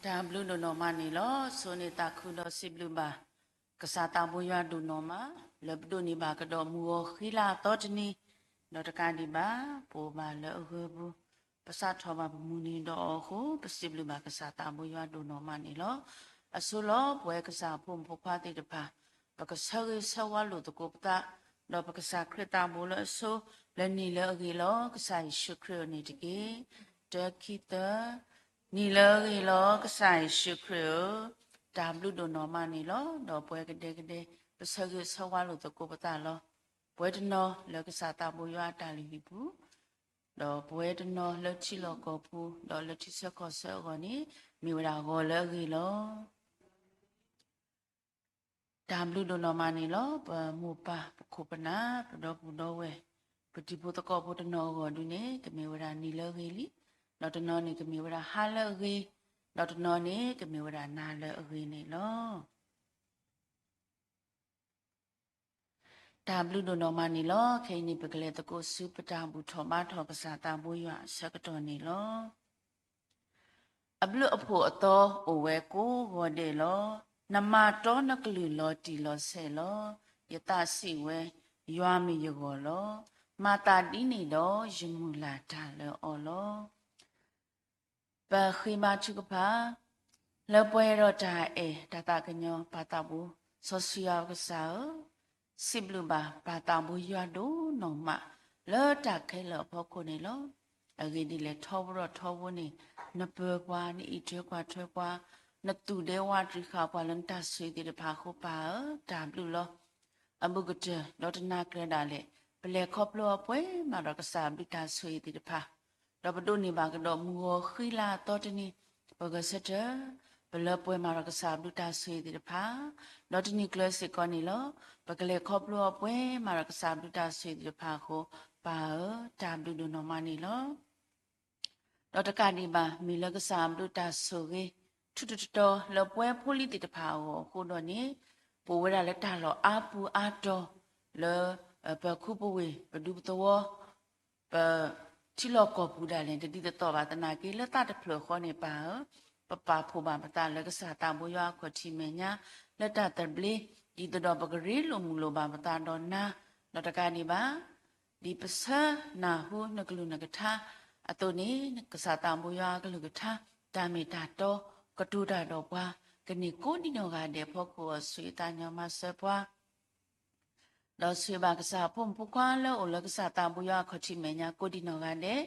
တၢ်ဘျုးဒိၣ်နီၢ်မးန့ၣ်လီၤ. ဆိၣ်ဂ့ၤသးခုဒီးစံးဘျုးဘၣ် ကစၢ်သးဘိယွၤဒိၣ်နီၢ်မး လၢပဒိးန့ၢ်ဘၣ်ကဒီးမုၢ်ဂီၤဃံလၤအသီတနံၤ, ဒီးတကးဒံးဘၣ် ပအိၣ်ဘၣ်လၢအဂၢၢ်ပူၤ, ပစးထီၣ်ဘၣ်ပမုၢ်နံၤဒီးအီၤအဃိ ပစံးဘျုးဘၣ်ကစၢ်သးဘိယွၤဒိၣ်နီၢ်မးန့ၣ်လီၤ. အဆိလီၤ ပဝဲကစၢ်အဖိမုၣ်ဖိခွါသ့ၣ်တဖၣ် ပကဆၢဂ့ၤဆၢဝါလိာ်သကိးပသး, ဒီးပကစၢ်ခရံာ်သးဘိလၢအဆိ လၢနံၤလၢအဂ့ၤလီၤ ကစၢ်ယ့ၣ်ၡူးခရံာ်အအိၣ်န့ၣ်တက့ၢ်. တၢ ခံ သၢ, နံၤလၢအဂ့ၤလီၤ ကစၢ်ယ့ၣ်ၡူးခရံာ်ဧၢ, တၢ်ဘျုးဒိၣ်နီၢ်မးန့ၣ်လီၤ. ဒီးပဝဲကဒဲကဒဲ ပဆၢဂ့ၤဆၢဝါလိာ်သကိးပသးလီၤ. ပဝဲတနီၤလၢကစၢ်သးဘိယွၤအတၢ်လုၢ်ဟံၣ်ပူၤ, ဒီးပဝဲတနီၤလၢထံလီၢ်ကီၢ်ပူၤ ဒီးလၢထံဆၢကီၢ်ဆၢအဂီၢ်န့ၣ် မ့ၢ်ဝဲဒၣ်ဂီၤလၢအဂ့ၤလီၤ. တၢ်ဘျုးဒိၣ်နီၢ်မးန့ၣ်လီၤ. ပမိၢ်ပၢ်ပခိၣ်ပနၢ် ပဒီပုၢ်ဒီဝဲၢ် ပတံၤဖိသကိးဖိတနီၤအဂီၢ်ဒုန့ၣ် ကမ့ၢ်ဝဲဒၣ်နံၤလၢအဂ့ၤလံ, ဒီးတနီၤန့ၣ်ကမ့ၢ်ဝဲဒၣ်ဟါလၢအဂ့ၤ, ဒီးတနီၤန့ၣ်ကမ့ၢ်ဝဲဒၣ်နၤလၢအဂ့ၤန့ၣ်လီၤ. တၢ်ဘျုးဒိၣ်နီၢ်မးန့ၣ်လီၤ. ခဲအံၤန့ၣ် ပကလဲၤသကိးဆူပတၢ်ဘူၣ်ထီၣ်ဘါထီၣ်ကစၢ်သးဘိယွၤအဆၢကတီၢ်န့ၣ်လီၤ. အဘျုးအဖှိၣ်အသီအိၣ်ဝဲကိးဂီၤဒဲးလီၤ. နမၤတီနကလုၢ်လီၤတံၢ်လီၤဆဲးလီၤ. ယသးစံးဝဲ, ယွၤမ့ၢ်ယဂီၢ်လီၤ. မၤသးဒ်န့ၣ်ဒီး ယမုၢ်လၢ်တၢ်လၢအီၤလီၤ. ပဃ့ဘါထုကဖၣ်, လၢပှဲၤဒီးတၢ်အဲၣ်တၢ်သးကညီၤ ပၢ်သးဘိစီဆှံယွၤပကစၢ်ဧၢ, စံးဘျုးဘၣ်ပၢ်သးဘိယွၤဒိၣ်နီၢ်မး လၢတၢ်ခဲလၢာ်အဖီခိၣ်န့ၣ်လီၤ. အဂ့ၢ်ဒ်လဲၣ် ထီဘိဒီးထီဘိန့ၣ် နပၢၤပှၤ နအံးထွဲကွၢ်ထွဲပှၤ နသူၣ်ဒဲဝးတရံးဃာ်ပှၤလၢနတၢ်ဆိၣ်ဂ့ၤသ့ၣ်တဖၣ်အဃိ ပၢ်ဧၢ တၢ်ဘျုးလီၤ. အဘူးကတၢၢ်ဒီးတနၢ်ကြၢးဒၣ်လဲာ် ပလဲၤခီဖျိအီၤပှဲၤမးဒီးကစၢ်အဘျုးတၢ်ဆိၣ်ဂ့ၤသ့ၣ်တဖၣ်, ဒီးပဒိးန့ၢ်ဘၣ်ကဒီးမုၢ်ဂီၤဃံလၤအသီတနံၤ, ပဂဲၤဆၢထၢၣ် ပလၢပှဲၤမးဒီးကစၢ်အဘျုးတၢ်ဆိၣ်ဂ့ၤသ့ၣ်တဖၣ်, ဒီးတနံၤကျၢၤစ့ၢ်ကီးန့ၣ်လီၤ. ပကလဲၤခီဖျိအီၤပှဲၤမးဒီးကစၢ်အဘျုးတၢ်ဆိၣ်ဂ့ၤသ့ၣ်တဖၣ်အဃိ ပၢ်ဧၢ တၢ်ဘျုးဒိၣ်နီၢ်မးန့ၣ်လီၤ. ဒီးတကးဒံးဘၣ် မ့ၢ်လၢကစၢ်အဘျုးတၢ်ဆိၣ်ဂ့ၤ ထူးထူးတီၤတီၤလၢပဝဲဖိလံၤသ့ၣ်တဖၣ်အဂီၢ်အဃိဒီးန့ၣ်, ပအိၣ်ဝဲဒၣ်လၢတၢ်လီၢ်အါပူၤအါတီၤလၢ ပၢၤခူပဝ့ၢ် ပဒူပသဝီ ပထံလီၢ်ကီၢ်ပူၤဒၣ်လဲာ် တဒ်သိးသိးဘၣ်သနာ်က့ လၢသးတဖျၢၣ်ဃီန့ၣ် ပၢ်ဧၢ, ပပာ်ဖှိၣ်ဘၣ်ပသးလၢကစၢ်သးဘိယွၤအခီၣ်ထံးမဲာ်ညါ လၢတၢ်သဘျ့, ဒ်သိးဒီးပကရ့လိာ်မုာ်လိာ်ဘၣ်ပသးဒီးနၤ, ဒီးတကးဒံးဘၣ် ဒ်ပဆၢနၢ်ဟူနကလုၢ်နကထါအသိးန့ၣ်, ကစၢ်သးဘိယွၤအကလုၢ်ကထါ တၢ်မ့ၢ်တၢ်တီ ကတိၤတၢ်ဒီးပှၤ ကန့ၢ်ကိးဒံးနီၢ်ဂၤဒဲးအဖီခိၣ်အီၤ ဆိၣ်ဂ့ၤသးကညီၤမၤစၢၤပှၤ ဒီးဆိၣ်ဂ့ၤဘၣ်ကစၢ်အဖိမုၣ်ဖိခွါလၢအိၣ်လၢကစၢ်သးဘိယွၤအခီၣ်ထံးမဲာ်ညါကိးဒံးနီၢ်ဂၤဒဲး,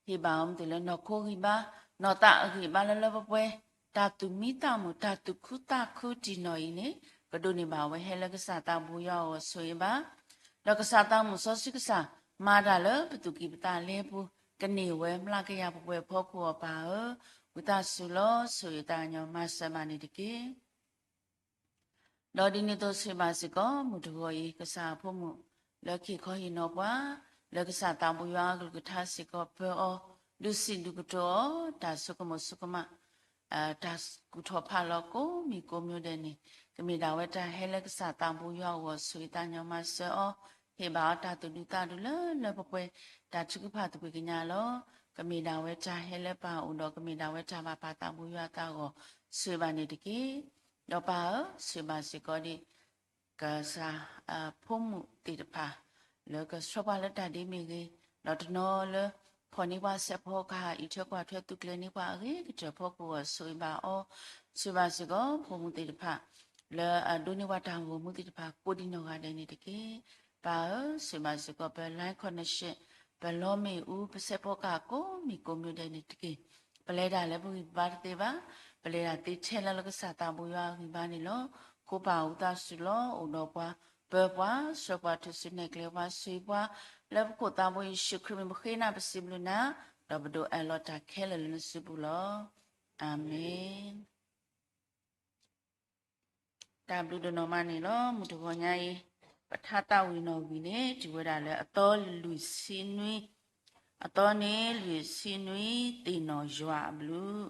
ဟ့ၣ်ဘၣ်အီၤမ့ၢ်တုၤလၢနီၢ်ခိဂံၢ်ဘါ, နီၢ်သးအဂံၢ်ဘါလၢလၢပှဲၤပှဲၤ, တၢ်သူၣ်မံသးမုာ် တၢ်သူၣ်ခုသးခုတံၢ်နီၢ်အံၤန့ၣ် ကဒိးန့ၢ်ဘၣ်ဝဲဟဲလၢကစၢ်သးဘိယွၤအအိၣ်ဆိၣ်ဂ့ၤဘၣ် ဒီးကစၢ်သးမုၣ်စီဆှံကစၢ် မၤတၢ်လၢပသူၣ်ကံၢ်ပသးလဲပူၤ ကန့ၢ်ဝဲမျးကယၤပှဲၤပှဲၤအဖီခိၣ်အီၤပၢ်ဧၢ, ဝံသးစူၤလီၤ ဆိၣ်ဂ့ၤသးကညီၤမၤစၢၤဘၣ်န့ၣ်တက့ၢ်. ဒီးဒ်န့ၣ်အသိးဆိၣ်ဂ့ၤဘၣ်စ့ၢ်ကီး မုၢ်တဂီၤအံၤ ကစၢ်အဖိမုၣ် လၢကဟ့ၣ်ခီဟ့ၣ်နီၤပှၤ လၢကစၢ်သးဘိယွၤအကလုၢ်ကထါစ့ၢ်ကီး ပၢၤအီၤ ဒုးစံးဒုးကတိၤအီၤ တၢ်ဆိကမိၣ်ဆိကမး တၢ်ကူၣ်ထီၣ်ဖးလီၤကိးမံၤကိးမံၤဒဲးန့ၣ် ကမ့ၢ်ဒၣ်ဝဲတၢ်ဟဲလၢကစၢ်သးဘိယွၤအဂီၢ် ဆိၣ်ဂ့ၤသးကညီၤမၤစၢၤအီၤ, ဟ့ၣ်ဘၣ်အီၤတၢ်သူၣ်ဒူသးဒူလၢလၢပှဲၤပှဲၤ, တၢ်ထုကဖၣ်သကွ့ၢ်ကညးလီၤ. ကမ့ၢ်ဒၣ်ဝဲတၢ်ဟဲလၢပၢ်အအိၣ်ဒီး ကမ့ၢ်ဒၣ်ဝဲတၢ်ဘၣ်ပၢ်သးဘိယွၤအသးအဂီၢ် ဆိၣ်ဂ့ၤဘၣ်န့ၣ်တက့ၢ်. ဒီးပၢ်ဧၢ ဆိၣ်ဂ့ၤဘၣ်စ့ၢ်ကီးဒ် ကစၢ်ဖိမုၣ်သ့ၣ်တဖၣ် လၢကဆှၢပှၤလၢတၢ်ဒ့မ့ၢ်ဂ့ၤ, ဒီးတနီၤလၢ ဖီၣ်န့ၢ်ပှၤစဲးဖီကဟၣ် အံးထွဲကွၢ်ထွဲသုးကျဲၤန့ၢ်ပှၤအဂ့ၤကတၢၢ်ဖီခိၣ်အီၤ ဆိၣ်ဂ့ၤဘၣ်အီၤ, ဆိၣ်ဂ့ၤဘၣ်စ့ၢ်ကီး ဖိမုၣ်သ့ၣ်တဖၣ် လၢအဒိးန့ၢ်ပှၤတၢ်ဂီၤမူသ့ၣ်တဖၣ် ကိးဒံးနီၢ်ဂၤဒဲးန့ၣ်တက့ၢ်. ပၢ်ဧၢ ဆိၣ်ဂ့ၤဘၣ်စ့ၢ်ကီး ပ line connection ပလီမ့ၣ်အူ ပစဲးဖီကဟၣ်ကိးမံၤကိးမံၤဒဲးန့ၣ်တက့ၢ်. ပလဲၤတၢ်လၢပဂံၢ်ပဘါတသ့ဘၣ်, ပလဲၤတၢ်သ့ထဲလၢလၢကစၢ်သးဘိယွၤအဂံၢ်ဘါန့ၣ်လီၤ. ဃိပၢ်ဝံသးစူၤလီၤ အိၣ်ဒီးပှၤ, ပၢၤပှၤ, ဆှၢပှၤ ထုးစုနဲၣ်ကျဲပှၤ ဆိၣ်ဂ့ၤပှၤ, လၢပခိၣ်သးဘိယ့ၣ်ၡူးခရံာ်မံၤပဃ့နၤပစံးဘျုးနၤ, ဒီးပဒိးအၢၣ်လီၤတၢ်ခဲလၢာ်လၢနစုပူၤလီၤ. အၤမ့ၣ်. တၢ်ဘျုးဒိၣ်နီၢ်မးန့ၣ်လီၤ. မုၢ်တဂီၤညါအံၤ ပထါသးဝံၣ်နီၣ်ဂံၢ်န့ၣ် တုၤဝဲဒၣ်လၢအသီလွံၢ်ဆံနွံ, အသီန့ၣ်လွံၢ်ဆံနွံ သ့ၣ်နီၣ်ယွၤအဘျုး,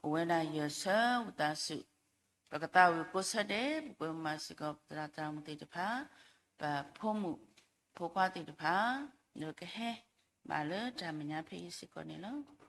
အိၣ်ဝဲဒၣ်ယဲၢ်ဆၢဝံသးစူၤ, ပကသးဝံၣ်ကိးဆၢဒဲး ပကွဲမၤစ့ၢ်ကီး ပသရၣ်သရၣ်မုၣ်သ့ၣ်တဖၣ်, ပဖိမုၣ်ဖိခွါသ့ၣ်တဖၣ်, ဒီးကဟဲဘၣ်လၢတၢ်မဲာ်ညါဖဲအံၤစ့ၢ်ကီးန့ၣ်လီၤ.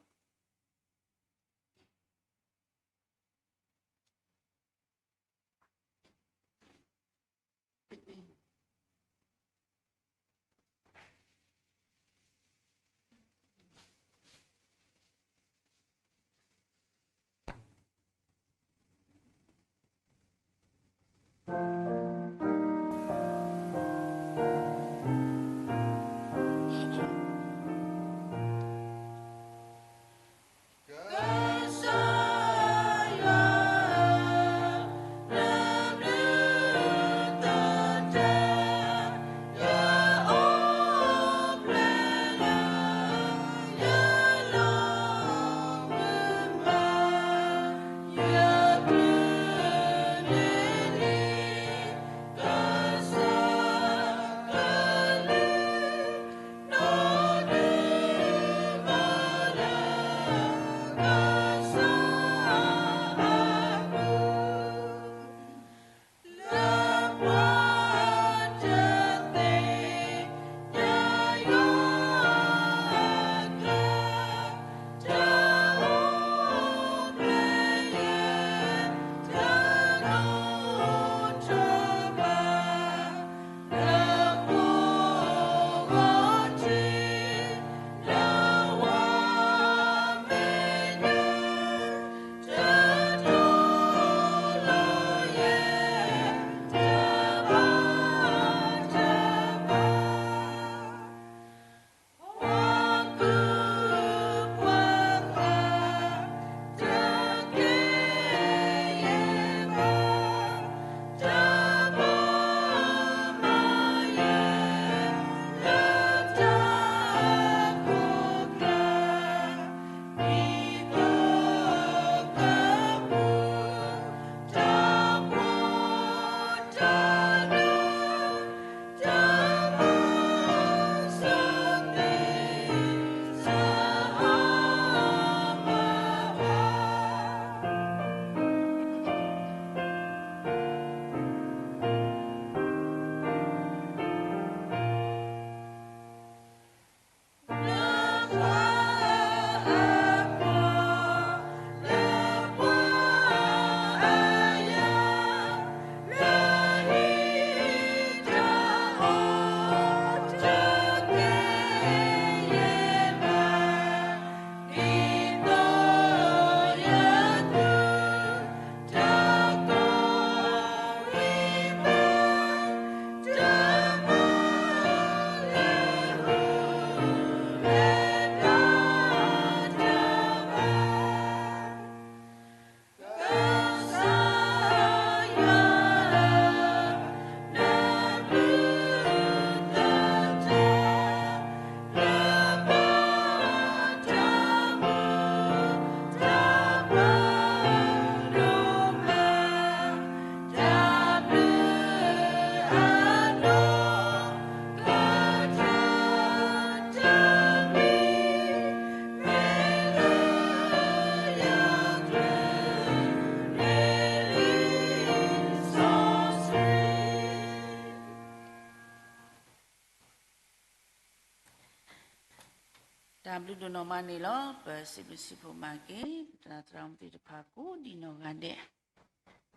တၢ်ဘျုးဒိၣ်နီၢ်မးန့ၣ်လီၤ. ပစံးဘျုးစံးဖှိၣ်မၤက့ၤ ပတၢ်သရၣ်မုၣ်သ့ၣ်တဖၣ်ကိးဒံးနီၢ်ဂၤဒဲး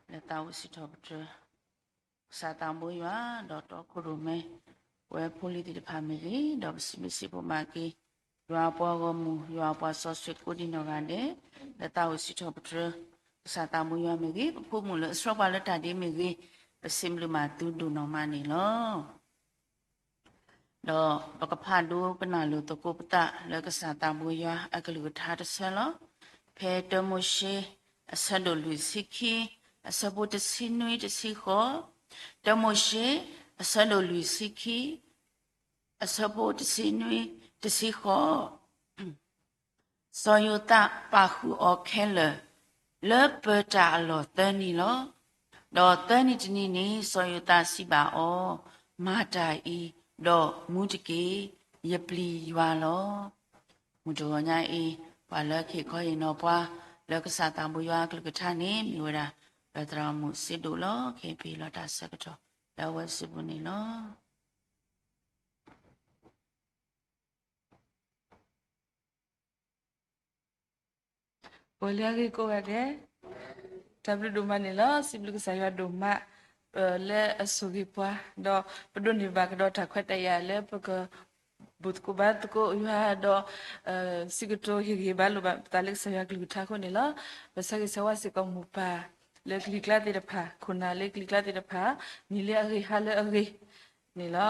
လၢသးဝံၣ်စံးထီၣ်ပတြၢၤ ကစၢ်သးဘိယွၤ ဒီးတီခိၣ်ရိၣ်မဲ ပဝဲဖိလံၤသ့ၣ်တဖၣ်မ့ၢ်ဂ့ၤ, ဒီးပစံးဘျုးစံးဖှိၣ်မၤက့ၤ ယွၤအပှၤဂီၢ်မုၢ် ယွၤအပှၤစီဆှံကိးဒံးနီၢ်ဂၤဒဲး လၢသးဝံၣ်စံးထီၣ်ပတြၢၤ ကစၢ်သးဘိယွၤမ့ၢ်ဂ့ၤ, ပဖိမုၣ်လၢအဆှၢပှၤလၢတၢ်ဒ့မ့ၢ်ဂ့ၤ, ပစံးဘျုးမၤသုဒိၣ်နီၢ်မးန့ၣ်လီၤ. ဒီးပကဖးဒိကနၣ်လိာ်သကိးပသးလၢကစၢ်သးဘိယွၤအကလုၢ်ကထါတဆၢလီၤ. ဖဲတၢမိၤၡ့ အဆၢဒိၣ်လွံၢ်ဆံခံ အဆၢဖိတဆံနွံတဆံဃိး, တၢမိၤၡ့ အဆၢဒိၣ်လွံၢ်ဆံခံ အဆၢဖိတဆံနွံတဆံဃိး စီၤယိၤသးပာ်ဃုာ်အီၤခဲလၢာ် လၢပၢၤတၢ်အလီၢ်သၢနံၤလီၤ. ဒီးသၢနံၤတနံၤန့ၣ် စီၤယိၤသးစံးဘၣ်အီၤ, မၤတၢ်အံၤ, ဒီးမူတက့ၢ်, ယပျံၤယွၤလီၤ. မုၢ်တဂီၤညါအံၤ, ပှၤလၢကဟ့ၣ်ခီဟ့ၣ်နီၤပှၤ လၢကစၢ်သးဘိယွၤအကလုၢ်ကထါန့ၣ် မ့ၢ်ဝဲဒၣ် ပသရၣ်မုၣ်စ့ဒိၣ်လီၤ. ခဲအံၤပဟ့ၣ်လီၤတၢ်ဆၢကတီၢ် လၢအဝဲစုပူၤန့ၣ်လီၤ. ပှၤလၢအဂ့ၤကိးဂၤဒဲး, တၢ်ဘျုးဒိၣ်မးန့ၣ်လီၤ. စံးဘျုးကစၢ်ယွၤဒိၣ်မး လၢအဆိၣ်ဂ့ၤပှၤ, ဒီးပဒိးန့ၢ်ဘၣ်ကဒီးတၢ်ခွဲးတၢ်ယာ်လၢပက ဘူၣ်သကိးဘါသကိးယွၤဒီး စံးကတိၤဟ့ၣ်ဂံၢ်ဟ့ၣ်ဘါလိာ်ဘၣ်ပသးလၢကစၢ်ယွၤကလုၢ်ကထါအဃိန့ၣ်လီၤ. ပဆၢဂ့ၤဆၢဝါစ့ၢ်ကီးမိၢ်ပၢ်လၢကလံၤကျါသ့ၣ်တဖၣ်, ခိၣ်နၢ်လၢကလံၤကျါသ့ၣ်တဖၣ်, နံၤလၢအဂ့ၤဟါလၢအဂ့ၤန့ၣ်လီၤ.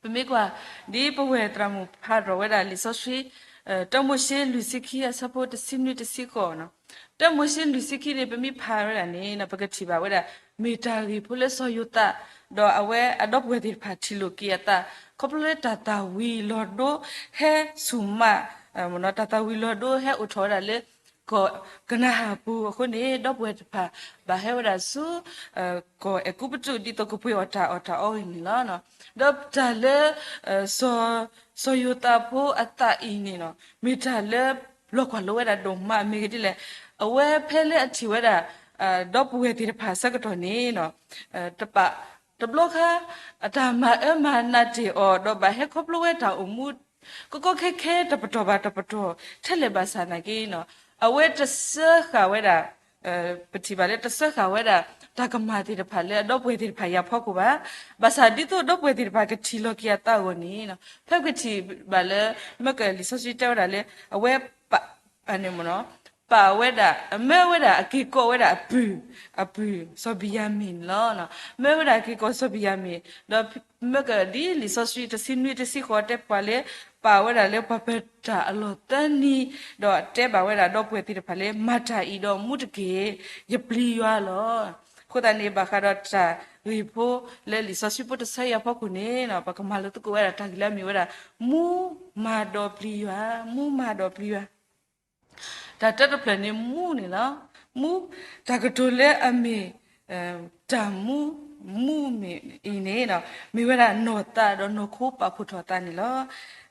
ပမ့ၢ်ကွၢ် ဒ်ပဝဲၢ်သရၣ်မုၣ်ဖးရီၣ်ဝဲဒၣ်လံာ်စီဆှံ တၢမိၤၡ့လွံၢ်ဆံခံအဆၢဖိတဆံနွံတဆံဃိးန့ၣ်, တၢမိၤၡ့လွံၢ်ဆံခံန့ၣ် ပမ့ၢ်ဖးဝဲဒၣ်န့ၣ် ပကထံၣ်ဘၣ်ဝဲဒၣ် မ့ၢ်တၢ်ဂ့ၢ်ဖိလၢစီၤယိၤသး ဒီးအဝဲအဒီပုၢ်ဝဲၢ်သ့ၣ်တဖၣ်ထံၣ်လိာ်က့ၤအသး ခီဖျိလၢတၢ်သၣ်ဝံၤလီၤဒိဟဲဆူၣ်မး, တၢ်သၣ်ဝံၤလီၤဒိဟဲအိၣ်ထီၣ်ဝဲဒၣ်လၢ ကီၢ်ကနၤအၣ်ပူၤအဃိန့ၣ် ဒီပုၢ်ဝဲၢ်တဖၣ်ဘၣ်ဟဲဝဲဒၣ်ဆူ ကီၢ်အဲၤကူပတူး ဒ်သိးကပှ့ၤအီၣ်တၢ်အီၣ်တၢ်အီအဂ့ၢ်န့ၣ်လီၤ. ဒီးတၢ်လၢ စီၤယိၤသးဖိအသးအံၤန့ၣ် မ့ၢ်တၢ်လၢလီၤကွၢ်လိဝဲဒၣ်ဒိၣ်မး မ့ၢ်ဂ့ၢ်ဒ်လဲၣ်, အဝဲဖဲလၢအထံၣ်ဝဲဒၣ် ဒီပုၢ်ဝဲၢ်သ့ၣ်တဖၣ်အဆၢကတီၢ်န့ၣ် တဘၣ် တဘျီခါ အတၢ်မၤအၢမၤနးတ့ၢ်အီၤ ဒီးဘၣ်ဟဲခီဖျိဝဲတၢ်အိၣ်မူ ကကီခဲခဲတပတီၢ်ဘၣ်တပတီၢ် ထဲလဲၣ်ဘၣ်ဆၣ်နာ်က့ အဝဲတစၢဃာ်ဝဲဒၣ် ပထံၣ်ဘၣ်လၢတစၢဃာ်ဝဲဒၣ် တၢ်ကမၣ်သ့ၣ်တဖၣ်လၢအဒီပုၢ်ဝဲၢ်သ့ၣ်တဖၣ်အံၤအဖီခိၣ်ဘၣ်. ဘၣ်ဆၣ်ဒ်သိးဒီပုၢ်ဝဲၢ်သ့ၣ်တဖၣ်ကထံၣ်လီၤက့ၤအသးအဂီၢ်န့ၣ် ဖဲပကထံၣ်ဘၣ်လၢ မ့ၢ်ကလံာ်စီဆှံတဲဝဲဒၣ်လၢ အဝဲပာ် ပာ်ဝဲဒၣ် မၢဝဲဒၣ် အက့ၢ်ကီးဝဲဒၣ်အပုၢ် အပုၢ် စီၤဘံၣ်ယၤမံၣ်န့ၣ်လီၤ. မၢဝဲဒၣ်အက့ၢ်ကီးစီၤဘံၣ်ယၤမံၣ် ဒီးမ့ၢ်ကဒ်လံာ်စီဆှံတဆံနွံတဆံဃိးတဲပှၤလၢ ပာ်ဝဲဒၣ်လၢပှၤပၢၤတၢ်အလီၢ်သၢနံၤ ဒီးတဲဘၣ်ဝဲဒၣ်ဒီပုၢ်ဝဲၢ်သ့ၣ်တဖၣ်လၢ မၤတၢ်အံၤဒီးမူတက့ၢ်, ယပျံၤယွၤလီၤ. အဃိသတးန့ၣ် ဘၣ်ဃးဒီးတၢ်ဂ့ၢ်ဖိလၢလံာ်စီဆှံဖိတဆၢအံၤအဖီခိၣ်န့ၣ် ပကမၤလိသကိးဝဲဒၣ်တၢ်ဂ့ၢ်လၢအမ့ၢ်ဝဲဒၣ် မူမၤဒီးပျံၤယွၤ, မူမၤဒီးပျံၤယွၤ တၢ်တၢတဖျၢၣ်န့ၣ် မူန့ၣ်လီၤ. မူ တၢ်ကတိၤလၢအမ့ၢ် တၢ်မူ, မူမ့ၢ်အံၤန့ၣ် မ့ၢ်ဝဲဒၣ်နီၢ်သးဒီးနီၢ်ခိပာ်ဖှိၣ်ထီၣ်သးန့ၣ်လီၤ.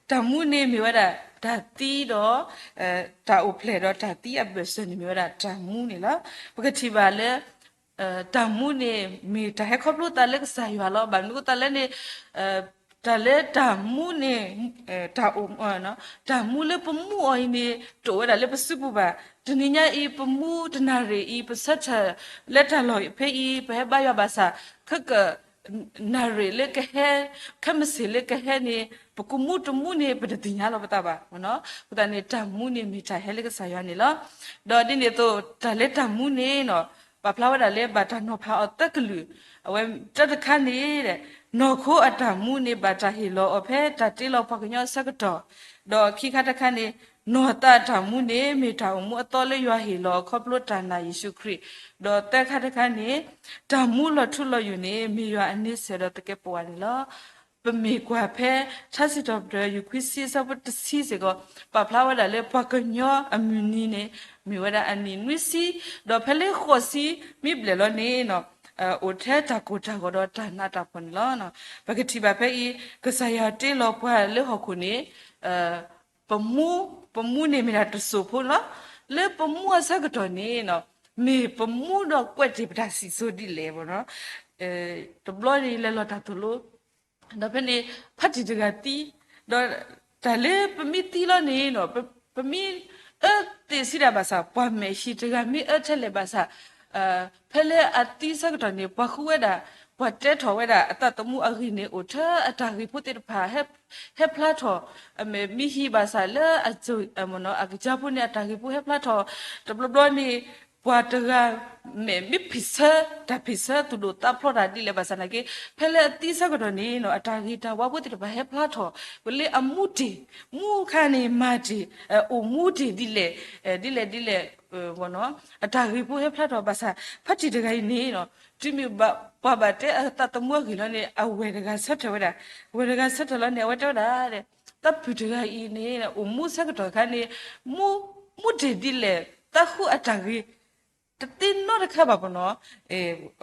တၢ်မူန့ၣ်မ့ၢ်ဝဲဒၣ်တၢ်သံဒီး တၢ်အိၣ်ဖျဲၣ်ဒီးတၢ်သံအဘၢၣ်စၢၤန့ၣ်မ့ၢ်ဝဲဒၣ်တၢ်မူန့ၣ်လီၤ. ပကထံၣ်ဘၣ်လၢ တၢ်မူန့ၣ် မ့ၢ်တၢ်ဟဲခီဖျိသးလၢကစၢ်ယွၤလီၤ. ဘၣ်မနုၤအဃိသတးလဲၣ်န့ၣ် တၢ်လၢတၢ်မူန့ၣ် တၢ်အိၣ် တၢ်မူလၢပမူအီၤအံၤန့ၣ် တအိၣ်ဝဲဒၣ်လၢပစုပူၤဘၣ်. တနံၤညါအံၤ ပမူတနၣ်ရံၣ်အံၤ ပဆၢထၢၣ်လၢတၢ်လီၢ်ဖဲအံၤ ပဟဲဘါယွၤဘၣ်ဆၣ် ခဲက နၣ်ရံၣ်လၢကဟဲ ခဲမုၢ်ဆ့ၣ်လၢကဟဲန့ၣ် ပကမူတမူန့ၣ် ပတသ့ၣ်ညါလီၤပသးဘၣ်. အဃိသတးန့ၣ် တၢ်မူန့ၣ်မ့ၢ်တၢ်ဟဲလၢကစၢ်ယွၤန့ၣ်လီၤ. ဒီးဒ်န့ၣ်အသိး တၢ်လၢတၢ်မူန့ၣ် ပာ်ဖျါဝဲဒၣ်လၢဘၣ်တၢ်နီၤဖးအီၤသၢကလုာ်, အဝဲတၢတခါန့ၣ် နီၢ်ခိအတၢ်မူန့ၣ် ဘၣ်တၢ်ဟ့ၣ်လီၤအီၤဖဲတၢ်တ့လီၤပှၤကညီအဆၢကတီၢ်, ဒီးခံခါတခါန့ၣ် နီၢ်သးအတၢ်မူန့ၣ် မ့ၢ်တၢ်အိၣ်မူအသီလၢယွၤဟ့ၣ်လီၤအခီဖျိတၢ်နာ်ယ့ၣ်ၡူးခရံာ်, ဒီးသၢခါတခါန့ၣ် တၢ်မူလီၤထူလီၤယိာ်န့ၣ် မ့ၢ်ယွၤအန့ဆၢၣ်ဒီးသကဲးပဝးန့ၣ်လီၤ. ပမ့ၢ်ကွၢ်ဖဲ ထါစံးထီၣ်ပတြၢၤ ယူၢ်ခွံဆံ အဆၢဖိတဆံစ့ၢ်ကီး ပာ်ဖျါဝဲဒၣ်လၢပှၤကညီအမုၢ်နံၤန့ၣ် မ့ၢ်ဝဲဒၣ်အနံၣ်နွံဆံ, ဒီးဖဲလၢဃိးဆံမ့ၢ်ဘျဲၣ်လီၤန့ၣ် အိၣ်ထဲတၢ်ကိၢ်တၢ်ဂီၤဒီးတၢ်နးတၢ်ဖှီၣ်န့ၣ်လီၤ. ပကထံၣ်ဘၣ်ဖဲအံၤ ကစၢ်ယွၤတ့လီၤပှၤလၢဟီၣ်ခိၣ်န့ၣ် ပမူ, ပမူန့ၣ်မ့ၢ်ဒၣ်တစိၢ်ဖိလီၤ. လၢပမူအဆၢကတီၢ်န့ၣ် မ့ၢ်ပမူဒီးကွဲးတ့ၢ်ပတၢ်စံၣ်စိၤဒ်လဲၣ်. တဘျီန့ၣ်လဲၤလီၤတၢ်သိၣ်လိ ဒီးဖဲန့ၣ် ဖါတံၢ်တဂၤသံ, ဒီးတၢ်လၢပမ့ၢ်သံလီၤန့ၣ် ပမ့ၢ်အၢသ့ၣ်ဆံးဒၣ်ဘၣ်ဆၣ် ပှၤမဲာ်ဟံၣ်တဂၤမ့ၢ်အၢထဲလဲၣ်ဘၣ်ဆၣ် ဖဲလၢအသံဆၢကတီၢ်န့ၣ် ပှၤဃုဝဲဒၣ်, ပှၤတဲထီၣ်ဝဲဒၣ်အသးသမူအဂ့ၢ်န့ၣ် အိၣ်ထဲအတၢ်ဂ့ၢ်ဖိသ့ၣ်တဖၣ် ဟဲဖျါထီၣ်, မ့ၢ်ဟံၣ်ဘၣ်ဆၣ်လၢ အကစၢ်ဖိန့ၣ် အတၢ်ဂ့ၢ်ဖိဟဲဖျါထီၣ်, တဘျီဘျီန့ၣ် ပှၤတဂၤ မ့ၢ်မ့ၢ်ဖံးဆၢ တၢ်ဖံးဆၢသူၣ်ဒိၣ်သးဖျိးတၢ်ဒ်လဲၣ်ဘၣ်ဆၣ်နာ်က့ ဖဲလၢအသံဆၢကတီၢ်န့ၣ် အတၢ်ဂ့ၤတၢ်ဝါဖိသ့ၣ်တဖၣ်ဟဲဖျါထီၣ်, ပလၢအမူတ့ၢ်, မူခါန့ၣ်မၤတ့ၢ်, အိၣ်မူတ့ၢ်ဒ်လဲၣ်, ဒ်လဲၣ်ဒ်လဲၣ် အတၢ်ဂ့ၢ်ဖိဟဲဖျါထီၣ်ဘၣ်ဆၣ် ဖါတံၢ်တဂၤအံၤန့ၣ် တုၤမ့ၢ်ပှၤဘၣ်တဲအသးသမူအဂ့ၢ်လီၤန့ၣ် အဝဲၢ်တဂၤဆၢထၢၣ်ဝဲဒၣ်, ဝဲၢ်တဂၤဆၢထၢၣ်လီၤန့ၣ် အဝဲတဲဝဲဒၣ် သးပုၢ်တဂၤအံၤန့ၣ် အိၣ်မူဆၢကတီၢ်အခါန့ၣ် မူ, မူတ့ၢ်ဒ်လဲၣ်, သးဃုအတၢ်ဂ့ၤ တသ့နီတခါဘၣ်ပနီၤ.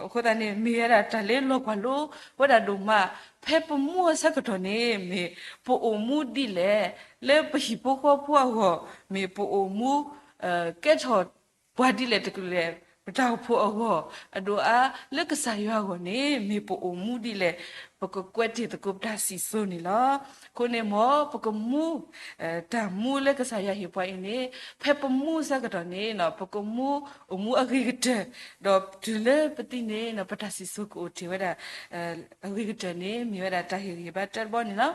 အဃိသတးန့ၣ် မ့ၢ်ဝဲဒၣ်တၢ်လၢလီၤကွၢ်လိဝဲဒၣ်ဒိၣ်မး, ဖဲပမူအဆၢကတီၢ်န့ၣ် မ့ၢ်ပအိၣ်မူဒ်လဲၣ်, လၢပဟံၣ်ဖိဃီဖိအဂီၢ် မ့ၢ်ပအိၣ်မူ ကဲထီၣ်ပှၤဒ်လဲၣ်တကလုာ်လဲၣ်, ပတၢ်အိၣ်ဖှိၣ်အဂီၢ်, အဒိၣ်အါလၢကစၢ်ယွၤအဂီၢ်န့ၣ် မ့ၢ်ပအိၣ်မူဒ်လဲၣ်, ပကကွဲးတ့ၢ်သကိးပတၢ်စံၣ်စိၤန့ၣ်လီၤ. အဃိန့ၣ်မ်ပကမူ တၢ်မူလၢကစၢ်ယွၤဟ့ၣ်ပှၤအံၤန့ၣ် ဖဲပမူဆၢကတီၢ်န့ၣ် ပကမူအိၣ်မူအဂ့ၤကတၢၢ်, ဒီးတုၤလၢပသံန့ၣ် ပတၢ်စံၣ်စိၤကအိၣ်တ့ၢ်ဝဲဒၣ် အဂ့ၤကတၢၢ်န့ၣ် မ့ၢ်ဝဲဒၣ်တၢ်ဟ့ၣ်ဂံၢ်ဟ့ၣ်ဘါတၢတဘီန့ၣ်လီၤ.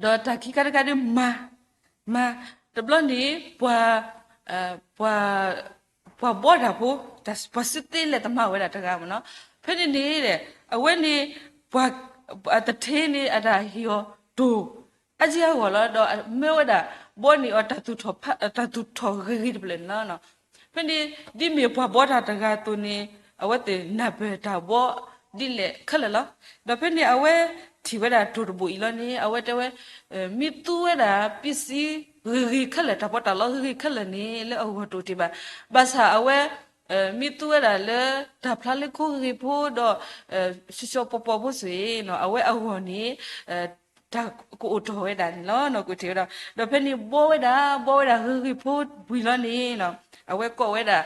ဒီးတၢ်ခံခါတခါဒီးမၤ, မၤ, တဘျီန့ၣ် ပှၤ, ပှၤ, ပှၤဘှီတၢ်ဖိ, ပှၤစုသ့လဲၤသမါဝဲဒၣ်တဂၤမ့ၢ်နီၤ. ဖဲန့ၣ်န့ၣ် အဝဲန့ၣ် ပှၤ, အသထ့န့ၣ်အတၢ်ဟ့ၣ်အီၤတိၢ် အါကံအဂီၢ်လီၤ. ဒီးမၢဝဲဒၣ် ဘှီန့ၢ်အီၤတၢ်သူၣ်ထီၣ်ဂ့ၤဂ့ၤတဖျၢၣ်န့ၣ်လီၤ. ဖဲန့ၣ် ဒ်မ့ၢ်ပှၤဘှီတၢ်တဂၤအသိးန့ၣ် အဝဲသ့ၣ်နၢ်ပၢၢ်တၢ်ဘှီဒ်လဲၣ်ခဲလၢာ်လီၤ. ဒီးဖဲန့ၣ် အဝဲထံၣ်ဝဲဒၣ်တိၢ်တဘိၣ်အံၤလီၤန့ၣ် အဝဲတဲဝဲ မ့ၢ်သူဝဲဒၣ် ပစံဂ့ၤဂ့ၤခဲလၢာ် တၢ်ဘှီတၢ်လီဂ့ၤဂ့ၤခဲလၢာ်န့ၣ် လၢအဂီၢ်တအိၣ်တ့ၢ်ဘၣ်. ဘၣ်ဆၣ်အဝဲ မ့ၢ်သူဝဲဒၣ်လၢ တၢ်ဖျါလၢခိဂ့ၤဖိဒီး ဆှီဆှီပီပီဖိဆိၣ်အံၤ အဝဲအဂီၢ်န့ၣ် တၢ်ကအိၣ်ထီၣ်ဝဲဒၣ်န့ၣ်လီၤ. ကအိၣ်ထံၣ်ဝဲဒၣ် ဒီးဖဲန့ၣ်ဘှီဝဲဒၣ် ဘှီဝဲဒၣ်ဂ့ၤဂ့ၤဖိဝံၤလီၤန့ၣ် အဝဲကိးဝဲဒၣ်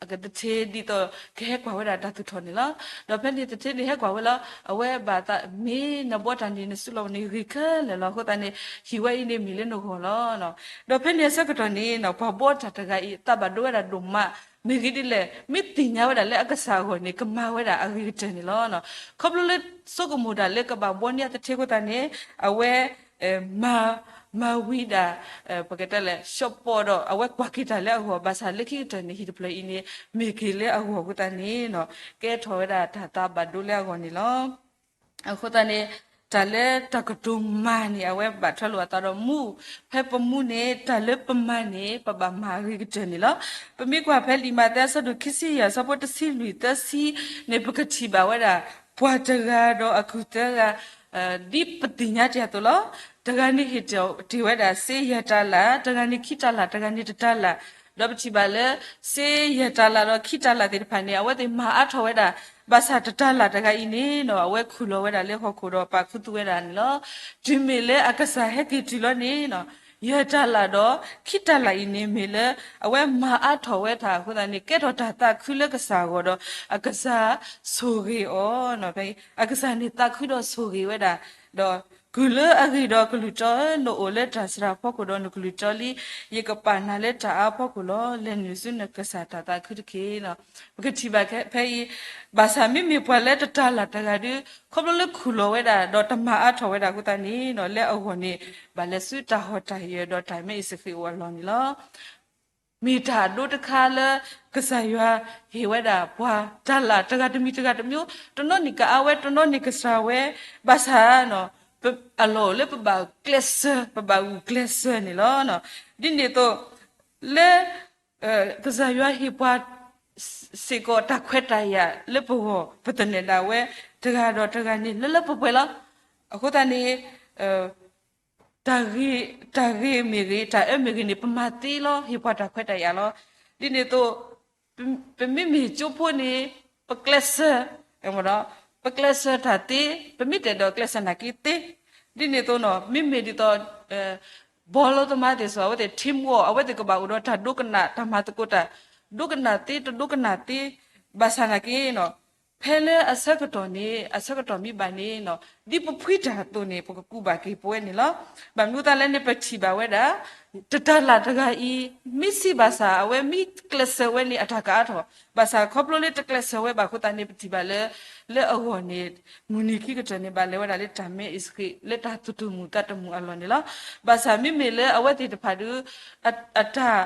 အကသထ့ဒ်သိးကဟဲကွၢ်ဝဲဒၣ်တၢ်သူၣ်ထီၣ်န့ၣ်လီၤ. ဒီးဖဲန့ၣ်သထ့န့ၣ်ဟဲကွၢ်ဝဲလီၤ. အဝဲဘၣ်သး မ့ၢ်နဘှီတၢ်န့ၣ် နစုလီၤန့ၣ်ဂ့ၤခဲလၢာ်လီၤ. အဃိသတးန့ၣ် ဟံၣ်ဝဲအံၤန့ၣ်မ့ၢ်လၢနဂီၢ်လီၤ. ဒီးဖဲန့ၣ်အဆၢကတီၢ်န့ၣ် ပှၤဘှီတၢ်တဂၤအံၤ သးဘၣ်ဒိဝဲဒၣ်ဒိၣ်မး, မ့ၢ်ဂ့ၢ်ဒ်လဲၣ် မ့ၢ်သ့ၣ်ညါဝဲဒၣ်လၢအကစၢ်အဂီၢ်န့ၣ် ကမၤဝဲဒၣ်အဂ့ၤကတၢၢ်န့ၣ်လီၤ. ခီဖျိလၢဆိကမိၣ်တၢ်လၢကဘၣ်ဘှီန့ၢ်အသထ့အဃိသတးန့ၣ် အဝဲ မၤ, မၤဝံၤဒၣ် ပကတဲလဲၣ် ဆှီပီဒီး အဝဲကွၢ်က့ၤတၢ်လၢအဂီၢ် ဘၣ်ဆၣ်လၢခံကတၢၢ်န့ၣ် ဟံၣ်တဖျၢၣ်အံၤန့ၣ် မ့ၢ်က့ၤလၢအဂီၢ်အဃိသတးန့ၣ် ကဲထီၣ်ဝဲဒၣ်တၢ်သးဘၣ်ဒိလၢအဂီၢ်န့ၣ်လီၤ. အဃိသတးန့ၣ် တၢ်လၢတၢ်ကတိၤမၤန့ၣ် အဝဲဘၣ်ထွဲလိာ်အသးဒီးမူ, ဖဲပမူန့ၣ် တၢ်လၢပမၤန့ၣ် ပဘၣ်မၤအဂ့ၤကတၢၢ်န့ၣ်လီၤ. ပမ့ၢ်ကွၢ်ဖဲလံာ်မးသဲအဆၢဒိၣ်ခံဆံယဲၢ် အဆၢဖိတဆံလွံၢ်သၢဆံန့ၣ် ပကထံၣ်ဘၣ်ဝဲဒၣ် ပှၤတဂၤဒီးအကူၣ်သၢဂၤ ဒ်ပသ့ၣ်ညါတ့ၢ်အသိးလီၤ. တဂၤန့ၣ်ဟ့ၣ်တ့ၢ်ဝဲဒၣ်စ့ယဲၢ်တၤလၣ်, တဂၤန့ၣ်ခံတၤလၣ်, တဂၤန့ၣ်တတၤလၣ် ဒီးပထံၣ်ဘၣ်လၢ စ့ယဲၢ်တၤလၣ်ဒီးခံတၤလၣ်သ့ၣ်တဖၣ်န့ၣ် အဝဲသ့ၣ်မၤအါထီၣ်ဝဲဒၣ်, ဘၣ်ဆၣ်တတၤလၣ်တဂၤအံၤန့ၣ်နီၤ အဝဲခူၣ်လီၤဝဲဒၣ်လၢဟီၣ်ခိၣ်ဒီးပာ်ခူသူၣ်ဝဲဒၣ်န့ၣ်လီၤ. တုၤမ့ၢ်လၢအကစၢ်ဟဲက့ၤတုၤလီၤန့ၣ်နီၤ, ယဲၢ်တၤလၣ်ဒီးခံတၤလၣ်အံၤန့ၣ်မ့ၢ်လၢ အဝဲမၤအါထီၣ်ဝဲတၢ်အဃိသတးန့ၣ် ကဲထီၣ်တၢ်သးခုလၢကစၢ်အဂီၢ်ဒီး အကစၢ်ဆိၣ်ဂ့ၤအီၤ, အကစၢ်န့ၣ်သးခုဒီးဆိၣ်ဂ့ၤဝဲဒၣ်, ဒီးကုၢ်လၢအဂ့ၤဒီးကလုၢ်တီ, နအိၣ်လၢတၢ်စှၤဖီခိၣ်ဒီးနကလုၢ်တီလံ, ယကပာ်နၤလၢတၢ်အါဖီခိၣ်လီၤ. လဲၤနုာ်ဆူနကစၢ်တၢ်သးခုတက့ၢ်. ပကထံၣ်ဘၣ်ဖဲအံၤ, ဘၣ်ဆၣ်မ့မ့ၢ်ပှၤလၢတတၤလၣ်တဂၤဒီး ခီဖျိလၢခူၣ်လီၤဝဲဒၣ်ဒီးတမၤအါထီၣ်ဝဲဒၣ်အဃိသတးန့ၣ်နီၤ လၢအဂီၢ်န့ၣ် ဘၣ်လဲၤဆူတၢ်ဟီၣ်တၢ်ယၢၤဒီးတၢ်မဲအ့ၣ်စဃံးအိၣ်အလီၢ်န့ၣ်လီၤ. မ့ၢ်တၢ်အဒိတခါလၢ ကစၢ်ယွၤဟ့ၣ်ဝဲဒၣ်ပှၤတၤလၣ်တဂၤတမံၤတဂၤတမံၤ, တနီၤန့ၣ်ကအါဝဲ, တနီၤန့ၣ်ကစှၤဝဲ, ဘၣ်ဆၣ် အလီၢ်အိၣ်လၢပဘၣ်ကျဲးစၢး, ပဘၣ်ဂုာ်ကျဲးစၢးန့ၣ်လီၤ. ဒ်န့ၣ်အသိး လၢ ကစၢ်ယွၤဟ့ၣ်ပှၤစ့ၢ်ကီးတၢ်ခွဲးတၢ်ယာ်လၢပဂီၢ် ပသနၢၣ်ဒၣ်ဝဲတဂၤဒီးတဂၤန့ၣ် လၢလၢပှဲၤပှဲၤလီၤ. အဃိသတးန့ၣ် တၢ်ဂ့ၤမ့ၢ်ဂ့ၤ, တၢ်အၢမ့ၢ်ဂ့ၤန့ၣ် ပမၤသ့လီၤ, ဟ့ၣ်ပှၤတၢ်ခွဲးတၢ်ယာ်လီၤ. ဒ်န့ၣ်အသိး ပမ့မ့ၢ်ကၠိဖိန့ၣ် ပကျဲးစၢး, ပကျဲးစၢးတၢ်သ့, ပမ့ၢ်တအဲၣ်ဒိးကျဲးစၢးနာ်က့သ့. ဒ်န့ၣ်အသိးနီၤ မ့မ့ၢ်ဒ်သိး ဘီလိသမားသ့ၣ်စ့ၢ် အဝဲသ့ၣ် teamwork အဝဲသ့ၣ်ကဘၣ်အိၣ်ဒီးတၢ်ဒိကနၣ်, တၢ်မၤသကိးတၢ် ဒိကနၣ်သ့, တဒိကနၣ်သ့, ဘၣ်ဆၣ်နာ်က့နီၤ ဖဲလၢအဆၢကတီၢ်န့ၣ် အဆၢကတီၢ်မ့ၢ်ဘၣ်န့ၣ်နီၤ ဒ်ပဖှံတၢ်အသိးန့ၣ် ပကကူးဘၣ်က့ၤပဝဲန့ၣ်လီၤ. ဘၣ်မနုၤအဃိသတးလဲၣ်န့ၣ် ပထံၣ်ဘၣ်ဝဲဒၣ် တတၤလၣ်တဂၤအံၤ မ့ၢ်ဆံးဘၣ်ဆၣ် အဝဲမ့ၢ်ကျဲးစၢးဝဲန့ၣ် အတၢ်ကအါထီၣ်, ဘၣ်ဆၣ်ခီဖျိလၢတကျဲးစၢးဝဲဘၣ်အဃိသတးန့ၣ် ပထံၣ်ဘၣ်လၢ လၢအဂီၢ်န့ၣ် မုၢ်နံၤခံကတၢၢ်န့ၣ် ဘၣ်လဲၤဝဲဒၣ်လၢတၢ်မဲအ့ၣ်စဃံး လၢတၢ်သူၣ်တမုာ်သးတမုာ်အလီၢ်န့ၣ်လီၤ. ဘၣ်ဆၣ်မ့မ့ၢ်လၢအဝဲသ့ၣ်တဖၣ်ဒီး အတၢ်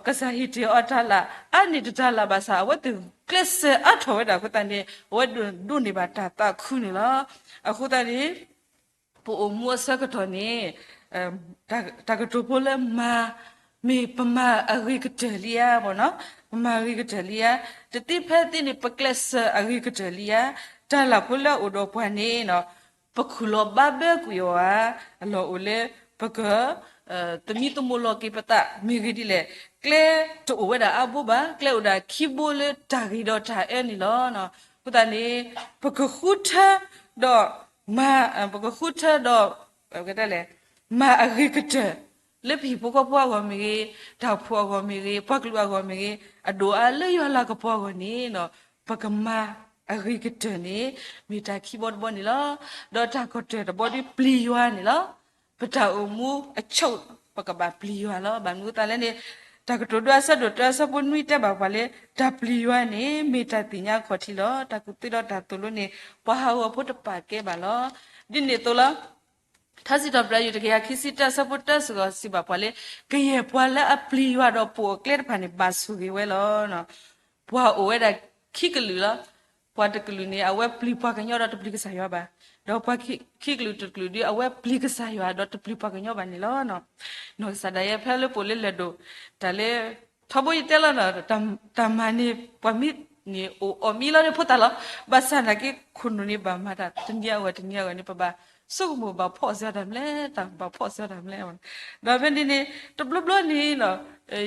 ကစၢ်ဟ့ၣ်တ့ၢ်အီၤတၤလၣ် အါန့ၢ်တတၤလၣ်ဘၣ်ဆၣ် အဝဲသ့ၣ်ကျဲးစၢးအါထီၣ်ဝဲဒၣ်အဃိသတးန့ၣ် အဝဲဒိးန့ၢ်ဘၣ်တၢ်သးခုန့ၣ်လီၤ. အဃိသတးန့ၣ် ပအိၣ်မူအဆၢကတီၢ်န့ၣ် တၢ်ကတိၤဖိလၢမၤ မ့ၢ်ပမၤအဂ့ၤကတၢၢ်လံဧါ, ပမၤအဂ့ၤကတၢၢ်လံဧါ, တသ့ဖဲသ့န့ၣ် ပကျဲးစၢးအဂ့ၤကတၢၢ်လံဧါ, တၢ်လၢ်ဖိလၢအအိၣ်ဒီးပှၤန့ၣ် ပခူၣ်လီၤဘၣ်ဘၢကွံာ်အီၤဧါ, အလီၢ်အိၣ်လၢ ပက သမံသမိးလီၤက့ၤပသးမ့ၢ်ဂ့ၤဒ်လဲၣ်, ကျဲတအိၣ်ဝဲဒၣ်အါဘိဘၣ်, ကျဲအိၣ်ဒၣ်ခံဘိလၢတၢ်ဂ့ၤဒီးတၢ်အၢန့ၣ်လီၤ. အဃိသတးန့ၣ် ပကဃုထၢဒီး မၤ ပကဃုထၢဒီး မၤအဂ့ၤကတၢၢ် လၢပဟံၣ်ဖိဃီဖိအဂီၢ်မ့ၢ်ဂ့ၤ, တၢ်အိၣ်ဖှိၣ်အဂီၢ်မ့ၢ်ဂ့ၤ, ပှၤကလုာ်အဂီၢ်မ့ၢ်ဂ့ၤ, အဒိၣ်အါလၢယွၤလၤကပီၤအဂီၢ်န့ၣ် ပကမၤအဂ့ၤကတၢၢ်န့ၣ် မ့ၢ်တၢ်ခံဘီတဘီန့ၣ်လီၤ. ဒီးတၢ်ကတၢၢ်တဘီဒီးပျံၤယွၤန့ၣ်လီၤ. ပတၢ်အိၣ်မူအဆိ ပကဘၣ်ပျံၤယွၤလီၤ. ဘၣ်မနုၤအဃိသတးလဲၣ်န့ၣ် တၢ်ကတိၤဒိအဆၢဒိၣ်တၢအဆၢဖိနွံတဲဘၣ်ပှၤလၢ တၢ်ပျံၤယွၤန့ၣ် မ့ၢ်တၢ်သ့ၣ်ညါအခီၣ်ထံးလီၤ. တၢ်ကူၣ်သ့ဒီးတၢ်သိၣ်လိန့ၣ် ပှၤဟးဂီၤဖိတပာ်ကဲဘၣ်လီၤ. ဒ်န့ၣ်အသိးလီၤ. ထါစံးထီၣ်ပတြၢၤယွၤတကယၤခံဆံတၢအဆၢဖိတၢစ့ၢ်ကီးစံးဘၣ်ပှၤလၢ ကယဲၢ်ပှၤလၢအပျံၤယွၤဒီးပိာ်အကျဲတဖၣ်န့ၣ် ဘၣ်ဆိၣ်ဂ့ၤဝဲလီၤ. ပှၤအိၣ်ဝဲဒၣ်ခံကလုာ်လီၤ. ပှၤတကလုာ်န့ၣ် အဝဲပျံၤပှၤကညီဒီးတပျံၤကစၢ်ယွၤဘၣ်. ဒီးပှၤခံကလုာ်တကလုာ်ဒီး အဝဲပျံၤကစၢ်ယွၤဒီးတပျံၤပှၤကညီဘၣ်န့ၣ်လီၤ. နီၢ်ကစၢ်ဒၣ်ယဲဖဲလၢပအိၣ်လၢလဲၤဒိၣ် တၢ်လၢ ထီဘိယတဲလီၤနီၤ တၢ်မၤန့ၣ် ပှၤမ့ၢ်န့ၣ်အိၣ်အီၣ်မံလီၤန့ၣ်ဖိသၣ်လီၤ. ဘၣ်ဆၣ်နာ်က့ခိၣ်နူာ်န့ၣ် ဘၣ်မၤတၢ်တနံၤအဂီၢ်တနံၤအဂီၢ်န့ၣ် ပဘၣ်ဆိကမိၣ်ဘၣ်ဖှီၣ်စၢၤတၢ်မနုၤလဲၣ်, တၢ်ဘၣ်ဖှီၣ်စၢၤတၢ်မနုၤလဲၣ်. ဒီးဖဲန့ၣ်န့ၣ် တဘျီဘျီန့ၣ်နီၤ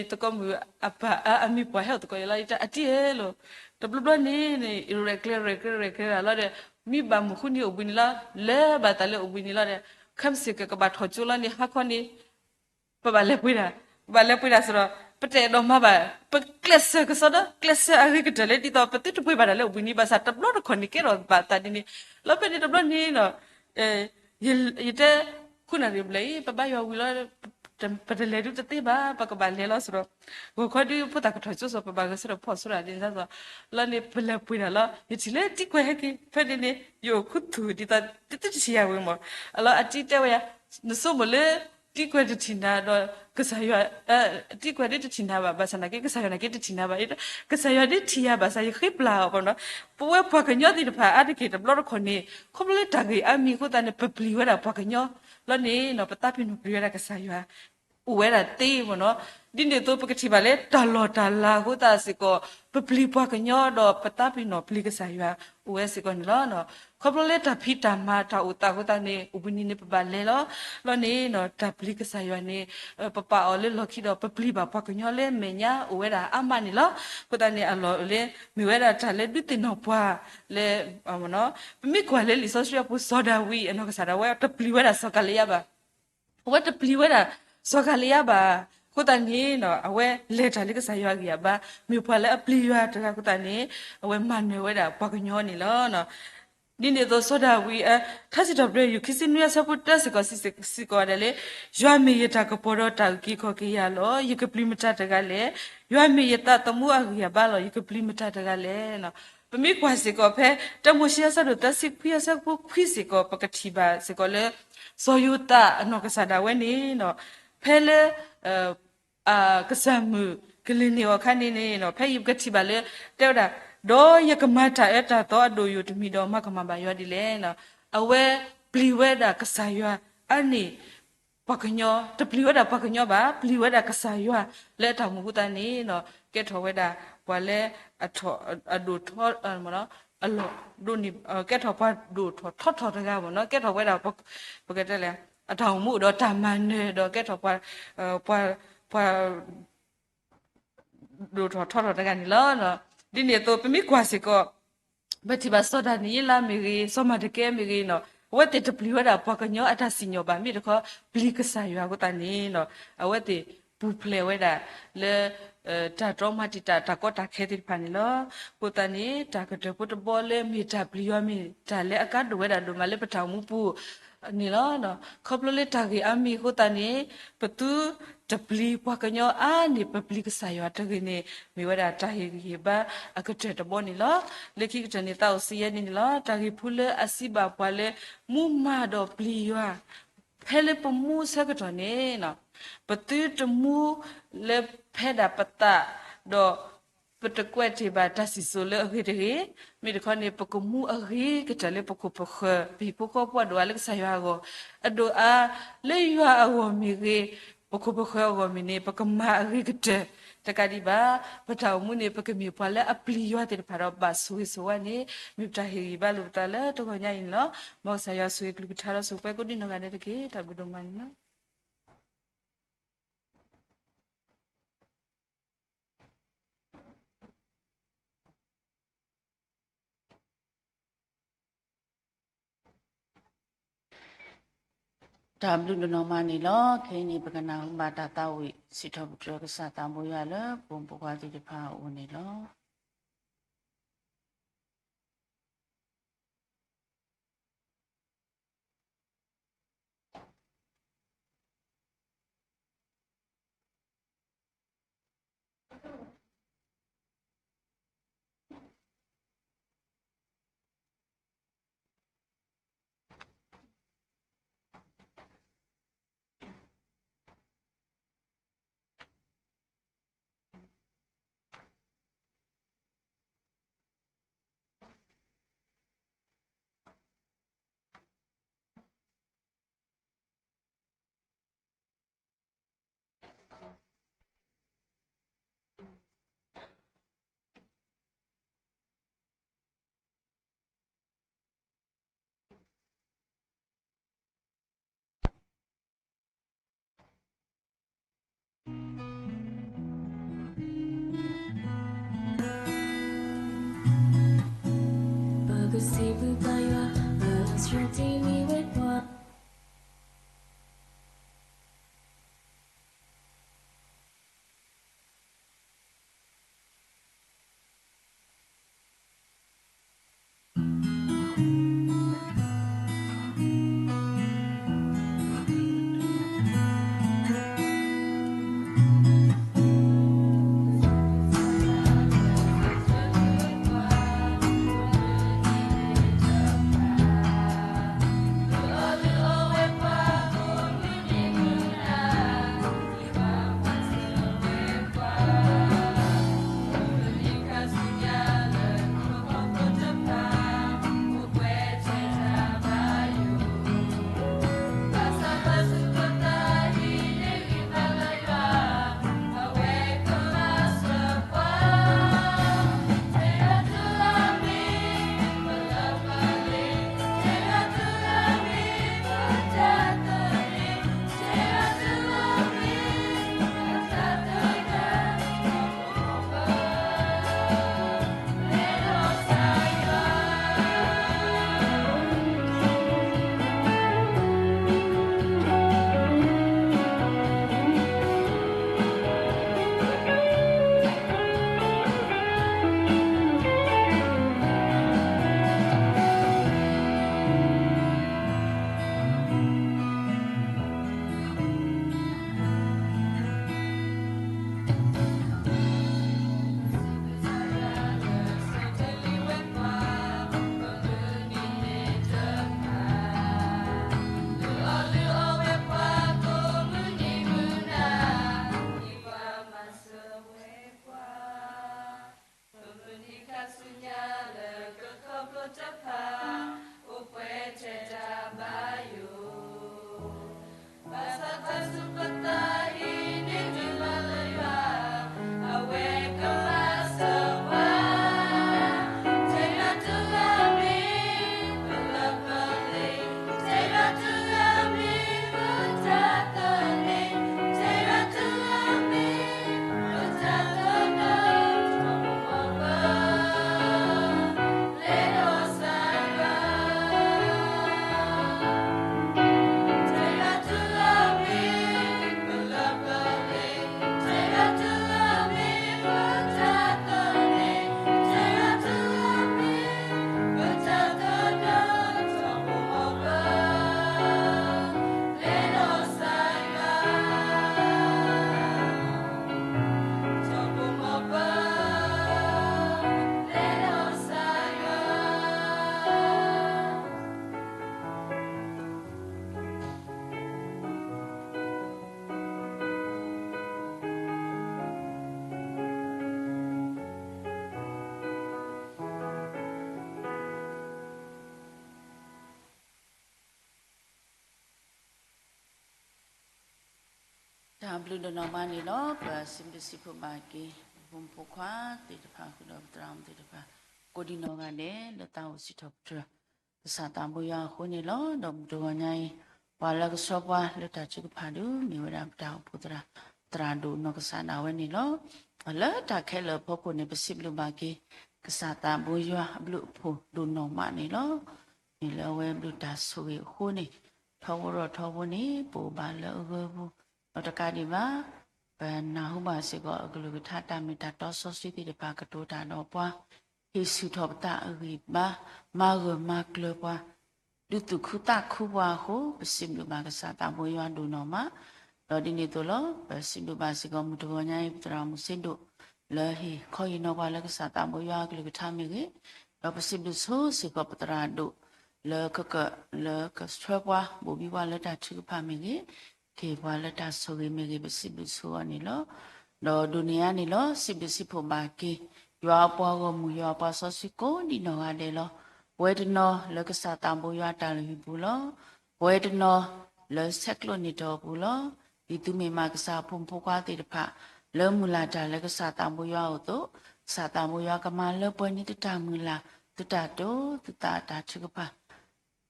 သကိးမုၣ်အပၢ်အါအမံၤပှၢ်ဟဲအိၣ်သကိးယၤလီၤ ယတဲအတံၢ်ဧၢလီၤ. တဘျီဘျီန့ၣ်န့ၣ် ရဲၣ်ကျဲၤရဲၣ်ကျဲၤရဲၣ်ကျဲၤတၢ်လီၤဒီး မ့ၢ်ဘၣ်မုၢ်ဃုနံၤအိၣ်ဘှံးနံၤလီၤ လဲၤဘၣ်သးလၢအိၣ်ဘှံးနံၤလီၤဒီး ခဲမုၢ်ဆ့ၣ်ကကဘၣ်ထီၣ်ကၠိလီၤန့ၣ် ဟါခီန့ၣ် ပဘၣ်လဲၤပှ့ၤတၢ်, ပဘၣ်လဲၤပှ့ၤတၢ်စ့ၢ်ဒီး ပတအဲၣ်ဒိးမၤဘၣ်, ပကျဲးစၢးကစီဒီ ကျဲးစၢးအဂ့ၤကတၢၢ်လၢဒ်သိး ပသုတပှ့ၤဘၣ်တၢ်လၢအိၣ်ဘှံးနံၤ ဘၣ်ဆၣ်တဘျီတခီၣ်န့ၣ်ကဲထီၣ်ဘၣ်သးဒ်န့ၣ်, လီၤဖဲန့ၣ်တဘျီန့ၣ်နီၤ ယတဲ ဃုနၣ်ရံၣ်ဘျဲၣ်အံၤ ပဘါယွၤဝံၤလီၤ ပတလဲၤဒုတသ့ဘၣ် ပကဘၣ်လဲၤလီၤစ့ၢ်ဒီး ဂီၤခီဒုးဖိသၣ်ကထီၣ်ကၠိစ့ၢ် ပဘၣ်ဂဲၤဆၢထၢၣ်ဖှီၣ်ဆိတၢ်ဒ်န့ၣ်စ့ၢ် လီၤန့ၣ် ပလဲၤပှ့ၤတၢ်လီၤ ယထံၣ်လၢတံၤကွဲးဟဲက့ၤ ဖဲန့ၣ်န့ၣ် ယအိၣ်ခူသူၣ်ဒ်သိး တသ့တထံၣ်ယၤဝဲမး အလီၤအတံၤတဲဝဲယၤ နဆိကမိၣ်လၢ တံၤကွဲးတထံၣ်နၤဒီး ကစၢ်ယွၤ တံၤကွဲးဒ်တထံၣ်နၤဘၣ် ဘၣ်ဆၣ်နာ်က့ ကစၢ်ယွၤနာ်က့တထံၣ်နၤဘၣ် ကစၢ်ယွၤဒ်ထံၣ်ယၤဘၣ်ဆၣ် ယဃ့ပျၢ်အီၤဘၣ်နီၤ ပဝဲပှၤကညီသ့ၣ်တဖၣ်အါတက့ၢ်တဘျီတခီၣ်န့ၣ် ခီဖျိလၢတၢ်ဂ့ၢ်အါမံၤအဃိသတးန့ၣ် ပပျံၤဝဲဒၣ်ပှၤကညီ လီၤန့ၣ်နီၤ ပသးပ့ၤနီၣ်ပျံၤဝဲဒၣ်ကစၢ်ယွၤ အိၣ်ဝဲဒၣ်သ့မ့ၢ်နီၤ. ဒ်န့ၣ်အသိး ပကထံၣ်ဘၣ်လၢတၢ်လီၢ်တၢ်လၤအဃိသတးစ့ၢ်ကီး ပပျံၤပှၤကညီဒီးပသးပ့ၤနီၣ်ပျံၤကစၢ်ယွၤအိၣ်ဝဲစ့ၢ်ကီးန့ၣ်လီၤ. ခီဖျိလၢတၢ်ဖံးတၢ်မၤတၢ်အိၣ်သးအဃိသတးန့ၣ် အိၣ်ဘှံးနံၤန့ၣ်ပဘၣ်လဲၤလီၤ. လီၤန့ၣ် တၢ်ပျံၤကစၢ်ယွၤန့ၣ် ပပာ်အီၤလၢလီၢ်ခံဒီး ပပျံၤဘၣ်ပှၤကညီလၢမဲာ်ညါအိၣ်ဝဲဒၣ်အါမးန့ၣ်လီၤ. အဃိသတးန့ၣ် အလီၢ်လၢ မ့ၢ်ဝဲဒၣ်တၢ်လၢဒုးသ့ၣ်နီၣ်ပှၤလၢ ပမ့ၢ်ကွၢ်လၢလံာ်စီဆှံအပူၤ စီၤဒၤဝံးအနီၢ်ကစၢ်ဒၣ်ဝဲတပျံၤဝဲဒၣ်စီၤကၤလံယါဘၣ်. အဝဲတပျံၤဝဲဒၣ်စီၤကၤလံယါဘၣ်. အဃိသတးန့ၣ် အဝဲလဲၤတၢ်လၢကစၢ်ယွၤအဂံၢ်အဘါ မ့ၢ်ပှၤလၢအပျံၤယွၤတဂၤအဃိသတးန့ၣ် အဝဲမၤနၢၤဝဲဒၣ်ပှၤကညီန့ၣ်လီၤ. ဒ်န့ၣ်အသိး စီၤဒၤဝံး ထါစံးထီၣ်ပတြၢၤ ယူၢ်ခံဆံနွံအဆၢဖိတၢစ့ၢ်ကီး စံးစ့ၢ်ကီးဝဲဒၣ်လၢ ယွၤမ့ၢ်ယတၢ်ကပီၤဒီးတၢ်အုၣ်က့ၤခီၣ်က့ၤယၤလီၤ. ယကပျံၤမတၤတဂၤလဲၣ်. ယွၤမ့ၢ်ယသးသမူအဂံၢ်အဘါလီၤ. ယကပျံၤမတၤတဂၤလဲၣ်. ပမ့ၢ်ကွၢ်စ့ၢ်ကီးဖဲ တၢမိၤၡ့အဆၢဒိၣ်သၢဆံခွံအဆၢဖိခွံစ့ၢ်ကီး ပကထံၣ်ဘၣ်စ့ၢ်ကီးလၢ စီၤယိၤသးအနီၢ်ကစၢ်ဒၣ်ဝဲန့ၣ် ဖဲလၢ ကစၢ်မုၣ်ကလဲၤန့ၢ်အီၤအခါန့ၣ်န့ၣ် ဖဲအံၤပကထံၣ်ဘၣ်လၢ တဲဝဲဒၣ်, ဒီးယကမၤတၢ်အၢတၢ်သီအဒိၣ်ယိာ်တမံၤဒီး မၤကမၣ်ဘၣ်ယွၤဒ်လဲၣ်. အဝဲပျံၤဝဲဒၣ်ကစၢ်ယွၤအါန့ၢ် ပှၤကညီ, တပျံၤဝဲဒၣ်ပှၤကညီဘၣ်, ပျံၤဝဲဒၣ်ကစၢ်ယွၤလၢအတၢ်အိၣ်မူအဃိသတးန့ၣ် ကဲထီၣ်ဝဲဒၣ်ပှၤလၢအထီၣ်, အဒိၣ်ထီၣ်, အလီၢ်ဒိၣ်န့ၣ်, ကဲထီၣ်ပှၤဒိၣ်ထီၣ်ထီထီၣ်တဂၤမ့ၢ်နီၤ, ကဲထီၣ်ဝဲဒၣ် ပကတဲလဲၣ်, အတၢ်အိၣ်မူအိၣ်ဒီးတၢ်မၤနၢၤဒီး ကဲထီၣ်ပှၤ, ပှၤ ဒိၣ်ထီၣ်ထီထီၣ်တဂၤန့ၣ်လီၤ. ဒ်န့ၣ်အသိး ပမ့ၢ်ကွၢ်စ့ၢ်ကီး ပထံၣ်ဘၣ်စီၤဒၤနံးယ့လးမ့ၢ်ဂ့ၤ, စီၤမၤဒကဲမ့ၢ်ဂ့ၤနီၤ, အဝဲသ့ၣ်တပျံၤဝဲဒၣ်ပှၤကညီအတၢ်စံၣ်ညီၣ်ဘၣ်, မ့ၢ်တခီ ပျံၤကစၢ်ယွၤအဃိသတးန့ၣ် အဝဲသ့ၣ်ပူၤဖျဲးဝဲဒၣ်လၢ တၢ်တြီမၤတံာ်တာ် တၢ်ကီတၢ်ခဲသ့ၣ်တဖၣ်န့ၣ်လီၤ. အဃိသတးန့ၣ် တၢ်ကတၢၢ်ဖိတဘီလၢမ့ၢ်တၢ်ပျံၤယွၤ မ့ၢ်တၢ်လၢအကါဒိၣ်ဝဲဒၣ်ဒိၣ်မးလၢပတၢ်အိၣ်မူပူၤန့ၣ်လီၤ. ခီဖျိလၢတၢ်ဂ့ၢ်အါမံၤအဃိသတးန့ၣ် ပသုတပျံၤပှၤကညီအါန့ၢ် ပပျံၤကစၢ်ယွၤတဂ့ၤန့ၣ် မ့ၢ်ဝဲဒၣ်တၢ်ဟ့ၣ်ဂံၢ်ဟ့ၣ်ဘါအကတၢၢ်တဘီန့ၣ်လီၤ. လၢခံကတၢၢ်န့ၣ် သးအိၣ်စံးယဲန့ၣ်န့ၣ်လီၤ. တၢ်ဂ့ၢ်ဖိလၢအစံးဘၣ်ပှၤလၢ မူမၤဒီးပျံၤယွၤ ဖဲလၢပမူအဆၢကတီၢ်န့ၣ် ပသုတမူလၢဖဲဒၣ်ပသးဒီး ပတကွဲးတ့ၢ်ဘၣ်တၢ်စံၣ်စိၤလၢအဂ့ၤတဂ့ၤ, မ့ၢ်တခီန့ၣ် ပကမူအဂ့ၤကတၢၢ်လၢပခိၣ်ပဃၢၤ ပဟံၣ်ဖိဃီဖိအဒိၣ်အါလၢကစၢ်ယွၤအဂီၢ်, အဒိၣ်အါလၢယွၤအဂီၢ်မ့ၢ်ဂ့ၤ, ပခိၣ်ပဃၢၤအဂီၢ်မ့ၢ်န့ၣ် ပကမၤအဂ့ၤကတၢၢ်တကးဒံးဘၣ်. ပတၢ်အိၣ်မူန့ၣ် ပကမ့ၢ်ပှၤလၢအပျံၤယွၤသ့ၣ်တဖၣ်ဒီးဘၣ်ဆိၣ်ဂ့ၤဆိၣ်ဝါန့ၣ် မ့ၢ်ပတၢ်ဟ့ၣ်ဂံၢ်ဘါလိာ်ပသးလၢတဂီၤညါအံၤန့ၣ်လီၤ. မ်ကစၢ်ယွၤဆိၣ်ဂ့ၤကလုၢ်ကထါဒီးဆိၣ်ပှဲၤကိးဒံနီၢ်ဂၤဒဲးတက့ၢ်. တၢ်ဘျုးဒိၣ်မးန့ၣ်လီၤ. တၢ်ဘျုးဒိၣ်နီၢ်မးန့ၣ်လီၤ. ခဲအံၤန့ၣ် ပကနၢ်ဟူဘၣ်တၢ်သးဝံၣ် စံးထီၣ်ပတြၢၤကစၢ်သးဘိယွၤလၢ ပှၤပိာ်ခွါသ့ၣ်တဖၣ်အအိၣ်န့ၣ်လီၤ. တၢ်ဘျုးဒိၣ်နီၢ်မးန့ၣ်လီၤ. ပစံးဘျုးစံးဖှိၣ်ဘၣ်က့ၤ ပဖိမုၣ်ဖိခွါသ့ၣ်တဖၣ်ဃုာ်ဒီးပသရၣ်မုၣ်သ့ၣ်တဖၣ် ကိးဒံနီၢ်ဂၤဒဲး လၢတၢ်အိၣ်စံးထီၣ်ပတြၢၤ ကစၢ်သးဘိယွၤအဃိန့ၣ်လီၤ. ဒီးမုၢ်တဂီၤညါအံၤ ပှၤလၢကဆှၢပှၤလၢတၢ်ထုကဖၣ်ဒုး မ့ၢ်ဝဲဒၣ်ပတၢ်အိၣ်ဖှိၣ်သရၣ် သရၣ်ဒိၣ်နီၢ်ကစၢ်ဒၣ်ဝဲန့ၣ်လီၤ. လၢတၢ်ခဲလၢာ်အဖီခိၣ်န့ၣ် ပစံးဘျုးဘၣ်က့ၤ ကစၢ်သးဘိယွၤအဘျုးအဖှိၣ်ဒိၣ်နီၢ်မးန့ၣ်လီၤ. မ့ၢ်လၢအဝဲဘျုးတၢ်ဆိၣ်ဂ့ၤအဃိန့ၣ် ထီဘိထီဘိန့ၣ် ပအိၣ်ဘၣ်လၢအဂၢၤပူၤ ဒီးတကးဒံးဘၣ် ပနၢ်ဟူဘၣ်စ့ၢ်ကီးအကလုၢ်ကထါတၢ်မ့ၢ်တၢ်တီစီဆှံသ့ၣ်တဖၣ်ကတိၤတၢ်ဒီးပှၤ ဟ့ၣ်ဆူၣ်ထီၣ်ပသးအဂံၢ်အဘါ မၤဂၢၢ်မၤကျၢၤပှၤ ဒုးသူၣ်ခုသးခုပှၤအဃိ ပစံးဘျုးဘၣ်ကစၢ်သးဘိယွၤဒိၣ်နီၢ်မး ဒီးဒ်န့ၣ်အသိးလီၤ. ပစံးဘျုးဘၣ်စ့ၢ်ကီးမုၢ်တဂီၤညါအံၤ ပသရၣ်မုၣ်စ့ဒိၣ် လၢဟ့ၣ်ခီဟ့ၣ်နီၤပှၤလၢကစၢ်သးဘိယွၤအကလုၢ်ကထါမ့ၢ်ဂ့ၤ, ဒီးပစံးဘျုးဆိစ့ၢ်ကီးပသရၣ်ဒိၣ် လၢကက လၢကဆှၢပှၤ ဘိၣ်ဘံပှၤလၢတၢ်ထုကဖၣ်မ့ၢ်ဂ့ၤ, ကဟ့ၣ်ပှၤလၢတၢ်ဆိၣ်ဂ့ၤမ့ၢ်ဂ့ၤ ပစံးဘျုးဆိအီၤန့ၣ်လီၤ. ဒီးဒိၣ်န့ၢ်အါန့ၣ်လီၤ စံးဘျုးစံးဖှိၣ်ဘၣ်က့ၤ ယွၤအပှၤဂီၢ်မုၢ် ယွၤအပှၤစီဆှံကိးဒံနီၢ်ဂၤဒဲးလီၤ. ပဝဲတနီၤလၢကစၢ်သးဘိယွၤတၢ်လုၢ်ဟံၣ်ပူၤလီၤ. ပဝဲတနီၤလၢဆဲးကျိးန့ၢ်တီၢ်အပူၤလီၤ. ဒ်သုမ့ၢ်မးကစၢ်အဖိမုၣ်ဖိခွါသ့ၣ်တဖၣ် လၢမုၢ်လၢ်တၢ်လၢကစၢ်သးဘိယွၤအအိၣ်အသိး, ကစၢ်သးဘိယွၤကမၤလၢပှဲၤန့ၢ်သုတၢ်မုၢ်လၢ်, သုတၢ်တိာ်, သုသးအတၢ်ထုကဖၣ်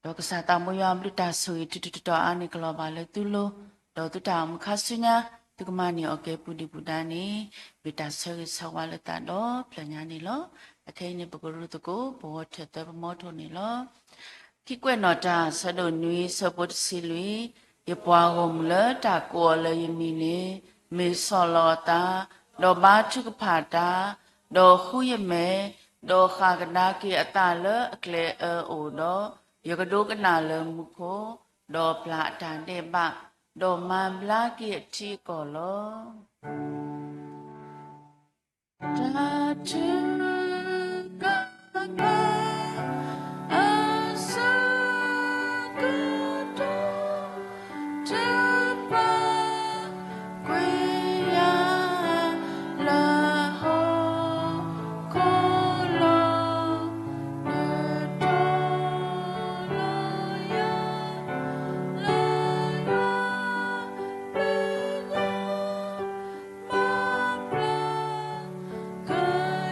ဒီးကစၢ်သးဘိယွၤအဘျုးတၢ်ဆိၣ်ဂ့ၤ ထူးထူးတီၤတီၤအါန့ၢ်ကလီၤဘၣ်လၢသုလိၤ, ဒီးသုတၢ်အိၣ်မူခါဆူညါ သုကမၤန့ၢ်အီၤကဲပူၤဒံးပူၤဒါန့ၣ် မ့ၢ်တၢ်ဆၢဂ့ၤဆၢဝါလၢသးဒီဖျၢၣ်ညါန့ၣ်လီၤ. အခဲအံၤန့ၣ် ပကရူၢ်သကိး ပဝီထၢၣ်သၢပမီထိၣ်န့ၣ်လီၤ. ခံကွဲးနီၣ်တၢ် ဆၢဒိၣ်နွံ ဆၢဖိတဆံလွံၢ်, ယပှၤဂီၢ်မုၢ်လၢတၢ်ကိးအီၤလၢယမံၤန့ၣ် မ့ၢ်ဆီၣ်လီၤအသး, ဒီးဘါထုကဖၣ်တၢ်, ဒီးဃုယမဲာ်, ဒီးဃၣ်ကဒါက့ၤအသးလၢအကျဲအၢအိၣ်ဒီး, ယကဒိကနၣ်လၢမူခိၣ်, ဒီးပျၢ်အတၢ်ဒဲးဘး, ဒီးမၤဘျါက့ၤအထံအကီၢ်လီၤ. တၢ်ထုကဖၣ် အဆၢကတီၢ် တပာ်ကွံာ်ယၤ လၢဟီၣ်ခိၣ်လီၤ.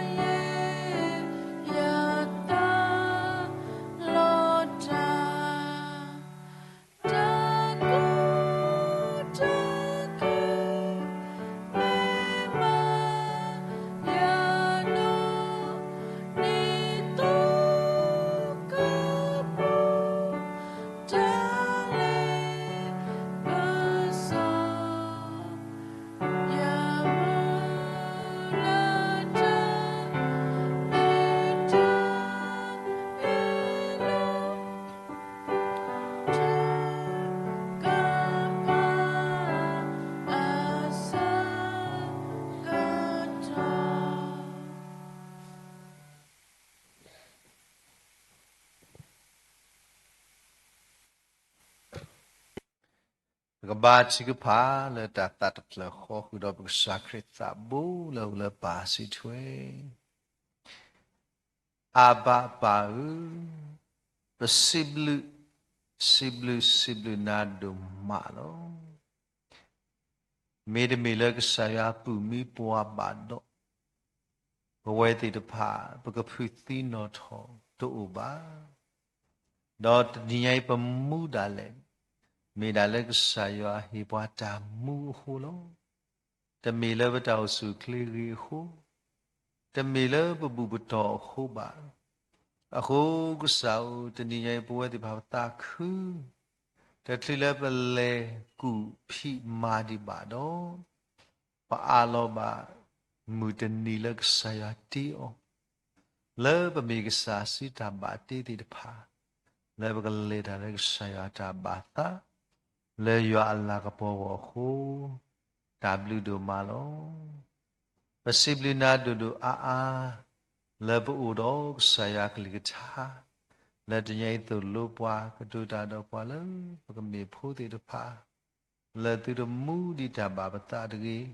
နုာ်ထီၣ်လီၤယၤ လၢယွၤ ပညိၣ် မၤဘျါ ကယဲၢ်ယသး လီၤတၢ် တၢ်ကူၣ်တၢ်က့ၤ မ့ၢ်မၤယၤနီၢ် နံၣ်သိကပူၤ တၢ်လ့ပစီ ယမုၢ်လၢတၢ် မ့ၢ်တၢ် ထုကဖၣ် အဆၢကတီၢ်. ပကဘါထုကဖၣ်လၢတၢ်သးတဖျၢၣ်ဃီ ဃုာ်ဒီးပကစၢ်ခရံာ်သးဘိလၢအအိၣ်လၢပၢ်စုထွဲ အဘၤပၢ်ဧၢ, ပစံးဘျုး, စံးဘျုးစံးဘျုးနၤဒိၣ်မးလီၤ. မ့တမ့ၢ်လၢကစၢ်ယွၤအပူၤမံပှၤဘၣ်ဒီး, ပဝဲသ့ၣ်တဖၣ် ပကဖုးသံနီၣ်ထီၣ်တအိၣ်ဘၣ်. ဒီးတနံၤညါအံၤပမူဒၣ်လဲာ်, မ့ၢ်ဒၣ်လၢကစၢ်ယွၤဟ့ၣ်ပှၤတၢ်မူအဃိလီၤ. တမ့ၢ်လၢပတၢ်အိၣ်ဆူၣ်အိၣ်ချ့ဂ့ၤအဃိ, တမ့ၢ်လၢပဘူၣ်ပတီၢ်အဃိဘၣ်. အဃိကစၢ်ဧၢ, တနံၤညါအံၤပဝဲသ့ၣ်တဖၣ်ပသးခု, တချုးလၢပလဲၤကူၣ်ဖံးမၤဒံးဘၣ်ဒီး ပအးလီၤဘၣ်မုၢ်တနံၤလၢကစၢ်ယွၤတ့အီၤ, လၢပမ့ၢ်ကစၢ်စုတၢ်ဘၣ်တ့သ့ၣ်တဖၣ်, လၢပကလဲၤတၢ်လၢကစၢ်ယွၤတၢ်ဘၣ်သး, လၢယွၤအလၤကပီၤအဂီၢ်အဃိ, တၢ်ဘျုးဒိၣ်မးလီၤ. ပစံးဘျုးနၤဒိၣ်ဒိၣ်အါအါ, လၢပအိၣ်ဒီးကစၢ်ယွၤကလုၢ်ကထါ, လၢတနံၤညါအံၤသိၣ်လိပှၤ ကတိၤတၢ်ဒီးပှၤလၢပကမ့ၢ်ဖိသ့ၣ်တဖၣ် လၢသုတမူဒံးတၢ်ဘၣ်ပသးတဂ့ၤ,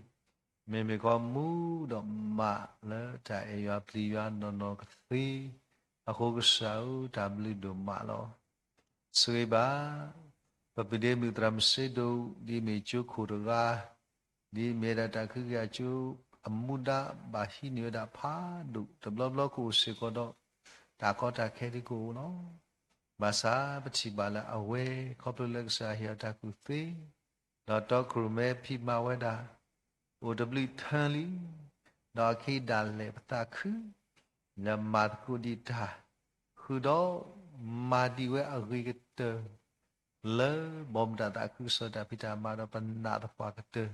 မ့မ့ၢ်ကီမူဒီးမးလၢတၢ်အဲၣ်ယွၤပျံၤယွၤနီၢ်နီၢ်ကသ့, အဃိကစၢ်ဧၢ, တၢ်ဘျုးဒိၣ်မးလီၤ. ဆိၣ်ဂ့ၤဘၣ် ပပုၢ်ဒ့မုၣ်သရၣ်မုၣ်စ့ဒိၣ် ဒ်မ့ၢ်ကၠိခိၣ်တဂၤ, ဒ်မ့ၢ်ဝဲဒၣ်တၢ်ကဟုကယာ်ကၠိအမူဒါဘၣ်ဟံးန့ၢ်ဝဲဒၣ်ဖးဒိၣ် တဘျီဘျီကအိၣ်စ့ၢ်ကီးဒီး တၢ်ကီတၢ်ခဲဒ်ကအိၣ်လီၤ. ဘၣ်ဆၣ်ပထံၣ်ဘၣ်လၢအဝဲ ခီဖျိလၢကစၢ်ယွၤဟ့ၣ်အီၤတၢ်ကူၣ်သ့ ဒီးတီခိၣ်ရိၣ်မဲဖံးမၤဝဲဒၣ် အိၣ်တဘျုးထၢလံ, ဒီးအခံဒၣ်လဲာ်ပသးခု လၢမၤသကိးဒံးတၢ် ဃုာ်ဒီးမၤဒံးဝဲအဂ့ၤကတၢၢ် လၢဘီမုၢ်တၢ်သးခုကစီၣ်တၢ်ဖံးတၢ်မၤဒီးပနာ်သပှၢ်ကတၢၢ်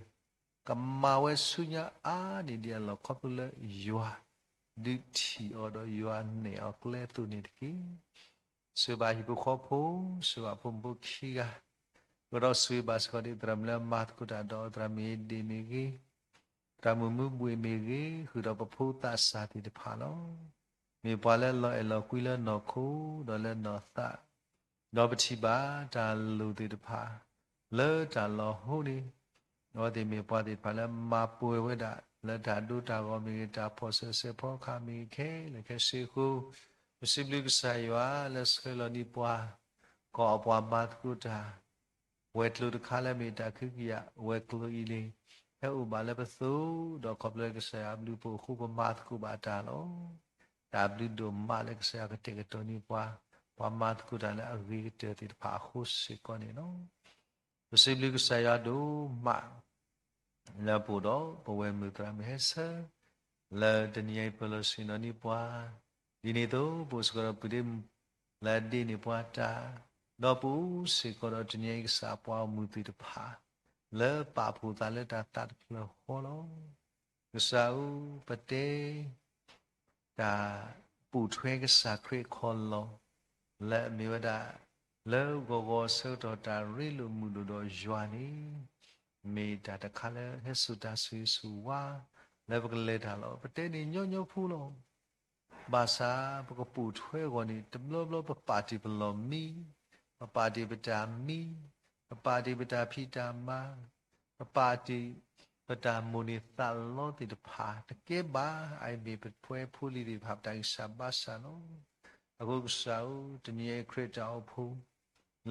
ကမၤဝဲဆူညါအါန့ၢ်ဒံးအလီၢ် ခီဖျိလၢယွၤဒုးထံၣ်အီၤဒီးယွၤနဲၣ်အီၤကျဲအသိးန့ၣ်တက့ၢ်. စံးဘၣ်ဟံၣ်ဖိဃီဖိ, စံးဘၣ်ဖိမုၣ်ဖိခံဂၤ, ကဒီးစံးဘၣ်စ့ၢ်ကီးဒ်သရၣ်မုၣ်လၢမၤသကိးတၢ်ဒီးသရၣ်မုၣ်အ့ဒ့ၣ်မ့ၢ်ဂ့ၤ, သရၣ်မုၣ်မုၢ်ဘှံးမ့ၢ်ဂ့ၤ, ဃုာ်ဒီးပဖိသးစၢ်သ့ၣ်တဖၣ်လီၤ. မ့ၢ်ပှၤလၢလီၤအဲၣ်လီၤကွံလၢနီၢ်ခိဒီးလၢနီၢ်သး, ဒီးပထံၣ်ဘၣ်တၢ်လိၣ်သ့ၣ်တဖၣ် လၢတၢ်လီၤဟိန့ၣ် အဝဲသ့ၣ်မ့ၢ်ပှၤသ့ၣ်တဖၣ်လၢမၤပှဲၤဝဲဒၣ် လၢတၢ်ဒိတၢ်ဂီၤမ့ၢ်ဂ့ၤ, တၢ်ဖီၣ်စဲးစဲးဖီကဟၣ်မ့ၢ်ဂ့ၤခဲလၢာ်ခဲဆ့အဃိ, ပစံးဘျုးကစၢ်ယွၤလၢဆှၢလီၤန့ၢ်ပှၤ ကီၢ်အပှၤမၤသကိးတၢ် ဝဲၤကျိၤတခါလၢမ့ၢ်တၢ်ကဟုကယာ်ဝဲၤကျိၤအံၤန့ၣ် ဟဲအိၣ်ဘၣ်လၢပသိး, ဒီးခီဖျိကစၢ်ယွၤအဘျုးအဖှိၣ်အဃိ ပမၤသကိးဘၣ်တၢ်လီၤ. တၢ်ဘျုးဒိၣ်မးလၢကစၢ်ယွၤကတဲာ်ကတီၤန့ၢ်ပှၤ ပှၤမၤသကိးတၢ်လၢအဂ့ၤကတၢၢ်သ့ၣ်တဖၣ်အဃိစ့ၢ်ကီးန့ၣ်လီၤ. ပစံးဘျုးကစၢ်ယွၤဒိၣ်မး လၢပအိၣ်ဒီးပဝဲၢ်မုၣ်သရၣ်မုၣ်ဟဲဆၢ လၢတနံၤအံၤပၢၢ်လီၤဆ့ၣ်နီၤန့ၢ်ပှၤ, ဒ်န့ၣ်အသိး ပအိၣ်စ့ၢ်ကီးဒီးပုၢ်ဒ့မုၣ် လၢအဒ့န့ၢ်ပှၤတၢ်, ဒီးပအိၣ်စ့ၢ်ကီးဒီးတနံၤအံၤကစၢ်ပှၤဂီၢ်မုၢ်သ့ၣ်တဖၣ် လၢပာ်ဖှိၣ်သးလၢတၢ်သးတဖျၢၣ်ဃီလီၤ. ကစၢ်ဧၢ, ပတဲ တၢ်ပိာ်ထွဲကစၢ်ခရံာ်အခီၣ်လီၢ် လၢအမ့ၢ်ဝဲဒၣ် လၢဂီၤဂီၤအဆၢကတီၢ်တၢ်ရ့လိာ်မုာ်လိာ်ဒီးယွၤန့ၣ် မ့ၢ်တၢ်တခါလၢဟဲစိာ်တၢ်ဆိၣ်ဂ့ၤဆိၣ်ဝါ လၢပကလဲၤတၢ်လီၤ. ပတဲန့ၣ်ညီညီဖိလီၤ. ဘၣ်ဆၣ်ပကပိာ်ထွဲအဂီၢ်န့ၣ် တဘျီဘျီပပာ်တ့ၢ်ပလီၢ်မံ, ပပာ်တ့ၢ်ပတၢ်မံ, ပပာ်တ့ၢ်ပတၢ်ဖံးတၢ်မၤ, ပပာ်တ့ၢ်ပတၢ်မိၣ်န့ၢ်သးလီသ့ၣ်တဖၣ် တကဲဘၣ် အအံၤမ့ၢ်ပဖိပလံၤသ့ၣ်တဖၣ်ပတၢ်ဂံၢ်စၢ်ဘါစၢ်လီၤ. အဃိကစၢ်ဧၢ, တနံၤအံၤခရံာ်တၢ်အိၣ်ဖှိၣ်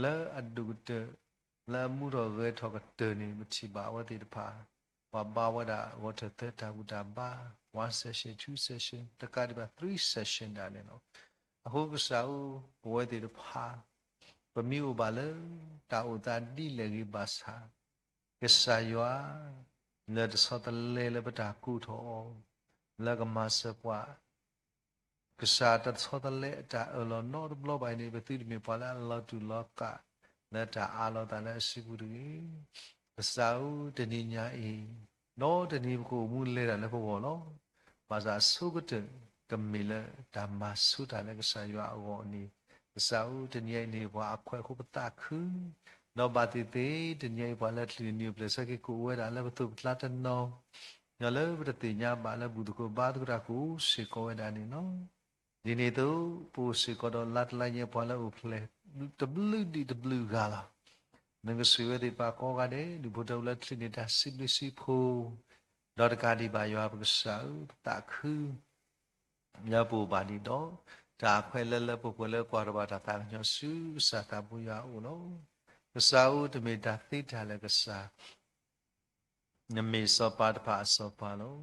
လၢအဒိၣ်ကတၢၢ် လၢအမူထီၣ်ဂဲၤထီၣ်ကတၢၢ်န့ၣ် ပထံၣ်ဘၣ်အဝဲသ့ၣ်တဖၣ် ပှၤဘါဝဲဒၣ်ဂီၤထၢၣ်သၢတၢ်ဘူၣ်တၢ်ဘါ one session, two session, တကးဒံးဘၣ် three session ဒၣ်လဲာ်လီၤ. အဃိကစၢ်ဧၢ, ပဝဲသ့ၣ်တဖၣ် ပမ့ၢ်အိၣ်ဘၣ်လၢတၢ်အိၣ်သးဒ်လဲၣ်ဂ့ၤဘၣ်ဆၣ်, ကစၢ်ယွၤ လၢတဆီတလဲလၢပတၢ်ကိးထီၣ်အီၤ လၢကမၤစၢၤပှၤ ကစၢ်တဆီတလဲအတၢ်အၢၣ်လီၤနီတဘျီဘၣ်အံၤန့ၣ် ပသုတမ့ၢ်ပှၤလၢအလီၤတူာ်လီၤကာ် လၢတၢ်အးလီၤသးလၢအစုပူၤတဂ့ၤ. ကစၢ်ဧၢ, တနံၤညါအံၤ ဒီးတနံၤပကအိၣ်မူလဲၤတၢ်လၢပဂီၢ်လီၤ. ဘၣ်ဆၣ်အဆိကတၢၢ် ကမ့ၢ်လၢတၢ်မၤဆူၣ်တၢ်လၢကစၢ်ယွၤအဂီၢ်န့ၣ်, ကစၢ်ဧၢ, တနံၤအံၤန့ၣ်ပှၤအခွဲးအဃိပသးခု, ဒီးဘၣ်သ့ၣ်သ့ၣ် တနံၤအံၤပှၤလၢတချုးန့ၣ် နံၣ်အိၣ်ဖျဲၣ်ဆၢက့ၤကအိၣ်ဝဲဒၣ်လၢပသိးပကျါတနီၤ ဒီးလၢပတသ့ၣ်ညါဘၣ်လၢဘူၣ်သကိးဘါသကိးတၢ်ကအိၣ်စ့ၢ်ကီးဝဲဒၣ်န့ၣ်လီၤ. ဒ်န့ၣ်အသိး ပအိၣ်စ့ၢ်ကီးဒီးလါတလါညါပှၤလၢအိၣ်ဖျဲၣ် တဘျုးဒံးတဘျုးဂၤလီၤ. နကဆိၣ်ဂ့ၤဝဲသ့ၣ်တဖၣ်ကိးဂၤဒဲး ဒူၣ်ဖိထၢဖိလၢတချုးန့ၣ် တၢ်စံးဘျုးစံးဖှိၣ်, ဒီးတကးဒံးဘၣ်ယွၤပကစၢ်ဧၢ ပသးခု လၢပအိၣ်ဘၣ်န့ၣ်ဒီး တၢ်အခွဲးလၢလၢပှဲၤပှဲၤလၢကွၢ်ထီၣ်ဘၣ်တၢ်သးကညီၤဆူကစၢ်သးပူၤယွၤအအိၣ်လီၤ. ကစၢ်ဧၢ တမ့ၢ်တၢ်သ့တၢ်လၢာ်ကစၢ် နမ့ၢ်စီၤပၤတဖၣ်အစီၤပၤလီၤ.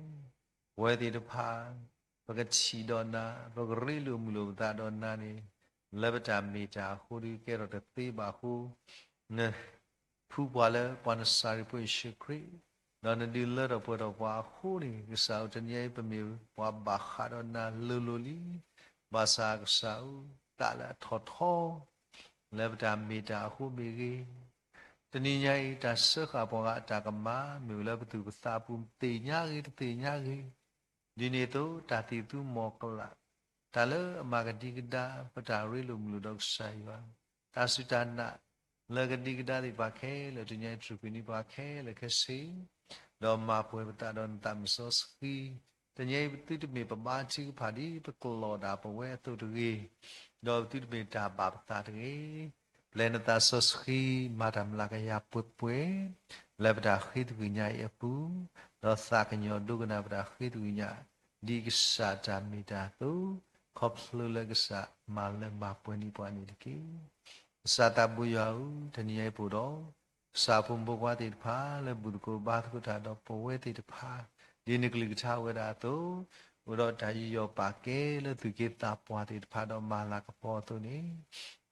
ပဝဲသ့ၣ်တဖၣ် ပကထံၣ်ဒီးနၤ, ပကရ့လိာ်မုာ်လိာ်ပသးဒီးနၤန့ၣ် လၢပတၢ်မ့ၢ်တၢ်အဃိဒီးကဲထီၣ်တသ့ဘၣ်အဃိ, နဖှူပှၤလၢပှၤနစၤရ့းဖိယ့ၣ်ၡူးခရံာ်, ဒီးနဒုးလၢထီၣ်ပှဲၤထီၣ်ပှၤအဃိန့ၣ်, ကစၢ်ဧၢ တနံၤအံၤပမ့ၢ်ပှၤဘၣ်ဃးဒီးနၤလိၤလိၤလံ. ဘၣ်ဆၣ်ကစၢ်ဧၢ သးလၢအထီၣ်ထီ လၢပတၢ်မ့ၢ်တၢ်အဃိမ့ၢ်ဂ့ၤ, တနံၤညါအံၤ တၢ်စၢဃာ်ပှၤဂၤအတၢ်ကမၣ် မ့ၢ်အိၣ်လၢပသူၣ်ပသးပူၤ သ့ၣ်ညါဂ့ၤ တသ့ၣ်ညါဂ့ၤ, ဒ်န့ၣ်အသိး တၢ်သံၣ်သူမီၤကလၢ်, တၢ်လၢအမၤကဒံကဒါ ပတၢ်ရ့လိာ်မုာ်လိာ်ဒီးကစၢ်ယွၤ, တၢ်စူၢ်တၢ်နာ် လၢကဒံကဒါသ့ၣ်တဖၣ်ခဲလၢာ် တနံၤညါအံၤ တြူာ်ကွံာ်န့ၢ်ပှၤခဲလၢာ်ခဲဆ့ ဒီးမၤပှဲၤပသးဒီးနသးမုၢ်စီဆှံ, တနံၤအံၤ ပသုတမ့ၢ်ပဘါထုကဖၣ်ဒ်ပကျီၢ်ဒၣ်ပဝဲအသိးတဂ့ၤ, ဒီးပသုတမ့ၢ်တၢ်ဘၣ်ပသးတဂ့ၤ, ပျဲနသးစီဆှံ မၤတၢ်မျၢ်ကယၤပှဲၤပှဲၤ လၢပတၢ်ဃ့သကွံာ်ညါအံၤအပူၤ, ဒီးသးကညီၤဒိကနၣ်ပတၢ်ဃ့သကွံာ်ညါ ဒ်ကစၢ်တၢ်မ့ၢ်တၢ်အသိး, ခီဖျိလၢကစၢ်မၤလၢမၤပှဲၤန့ၢ်ပှၤန့ၣ်တက့ၢ်. ကစၢ်သးဘိယွၤဧၢ, တနံၤညါအံၤပအိၣ်ဒီး ကစၢ်ဖိမုၣ်ဖိခွါသ့ၣ်တဖၣ်လၢဘူၣ်သကိးဘါသကိးတၢ်ဒီးပဝဲသ့ၣ်တဖၣ်, ဒ်နကလုၢ်ကထါအိၣ်ဝဲဒၣ်အသိး, အိၣ်ဒီးတၢ်ယူးယီၣ်ပာ်ကဲလၢသုးက့သးပှၢ်သ့ၣ်တဖၣ်ဒီးမၤလၤကပီၤအသိးန့ၣ်,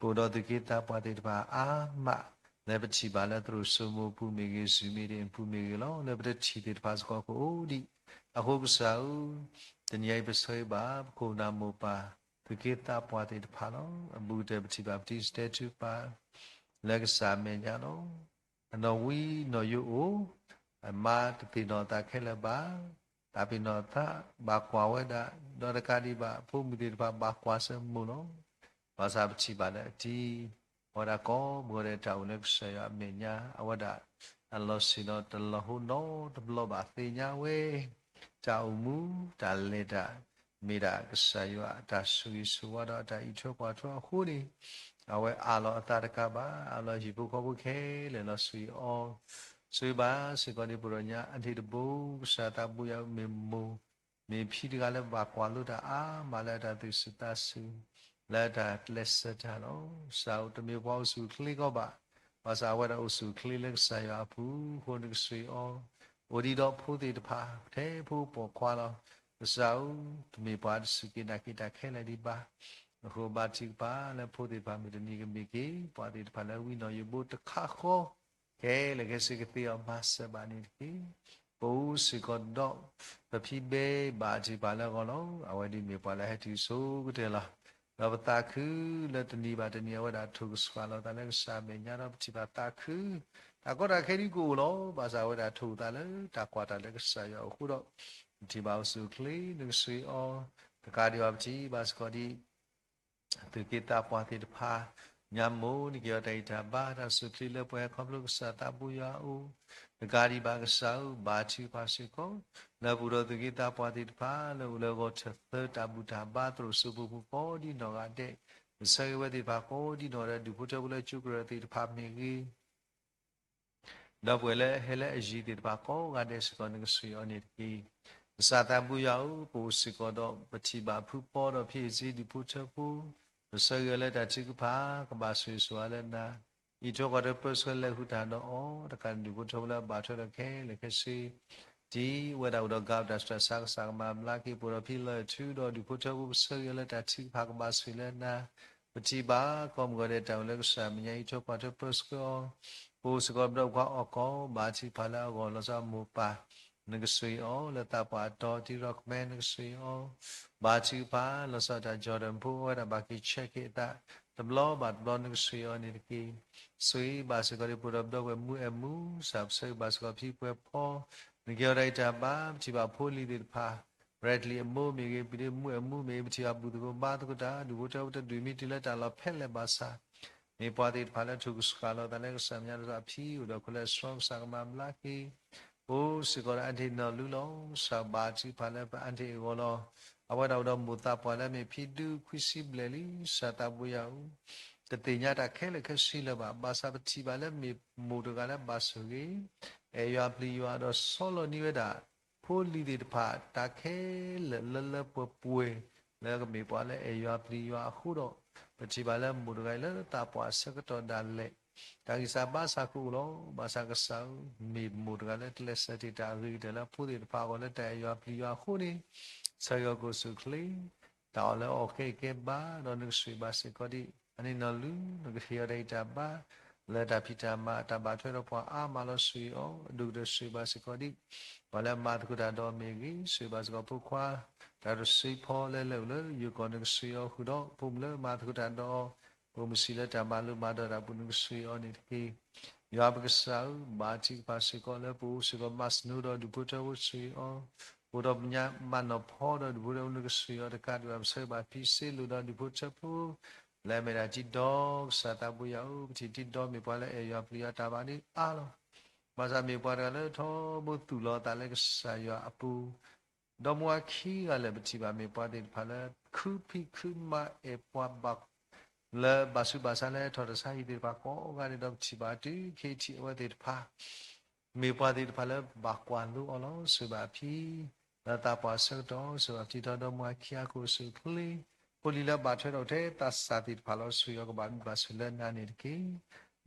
ပအိၣ်ဒီးသုးက့သးပှၢ်သ့ၣ်တဖၣ်အါမး လၢပထံၣ်ဘၣ်လၢသရိာ်စိမိၢ်ပူၤမ့ၢ်ဂ့ၤ, Zoom meetingပူၤမ့ၢ်ဂ့ၤလီၤ. လၢပတထံၣ်သ့ၣ်တဖၣ်စ့ၢ်ကီးကအိၣ်ဒံး, အဃိကစၢ်ဧၢ, တနံၤအံၤပဆၢဂ့ၤဘၣ် ပခိၣ်ပနၢ်မိၢ်ပၢ် သုးက့သးပှၢ်သ့ၣ်တဖၣ်လီၤ. အဘူးကတၢၢ်ပထံၣ်ဘၣ်ပတံၤစတဲထုကဖၣ် လၢကစၢ်အမဲာ်ညါလီၤ. အနီၣ်ဝံနီၣ်ယိအိၣ်, အမါတသ့ၣ်နီၣ်အသးခဲလၢာ်ဘၣ်, တၢ်ပ့ၤနီၣ်အသးဘၣ်ကွၢ်ဝဲဒၣ်, ဒီးတကးဒံးဘၣ် ဖိမုၣ်သ့ၣ်တဖၣ်ဘၣ်ကွၢ်ဆၢမိၢ်လီၤ. ဘၣ်ဆၣ်ပထံၣ်ဘၣ်လၢအတံၤ အဝဲဒၣ်ကိးမုၢ်ဂီၤဒဲးတၢ်အိၣ်လၢကစၢ်ယွၤအမဲာ်ညါ, အဝဲဒၣ်အလီၢ်ဆ့ၣ်နီၤတလီၤဟိနီတဘျီဘၣ်သ့ၣ်ညါဝဲ တၢ်အိၣ်မူ တၢ်လဲၤတၢ် မ့ၢ်ဒၣ်ကစၢ်ယွၤအတၢ်ဆိၣ်ဂ့ၤဆိၣ်ဝါဒီးအတၢ်အံးထွဲကွၢ်ထွဲအဃိန့ၣ်, အဝဲအးလီၤအသးတကးဘၣ်, အးလီၤဟံၣ်ဖိဃီဖိခဲလၢာ်လီၤဆှံအီၤ, ဆိၣ်ဂ့ၤဘၣ်စ့ၢ်ကီးဒ်ပှၤကညီအထံတဘိ ကစၢ်သးဘိယွၤမ့ၢ်မိၢ် မ့ၢ်ဖံတဂၤလၢဘၣ်ကွၢ်လိတၢ်အါမးလၢအတၢ်သူၣ်စူၤသးစူၤ, လၢအတၢ်ကျဲးစၢးတၢ်လီၤ. ကစၢ်ဧၢ တမ့ၢ်ပှၤအိၣ်ဆူၣ်အိၣ်ချ့ကီးဘၣ်, ဘၣ်ဆၣ်အဝဲဒၣ်အိၣ်ဆူၣ်အိၣ်ချ့လၢကစၢ်ယွၤအပူၤအဃိ နကဆိၣ်ဂ့ၤအီၤ, အိၣ်ဒံးဒီးဖိသ့ၣ်တဖၣ် ထဲဖိပိာ်ခွါလီၤ. ကစၢ်ဧၢ တမ့ၢ်ပှၤတစူၢ်က့ၤနာ်က့ၤတၢ်ခဲလၢာ်ဒံးဘၣ်. အဃိဘါထုကဖၣ်လၢဖိသ့ၣ်တဖၣ်မုၢ်တနံၤကမ့ၢ်က့ၤ ပှၤသ့ၣ်တဖၣ်လၢဝံနီၣ်ယိဘိတခါဃီ ခဲလၢာ်ခဲဆ့ကသ့အီၤမၤစၢၤဘၣ်န့ၣ်တက့ၢ်. ပအိၣ်စ့ၢ်ကီးဒီး ပဖံဘဲဘၣ်ထုကဖၣ်လၢအဂီၢ်လီၤ. အဝဲဒၣ်မ့ၢ်ပှၤလၢဟဲတုၤဆိကတၢၢ်လီၤ. ဒီးပသးခုလၢတနံၤဘၣ်တနံၤ အဝဲဒၣ်ထိၣ်ကဆှီလီၤသးလၢကစၢ်အမဲာ်ညါဒီးပထံၣ်ဘၣ်သးခု, တၢ်ကီတၢ်ခဲဒ်ကအိၣ်လီၤ. ဘၣ်ဆၣ်အဝဲဒၣ်ထိၣ်သးလၢတၢ်ကွၢ်တၢ်လၢကစၢ်ယွၤအဃိဒီး ပထံၣ်ဘၣ်အိၣ်ဆူၣ်အိၣ်ချ့ နကဆိၣ်ဂ့ၤအီၤ, တကးဒံးဘၣ်ပထံၣ်ဘၣ်စ့ၢ်ကီးဒ် သုးက့သးပှၢ်သ့ၣ်တဖၣ် ညါမိၢ်န့ၣ်က့ၤအီၤတၢ်ဂံၢ်တၢ်ဘါ တၢ်အိၣ်ဆူၣ်အိၣ်ချ့လၢပှၤဟဲခီဖျိကစၢ်သးဘိယွၤအအိၣ်, တကးဒံးဘၣ်ကစၢ်ဧၢ ဘါထုကဖၣ်စ့ၢ်ကီး လၢပအိၣ်ဒီးသုးက့သးပှၢ်သ့ၣ်တဖၣ် လၢအိၣ်လၢဂီၤထၢၣ်သၢတၢ်ဘူၣ်တၢ်ဘါ သရိာ်စိမိၢ်ပူၤကိးဒ်နီၢ်ဂၤဒဲး, ပဆၢဂ့ၤဝဲသ့ၣ်တဖၣ်ကိးဒ်နီၢ်ဂၤဒဲး ဒူၣ်ဖိထၢဖိလၢကၠိကရၢၢ်သ့ၣ်တဖၣ်မ့ၢ်ဂ့ၤ ဒီပုၢ်ဝဲၢ်လၢဟဲလၢအယံၤသ့ၣ်တဖၣ်ကိးဂၤဒဲးစ့ၢ်ကီး နကဆိၣ်ဂ့ၤအီၤန့ၣ်တက့ၢ်. ကစၢ်သးဘိယွၤဧၢ, ပအိၣ်စ့ၢ်ကီးဒီး ပထံၣ်ဘၣ်ဖုပီဒီးဖံအ့ၣ်စ့ဒူၣ်ဖိထၢဖိ, ပဆၢဂ့ၤအီၤလၢတၢ်ထုကဖၣ် ကဘၣ်ဆိၣ်ဂ့ၤဆိၣ်ဝါလၢနၤ, အံးထွဲကွၢ်ထွဲပၢဆှၢလဲၤဃုာ်တၢ်ဒီးအီၤ, တကးဒံးဒူၣ်ဖိထၢဖိလၢအဘၣ်ထွဲဒီးခဲလၢာ်ခဲဆ့ ဒ်ဝဲဒၣ်အိၣ်ဒီးကၤပတၢ်ဆူးတၢ်ဆါ ကစၢ်ကမၤဘျါက့ၤ ပအိၣ်ဒီးဖံလၢထူဒီးဒူၣ်ဖိထၢဖိ ပဆၢဂ့ၤအီၤလၢတၢ်ထုကဖၣ်ကဘၣ်ဆိၣ်ဂ့ၤလၢနၤ, ပထံၣ်ဘၣ်ကိးမုၢ်ဂီၤဒဲးတၢ်အိၣ်လၢကစၢ်မဲာ်ညါ အံးထွဲကွၢ်ထွဲပၢဆှၢအီၤ, ပအိၣ်စ့ၢ်ကီးဒီးပှၤအီၣ်ကီၢ် ဘါထုကဖၣ်လၢအဂီၢ် လီၤဆီအမိၢ်ပၢ် နကဆိၣ်ဂ့ၤအီၤလၢသးပှၢ်အတီၤ တံၤရီၣ်ကမဲ နကဆိၣ်ဂ့ၤအီၤ, ဘါထုကဖၣ် လီၤဆီတၢ် Jordan ဖိ အဝဲဒၣ်ဘၣ်က့ၤဆဲးက့ၤအသး တဘျီဘၣ်တဘျီ နကဆိၣ်ဂ့ၤအီၤန့ၣ်တက့ၢ်. ဆိၣ်ဂ့ၤဘၣ်စ့ၢ်ကီးဒ်ပအိၣ်ဒီးပဒီပုၢ်ဝဲၢ်မူအဲၣ်မူ, စၢ်ပဆၢဂ့ၤဘၣ်စ့ၢ်ကီးဖံပှဲၤဖီ, နက့ၤအီၤတၢ်ဂံၢ်တၢ်ဘါ, ပထံၣ်ဘၣ်ဖိလံၤသ့ၣ်တဖၣ် ရဲၣ်တလံၤအမိၢ်မ့ၢ်ဂ့ၤ, ပဒ့မူအဲၣ်မူမ့ၢ်ဂ့ၤ, ပထံၣ်ဘၣ်ဘူၣ်သကိးဘါသကိးတၢ် ဒူၣ်ဖိထၢဖိတဒူၣ်မ့ၢ်တုၤလၢတၢ်လီၢ်ဖဲလဲၣ်ဘၣ်ဆၣ်, မ့ၢ်ပှၤသ့ၣ်တဖၣ်လၢထိၣ်ကဆှီလီၤသးလၢကစၢ်မဲာ်ညါ ဒီးအဖံအိၣ်ဒီးခိၣ်လၢအဆှီ ကစၢ်ကမၤဘျါက့ၤ, အိၣ်စ့ၢ်ကီးဒီးအဒ့ၣ်နီၢ်လူလီၤ. စၢ်ဘါထုကဖၣ်လၢပအဒ့ၣ်အဂီၢ်လီၤ. အဝဲဒၣ်အိၣ်ဒီးမိၢ်သးပှၢ်လၢမ့ၢ်ဖံဒူခွံဆံဘျဲၣ်လံ ကစၢ်သးဘိယွၤဧၢ, တသ့ၣ်ညါတၢ်ခဲလၢာ်ခဲဆ့လၢၤဘၣ်. ဘၣ်ဆၣ်ပထံၣ်ဘၣ်လၢမ့ၢ်မိၢ်တဂၤလၢဘၣ်ဆိၣ်ဂ့ၤ အဲၣ်ယွၤပျံၤယွၤ ဒီးဆီလီၤန့ၢ်ဝဲဒၣ် ဖိလံၤသ့ၣ်တဖၣ် တၢ်ခဲလၢာ်လၢလၢပှဲၤပှဲၤ လၢကမ့ၢ်ပှၤလၢအဲၣ်ယွၤပျံၤယွၤအဃိဒီး, ပထံၣ်ဘၣ်လၢမိၢ်တဂၤအံၤလၢသးပှၢ်အဆၢကတီၢ်ဒၣ်လဲာ် တၢ်ဂံၢ်စၢ်ဘါစၢ်ကအိၣ်လီၤ. ဘၣ်ဆၣ်ကစၢ်ဧၢ, မ့ၢ်မိၢ်တဂၤလၢကျဲးစၢးတ့ၢ်တၢ်အဂ့ၤကတၢၢ်လၢဖိသ့ၣ်တဖၣ်အဂီၢ် လၢတၢ်အဲၣ်ယွၤပျံၤယွၤအဃိန့ၣ်, ဆၢဂ့ၤအီၤကအိၣ်ဆူၣ်အိၣ်ချ့ တၢ်အီၣ်လၢအီၣ်ကဲကဲဘၣ် ဒီးနကဆိၣ်ဂ့ၤဘၣ်စ့ၢ်ကီးဒ် အဒ့ၣ်နီၢ်လူ နကဟ့ၣ်အီၤတၢ်ဂံၢ်တၢ်ဘါ လၢတၢ်ဖံးတၢ်မၤ တၢ်ဘၣ်ထွဲဒီးပှၤအါမးလီၤ ဆိၣ်ဂ့ၤအီၤ, အဒိၣ်ကတၢၢ်ဆိၣ်ဂ့ၤဘၣ်စ့ၢ်ကီးဒ် ပှၤလၢအမၤသကိးတၢ်ဒီးအီၤမ့ၢ်ဂ့ၤ, ဆိၣ်ဂ့ၤဘၣ်စ့ၢ်ကီးဖိခွါ တၢ်တစံးဖီလၢလဲၤအိၣ်လၢယိၤကီၢ် နကဆိၣ်ဂ့ၤအီၤဃုာ်ဒီး ဖိမုၣ်လၢမၤသကိးတၢ်ဒီးအီၤ, ပိာ်မုၣ်ဆံးလၢတၢ်မၤလိမၤဒိးတၢ်အပူၤ နကဆိၣ်ဂ့ၤအီၤန့ၣ်တက့ၢ်. ယွၤပကစၢ်ဧၢ, ဘါထုကဖၣ်စ့ၢ်ကီးလၢပအိၣ်စ့ၢ်ကီးမၤစၢၤဒီးဒူၣ်ဖိထၢဖိ ဆိၣ်ဂ့ၤအီၤ, ပအိၣ်ဒီးပညါမၤနီၢ်ဖီဒီးဒူၣ်ဖိထၢဖိ နကဆိၣ်ဂ့ၤအီၤတကးဒံးဘၣ် ပဆၢဂ့ၤဘၣ်ဖံစ့လိာ်ဒီးဒူၣ်ဖိထၢဖိ လၢအမ့ၢ်ဒၣ်တံၤဒီး ကစၢ်သးဘိယွၤဧၢ, ပထံၣ်တံၤဒီးမ့ၢ်ပှၤလၢအဲၣ်ယွၤပျံၤယွၤတၢ်ဘၣ်န့ၣ်အါလီၤ. ဘၣ်ဆၣ်မ့ၢ်ပှၤတဂၤလၢထီဘိသူၣ်လီၤအသးလၢကစၢ်ယွၤအပူၤ ဒီမါဝၤခံဂၤလၢာ် ပထံၣ်ဘၣ်မ့ၢ်ပှၤသ့ၣ်တဖၣ်လၢ ခုဖံးခုမၤအဲၣ်ပှၤဘၣ် လၢဘၣ်ဆူးဘၣ်ဆါလၢထီၣ်တၢ်ဆါဟံၣ်သ့ၣ်တဖၣ်ကိးဂၤဒဲးဒီး ပထံၣ်ဘၣ်တုၤခဲအံၤထံၣ်အဝဲသ့ၣ်တဖၣ် မ့ၢ်ပှၤသ့ၣ်တဖၣ်လၢဘၣ်ကွၢ်လိအီၤလီၤ. ဆိၣ်ဂ့ၤဘၣ်အဖံ လၢသးပှၢ်အဆၢကတီၢ်, ဆိၣ်ဂ့ၤဘၣ်ပထံထီဒီမါဝၤခံဂၤ ကအိၣ်ဆူၣ်အိၣ်ချ့, ဖိလံၤလၢဘၣ်ထွဲဒီးထဲသးစၢ်သ့ၣ်တဖၣ်လီၤ. ဆိၣ်ဂ့ၤအီၤကဘၣ်ဘျုးဘၣ်ဆိၣ်လၢနၤန့ၣ်တက့ၢ်.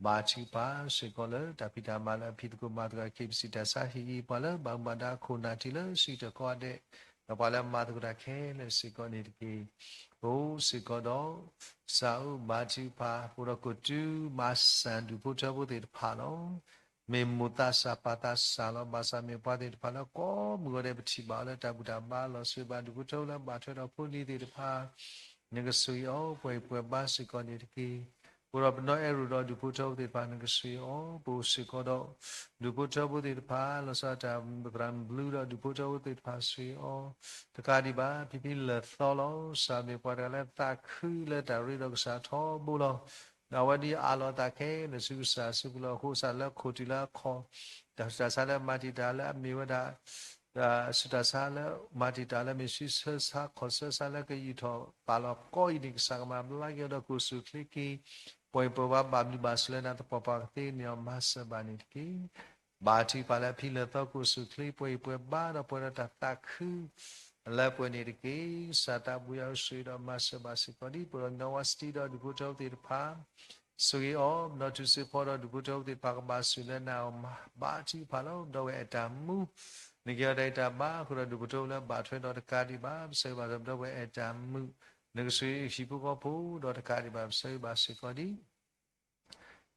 ဘါထုကဖၣ်စ့ၢ်ကီးလၢတၢ်ဖံးတၢ်မၤလၢအဖံးသကိးမၤသကိး KBC တၢ်ဆါဟံၣ်အံၤ ပှၤလၢဘၣ်မူဘၣ်ဒါခိၣ်နၢ်ထံလၢဆံးတၢးကိးဂၤဒဲး, ဒီးပှၤလၢမၤသကိးတၢ်ခဲလၢာ်စ့ၢ်ကီးန့ၣ်တက့ၢ်. အိၣ်စ့ၢ်ကီးဒီး ကစၢ်ဧၢ ဘါထုကဖၣ် ပအိၣ်ဒီးကိးတုၤမၤစၢၤဒူၣ်ဖိထၢဖိသ့ၣ်တဖၣ်လီၤ. မ့ၢ်မိၢ်သးစၢ်ပၢ်သးစၢ်လီၤ. ဘၣ်ဆၣ်မ့ၢ်ပှၤသ့ၣ်တဖၣ်လၢကိးမုၢ်ဂီၤဒဲး ပထံၣ်ဘၣ်အီၤလၢတၢ်ဘူၣ်တၢ်ဘါလီၤ. ဆိၣ်ဂ့ၤဘၣ်ဒူၣ်ဖိထၢဖိလၢဘၣ်ထွဲဒီးဖိလံၤသ့ၣ်တဖၣ် နကဆိၣ်ဂ့ၤအီၤ ပှဲၤအံၤပှဲၤဘါစ့ၢ်ကီးန့ၣ်တက့ၢ်. ပအိၣ်ဒီးပနီၢ်အဲၣ်ရူးဒီးဒူၣ်ဖိထၢဖိသ့ၣ်တဖၣ် နကဆိၣ်ဂ့ၤအီၤ. ပအိၣ်စ့ၢ်ကီးဒီး ဒူၣ်ဖိထၢဖိသ့ၣ်တဖၣ် လီၤဆီဒၣ်တၢ်သရၣ်မုၣ်ဘျုးဒီးဒူၣ်ဖိထၢဖိသ့ၣ်တဖၣ်ဆိၣ်ဂ့ၤအီၤ တကးဒံးဘၣ် ဖံဖံလၢာ်သီလီၤ. ကစၢ်မ့ၢ်ပှၤတဂၤလၢသးခုလၢတၢ်ရ့ဒီးကစၢ်ထီဘိလီၤ. ဒီးအဝဲဒ်အးလီၤအသးခဲလၢာ်ဆူကစၢ်အစုပူၤလီၤ. အဃိကစၢ်လၢခိၣ်တုၤလၢအခီၣ် တၢ်ဆူးတၢ်ဆါလၢမၤတံာ်တာ်လၢအမ့ၢ်ဝဲဒၣ် ဆူးတၢ်ဆါလၢမ့ၢ်ဆူးဆၢဆါခီၣ်ဆၢဆါလၢကယူာ်ထီၣ်ပာ်လီၤကီအံၤန့ၣ် ကစၢ်ကမၤဘျါက့ၤအီၤဒီးကိၣ်ဆူၣ်ချ့က့ၤ ပှဲၤအံၤပှဲၤဘါဘၣ်ဘျုးဘၣ်ဆိၣ်လၢနၤသပှၢ်ပှၢ်ကသ့န့ၢ်အီၤမၤစၢၤဘၣ်န့ၣ်တက့ၢ်. ဘါထုကဖၣ်လၢအဖံလၢာ်သီကိၣ်ဆူၣ်ချ့ ပှဲၤအံၤပှဲၤဘါဒီးပှဲၤဒီးတၢ်သးခု လၢပှဲၤန့ၣ်တက့ၢ်. ကစၢ်သးဘိယွၤဧၢ ဆိၣ်ဂ့ၤဒီးမၤစၢၤဘၣ်စ့ၢ်ကီးဒံး ပနီၢ်ဝါစတံဒီးဒူၣ်ဖိထၢဖိသ့ၣ်တဖၣ် ဆိၣ်ဂ့ၤအီၤ ပနီၢ်ထူစ့ဖီဒီးဒူၣ်ဖိထၢဖိသ့ၣ်တဖၣ်ကဘၣ်ဆိၣ်လၢနၤအီၤမၤ ဘါထုကဖၣ်လီၤ. ဒီးဝဲအဲၣ်တၢ်မူ နကဟ့ၣ်အီၤတၢ်အဲၣ်တၢ်ဘါဃုာ်ဒီးဒူၣ်ဖိထၢဖိလၢဘၣ်ထွဲဒီးတကးဒံးဘၣ် ပဆၢဂ့ၤဘၣ်စ့ၢ်ကီးဒီးဝဲအဲၣ်တၢ်မူ နကဆိၣ်ဂ့ၤဟံၣ်ဖိဃီဖိဒီးတကးဒံးဘၣ် ပဆၢဂ့ၤဘၣ်စ့ၢ်ကီးဒံး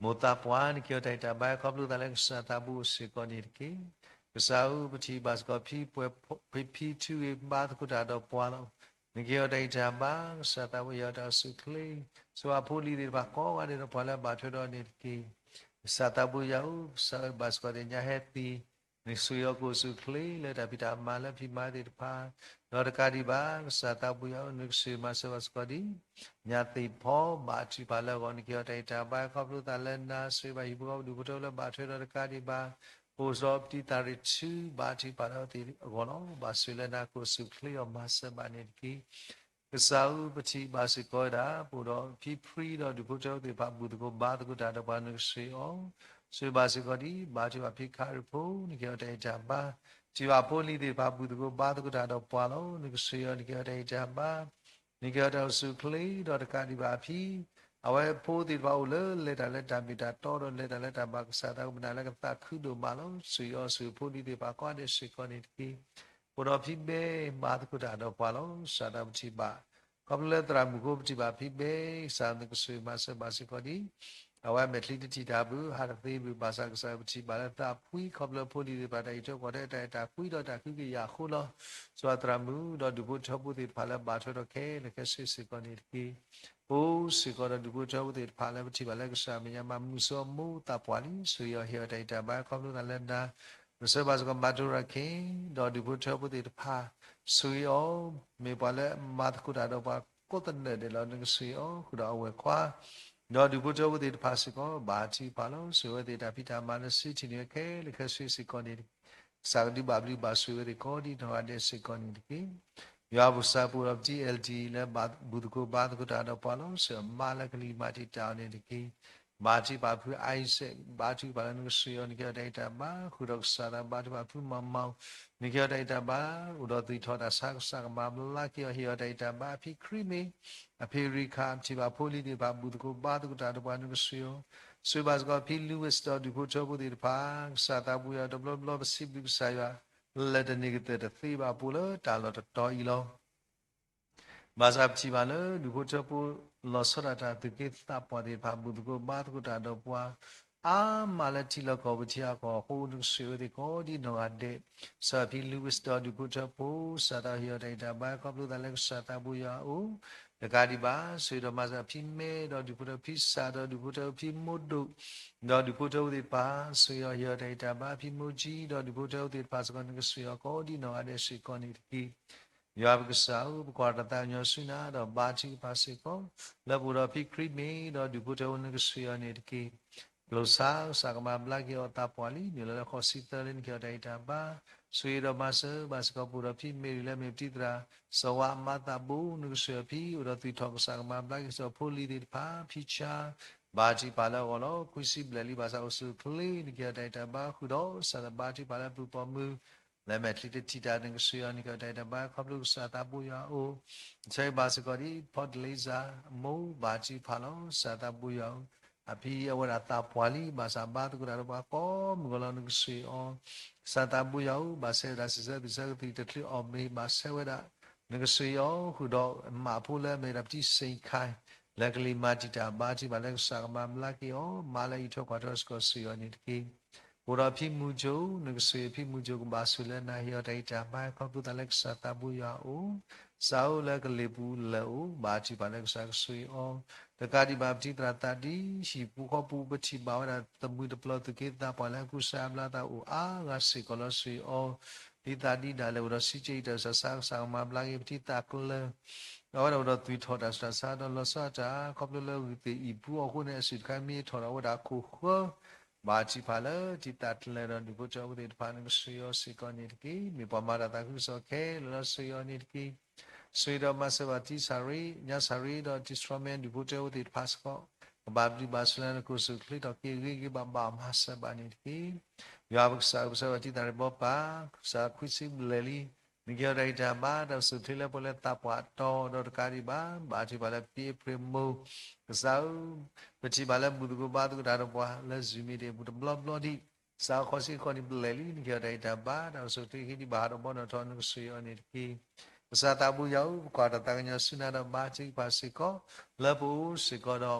မိၢ်သးပှၢ် နကဟ့ၣ်အီၤတၢ်အဲၣ်တၢ်ဘါ ခီဖျိသးလၢကစၢ်သးဘိအိၣ်စ့ၢ်ကီးန့ၣ်တက့ၢ်. ကစၢ်ဧၢ ပထံၣ်ဘၣ်စ့ၢ်ကီးဖံပှဲၤဖံ ဖံထုးဂ့ၤဘါသကိးတၢ်ဒီးပှၤလီၤ. နကဟ့ၣ်အီၤတၢ်အဲၣ်တၢ်ဘါ ကစၢ်သးဘိယွၤတၢ်အိၣ်ဆူၣ်ချ့ ဆိၣ်ဂ့ၤအဖိလံၤသ့ၣ်တဖၣ်ကိးဂၤဒဲးဒီးပှၤလၢအဘၣ်ထွဲဒီးန့ၣ်တက့ၢ်. ကစၢ်သးဘိယွၤဧၢ ပဆၢဂ့ၤဘၣ်စ့ၢ်ကီးသ့ၣ်ညါဟဲသံ နကဆိၣ်ဂ့ၤအီၤကိၣ်ဆူၣ်ချ့လၢတၢ်ဖံးတၢ်မၤလၢဖံးမၤသ့ၣ်တဖၣ် ဒီးတကးဒံးဘၣ် ကစၢ်သးဘိယွၤဧၢ နကဆိၣ်ဂ့ၤမၤစၢၤဘၣ်စ့ၢ်ကီးဒံး ညၣ်သ့ၣ်ဖီ ဘါထုကဖၣ်လၢအဂီၢ် နကဟ့ၣ်အီၤတၢ်အဲၣ်တၢ်ဘါ ခီဖျိသးလၢနၤ ဆိၣ်ဂ့ၤဘၣ်ဟံၣ်ဖိဃီဖိဒူၣ်ဖိထၢဖိလၢဘၣ်ထွဲဒီးတကးဒံးဘၣ် အိၣ်ဒီးပတံၤသးရ့ၣ်ထူ ဘါထုကဖၣ်ဒီးသ့ၣ်အဂီၢ်လီၤ. ဘၣ်ဆိၣ်လၢနၤကိၣ်ဆူၣ်ချ့အီၤမၤစၢၤဘၣ်န့ၣ်တက့ၢ်. ကစၢ်ဧၢ ပထံၣ်ဘၣ်စ့ၢ်ကီးဝဲဒၣ် ပအိၣ်ဒီးဖံဖှံဒီးဒူၣ်ဖိထၢဖိသ့ၣ်တဖၣ် ဘူၣ်သကိးဘါသကိးတၢ်ဒီးပှၤ နကဆိၣ်ဂ့ၤအီၤ ဆိၣ်ဂ့ၤဘၣ်စ့ၢ်ကီးဒံး ဘါထုကဖၣ်ဖံခါရံၣ်ဖိ နကဟ့ၣ်အီၤတၢ်အဲၣ်တၢ်ဘါ ထံၣ်ဘၣ်ဖိလံၤသ့ၣ်တဖၣ် ဘူၣ်သကိးဘါသကိးတၢ်ဒီးပှၤလီၤ. နကဆိၣ်ဂ့ၤအီၤ နကဟ့ၣ်အီၤတၢ်အဲၣ်တၢ်ဘါ နကဟ့ၣ်အီၤတၢ်အိၣ်ဆူၣ်ချ့ဒီးတကးဒံးဘၣ်အဖံ အဝဲဖိသ့ၣ်တဖၣ်အိၣ်လၢလဲၤတၢ်လၢတၢ်မ့ၢ်တၢ်တီဒီးလဲၤတၢ်လၢတၢ်ဘၣ်ကစၢ်သးကမုၣ်နၤလၢကသးခုဒိၣ်မးလီၤ. ဆိၣ်ဂ့ၤအီၤဆိၣ်ဂ့ၤဖိလံၤသ့ၣ်တဖၣ်ကိးဂၤဒဲးစ့ၢ်ကီးန့ၣ်တက့ၢ်. ပအိၣ်ဒီးဖံမဲဘါသကိးတၢ်ဒီးပှၤလီၤ. ကစၢ်သးပထံၣ်ဘၣ် ခီဖျိလၢသရၣ်မုၣ်ဖိပထံၣ်ဘၣ်ဖံမဲ ကစၢ်နကဆိၣ်ဂ့ၤမၤစၢၤဘၣ်စ့ၢ်ကီးဒံး အဝဲမဲာ်ချံတထံၣ်တၢ်ဘု ဟးတသ့ဘု ဘၣ်ဆၣ်ကစၢ်ပထံၣ်ဘၣ်လၢသးဖှံ ခီဖျိဖိလံၤသ့ၣ်တဖၣ်တၢ်အံးထွဲကွၢ်ထွဲ တၢ်အဲၣ်တၢ်ကွံဒီးတၢ်ကဟုကယာ်အဃိလီၤ. ဆိၣ်ဂ့ၤသရၣ်မုၣ်ဒီးဒူၣ်ဖိထၢဖိသ့ၣ်တဖၣ်လၢဘၣ်ထွဲဒီးခဲလၢာ်ခဲဆ့စ့ၢ်ကီးန့ၣ်တက့ၢ်. အိၣ်စ့ၢ်ကီးဒီးဒူၣ်ဖိထၢဖိသ့ၣ်တဖၣ်လၢပထံၣ်ဘၣ်လၢကစၢ်မဲာ်ညါ မၤမုာ်ဆိအမိၢ်သးပှၢ်လံ ဆိၣ်ဂ့ၤအီၤဟ့ၣ်အီၤတၢ်အဲၣ်တၢ်ဘါ ခီဖျိသးလၢနၤ ပဆၢဘၣ်စ့ၢ်ကီး မၤတိရၤခ့ ဒီးဒူၣ်ဖိထၢဖိသ့ၣ်တဖၣ် ဆိၣ်ဂ့ၤအီၤ မ့ၢ်ပှၤလၢမၤသကိးတၢ်ဒီးပှၤကိးသနၢၣ်ဒဲးလီၤ. နကဆိၣ်ဂ့ၤအီၤဃုာ်ဒီးအဝဲၢ်ခွါ ဒီးဒူၣ်ဖိထၢဖိသ့ၣ်တဖၣ်စ့ၢ်ကီး ဘါထုကဖၣ်လီၤ. ဆိၣ်ဂ့ၤဝဲသ့ၣ်တၢ်ဖံးတၢ်မၤလၢဆူထံၣ်န့ၢ်ဝဲခဲလၢာ်ခဲဆ့စ့ၢ်ကီးန့ၣ် ကစၢ်ကဒုးဘၣ်ဘျုးဘၣ်ဆိၣ်ဂ့ၤဝဲသ့ၣ်ကိးဒံးနီၢ်ဂၤဒဲးစ့ၢ်ကီးန့ၣ်တက့ၢ်. ယွၤပကစၢ်ပအိၣ်ဒီးပတံၤ အဲလ်ဒံ လၢဘူၣ်သကိးဘါသကိးတၢ်ဒီးပှၤလီၤ. စၢၤအမါလၢကလံၤမၤတံာ်တာ်အီၤန့ၣ်တက့ၢ်. ဘါထုကဖၣ်ဖုအံစဲး ဘါထုကဖၣ်လၢနကဆိၣ်ဂ့ၤအီၤ နကဟ့ၣ်အီၤတၢ်အဲၣ်တၢ်ဘါ ဃုာ်ဒီးကစၢ်သး ဘါထုကဖၣ်ဖုမၤမၤ နကဟ့ၣ်အီၤတၢ်အဲၣ်တၢ်ဘါ အိၣ်ဒီးသူၣ်ထီၣ်တၢ်ဆါ ကစၢ်ကမၤဘျါက့ၤအီၤ ဟ့ၣ်အီၤတၢ်အဲၣ်တၢ်ဘါ ဖံခရံမ့ၢ် အဖံရံခၣ် ပထံၣ်ဘၣ်ဖိလံၤသ့ၣ်တဖၣ် ဘူၣ်သကိးဘါသကိးတၢ်ဒီးပှၤ နကဆိၣ်ဂ့ၤအီၤ ဆိၣ်ဂ့ၤဘၣ်စ့ၢ်ကီးဖံလူဝံး ဒီးဒူၣ်ဖိထၢဖိသ့ၣ်တဖၣ် ကစၢ်သးဘိယွၤ တဘျီဘျီပစံးဘျုးကစၢ်ယွၤ လၢတန့ၢ်ကတၢၢ်တသ့ဘၣ်အပူၤလၢတၢ်လီၢ်တတီၤအံၤလီၤ. ဘၣ်ဆၣ်ပထံၣ်ဘၣ်လၢဒူၣ်ဖိထၢဖိ လီၤဆီဒၣ်တၢ်သူၣ်က့သးပှၢ်သ့ၣ်တဖၣ် ဘူၣ်သကိးဘါသကိးတၢ်ဒီးပှၤ အါမးလၢထံလီၢ်ကီၢ်ပူၤထံအကီၢ်အဃိ နကဆိၣ်ဂ့ၤဝဲသ့ၣ်ကိးဒံးနီၢ်ဂၤဒဲး စီၤဖံလူဝံး ဒီးဒူၣ်ဖိထၢဖိ ကစၢ်သးဟ့ၣ်အီၤတၢ်အဲၣ်တၢ်ဘါ ခီဖျိသးလၢကစၢ်သးဘိယွၤအအိၣ် တကးဒံးဘၣ် ဆိၣ်ဂ့ၤဒီးမၤစၢၤဖံမဲ ဒီးဒူၣ်ဖိထၢဖိ ဖံစၢ် ဒီးဒူၣ်ဖိထၢဖိ ဖံမိၢ်ဒိၣ် ဒီးဒူၣ်ဖိထၢဖိသ့ၣ်တဖၣ် ဆိၣ်ဂ့ၤအီၤဟ့ၣ်အီၤတၢ်အဲၣ်တၢ်ဘါ ဖံမိၢ်ကၠံ ဒီးဒူၣ်ဖိထၢဖိသ့ၣ်တဖၣ်စ့ၢ်ကီး နကဆိၣ်ဂ့ၤအီၤကိးဒံးနီၢ်ဂၤဒဲးစ့ၢ်ကီးန့ၣ်တက့ၢ်. ယွၤပကစၢ်ဧၢ ပကွၢ်တၢ်သးကညီၤဆူနၤ ဒီးဘါထုကဖၣ်စ့ၢ်ကီး လၢပအိၣ်ဒီးဖံခရံမ့ၢ် ဒီးဒူၣ်ဖိထၢဖိ နကဆိၣ်ဂ့ၤအီၤန့ၣ်တက့ၢ်. ကျိၣ်စၢ် ကစၢ်ကမၤဘျါက့ၤအီၤသးပှၢ်လံ နုာ်လီၤလၢဃိးဆံသၢလံ နကဟ့ၣ်အီၤတၢ်အဲၣ်တၢ်ဘါ ဆိၣ်ဂ့ၤဒီးမၤစၢၤဘၣ်စ့ၢ်ကီး ပအိၣ်ဒီးဖံမ့ၢ်ရံၤလၢမ့ၢ်ပတံၤသရၣ် စီၤဝါအမါသးဘိ နကဆိၣ်ဂ့ၤအီၤဖံ အိၣ်ဒီးသူၣ်ထီၣ် ကစၢ်ကမၤဘျါက့ၤစ့ၢ်ကီးဖိလံၤသ့ၣ်တဖၣ် ဖံဆါ ဘါထုကဖၣ်လၢအဂီၢ်လီၤ. ခွံဆံဘျဲၣ်လံ ဘၣ်ဆၣ်အိၣ်ဆူၣ်အိၣ်ချ့ နကဟ့ၣ်အီၤတၢ်အဲၣ်တၢ်ဘါဃုာ်ဒီး ကစၢ်သးဘါထုကဖၣ်လၢအပူၤပိာ်မုၣ် လၢမဲာ်ချံတထံၣ်တၢ် နကဆိၣ်ဂ့ၤအီၤ နကဟ့ၣ်အီၤတၢ်အဲၣ်တၢ်ဘါ ခီဖျိကစၢ်သးဘိယွၤအအိၣ် ဆိၣ်ဂ့ၤဘၣ်စ့ၢ်ကီးဒ် ဖီတလ့စၢ် အမိၢ် ဘါထုကဖၣ်လီၤ. ကစၢ်သးဘိယွၤဧၢ အဖံအဝဲဒၣ်သးပှၢ်လံ ဘၣ်ဆၣ်ဘါသကိးတၢ်ဒီးပှၤကိးမုၢ်ဂီၤလီၤ နကဆိၣ်ဂ့ၤအီၤ, ကစၢ်သးဘိယွၤဧၢ, ဘၣ်ဆၣ်ဝဲဒၣ်စံးဆၢသုးဆၢကသံၣ်တချုးအီၣ်မ့ၤ ဘၣ်ဆၣ်ဝဲဒၣ် နကဆိၣ်ဂ့ၤအီၤ ဃုာ်ဒီးမၣ်ဖိလၢအမ့ၢ်ဒၣ်ပတံၢ်စ့ၣ်ခါ လၢကလံၤမၤတံာ်တာ်ဘါထုကဖၣ်လၢကစၢ်ကမၤဘျါက့ၤအီၤ မၤလၢအံးထွဲကွၢ်ထွဲစ့ၢ်ကီး ဆိၣ်ဂ့ၤအီၤန့ၣ်တက့ၢ်. အိၣ်ဒီးဖံမုၣ်ကၠိ နကဆိၣ်ဂ့ၤဖံမုၣ်ကၠိ ကဘၣ်ဆိၣ်လၢနၤဟ့ၣ်အီၤတၢ်ဂံၢ်တၢ်ဘါ ခီဖျိသးလၢကစၢ်သးဘိယွၤအအိၣ်, စးအိၣ်လၢကလ့ၣ်ပူၤလၢာ်အိၣ် ဘါထုကဖၣ်လၢကစၢ်ကဆိၣ်ဂ့ၤအီၤ, တကးဒံးဘၣ်ပထံသရၣ်သးဒ်ဟံၣ်ပူၤဃီပူၤ ပထံၣ်ဘၣ်ဝဲဒၣ်သမုၢ်တပျီၤသူၣ်က့သးပှၢ်လၢအကူစါအဘျါသးအိၣ်အါဂၤစ့ၢ်ကီးလီၤ ဆိၣ်ဂ့ၤအီၤ, ဒ်သးဒ်ဒၣ်လဲာ်အိၣ်ဒီးစံးကဲအံၤတၢ်ဆၢ ကစၢ်ကမၤဘျါက့ၤ ပထံသးကျၢၤ အဝဲဒၣ်အိၣ်ဒီးသွံၣ်ထီၣ်တၢ်ဆူးတၢ်ဆါဒီးလီၤဆီဒၣ်တၢ် ခီဖျိလၢဂုၢ်သ့ၣ်အံၣ်ပူၤအဃိန့ၣ် အစုတခါမ့ၢ်ထီၣ်ဒီးအဝဲဒၣ်ခိၣ်ဃၢ ဘါထုကဖၣ်လၢထံသးကျၢၤဒီး ဒူၣ်ဖိထၢဖိသ့ၣ်တဖၣ် နကဆိၣ်ဂ့ၤအီၤစ့ၢ်ကီးန့ၣ်တက့ၢ်. မ့ၢ်ပှၤမၤတၢ်သးခုကစီၣ်ခဲလၢာ်လီၤ ဆိၣ်ဂ့ၤအီၤန့ၣ်တက့ၢ်. ဆိၣ်ဂ့ၤဒီးမၤစၢၤဘၣ်တံၢ်စၤရ့ ညါစၤရ့ဒီးတံၢ်စှီမဲ ဒူၣ်ဖိထၢဖိသ့ၣ်တဖၣ်စ့ၢ်ကီး ကဘၣ်ဘျုးဘၣ်ဆိၣ်လၢနကအိၣ်ဆူၣ်အိၣ်ချ့ထီၣ်က့ၤ ဂ့ၤဂ့ၤဘၣ်ဘၣ် မၤစၢၤဘၣ်န့ၣ်တက့ၢ်. ယွၤပကစၢ်ဧၢ ပဆၢဝဲတံၢ်သးရ့ဘီပၢ် ကစၢ်ခွံဆံဘျဲၣ်လံ နကဟ့ၣ်အီၤတၢ်ဂံၢ်တၢ်ဘါ တၢ်အိၣ်ဆူၣ်အိၣ်ချ့လၢပှၤလၢသးပှၢ်တီဒီးတကးဒံးဘၣ် ဘါထုကဖၣ်လၢဖံအ့ဖြ့ၣ်မိၢ် ကစၢ်ဧၢ ပထံၣ်ဘၣ်လၢဘူၣ်သကိးဘါသကိးတၢ်ဒီးပှၤလၢ Zoom meeting အပူၤတဘျီဘျီဒံး ကစၢ်ဃိးဆံဃိးနံၣ်ဘျဲၣ်လံ နကဟ့ၣ်အီၤတၢ်ဂံၢ်တၢ်ဘါ တၢ်အိၣ်ဆူၣ်အိၣ်ချ့ ဟံးန့ၢ်ဘၣ်ဟးထီၣ်ဘီနီၣ်ထီၣ် နကဆိၣ်ဂ့ၤအီၤန့ၣ်တက့ၢ်. ကစၢ်သးဘိယွၤဧၢ ပကွၢ်တၢ်သးကညီၤဆူနၤဒီးဘါထုကဖၣ်စ့ၢ်ကီး လၢပအိၣ်စ့ၢ်ကီး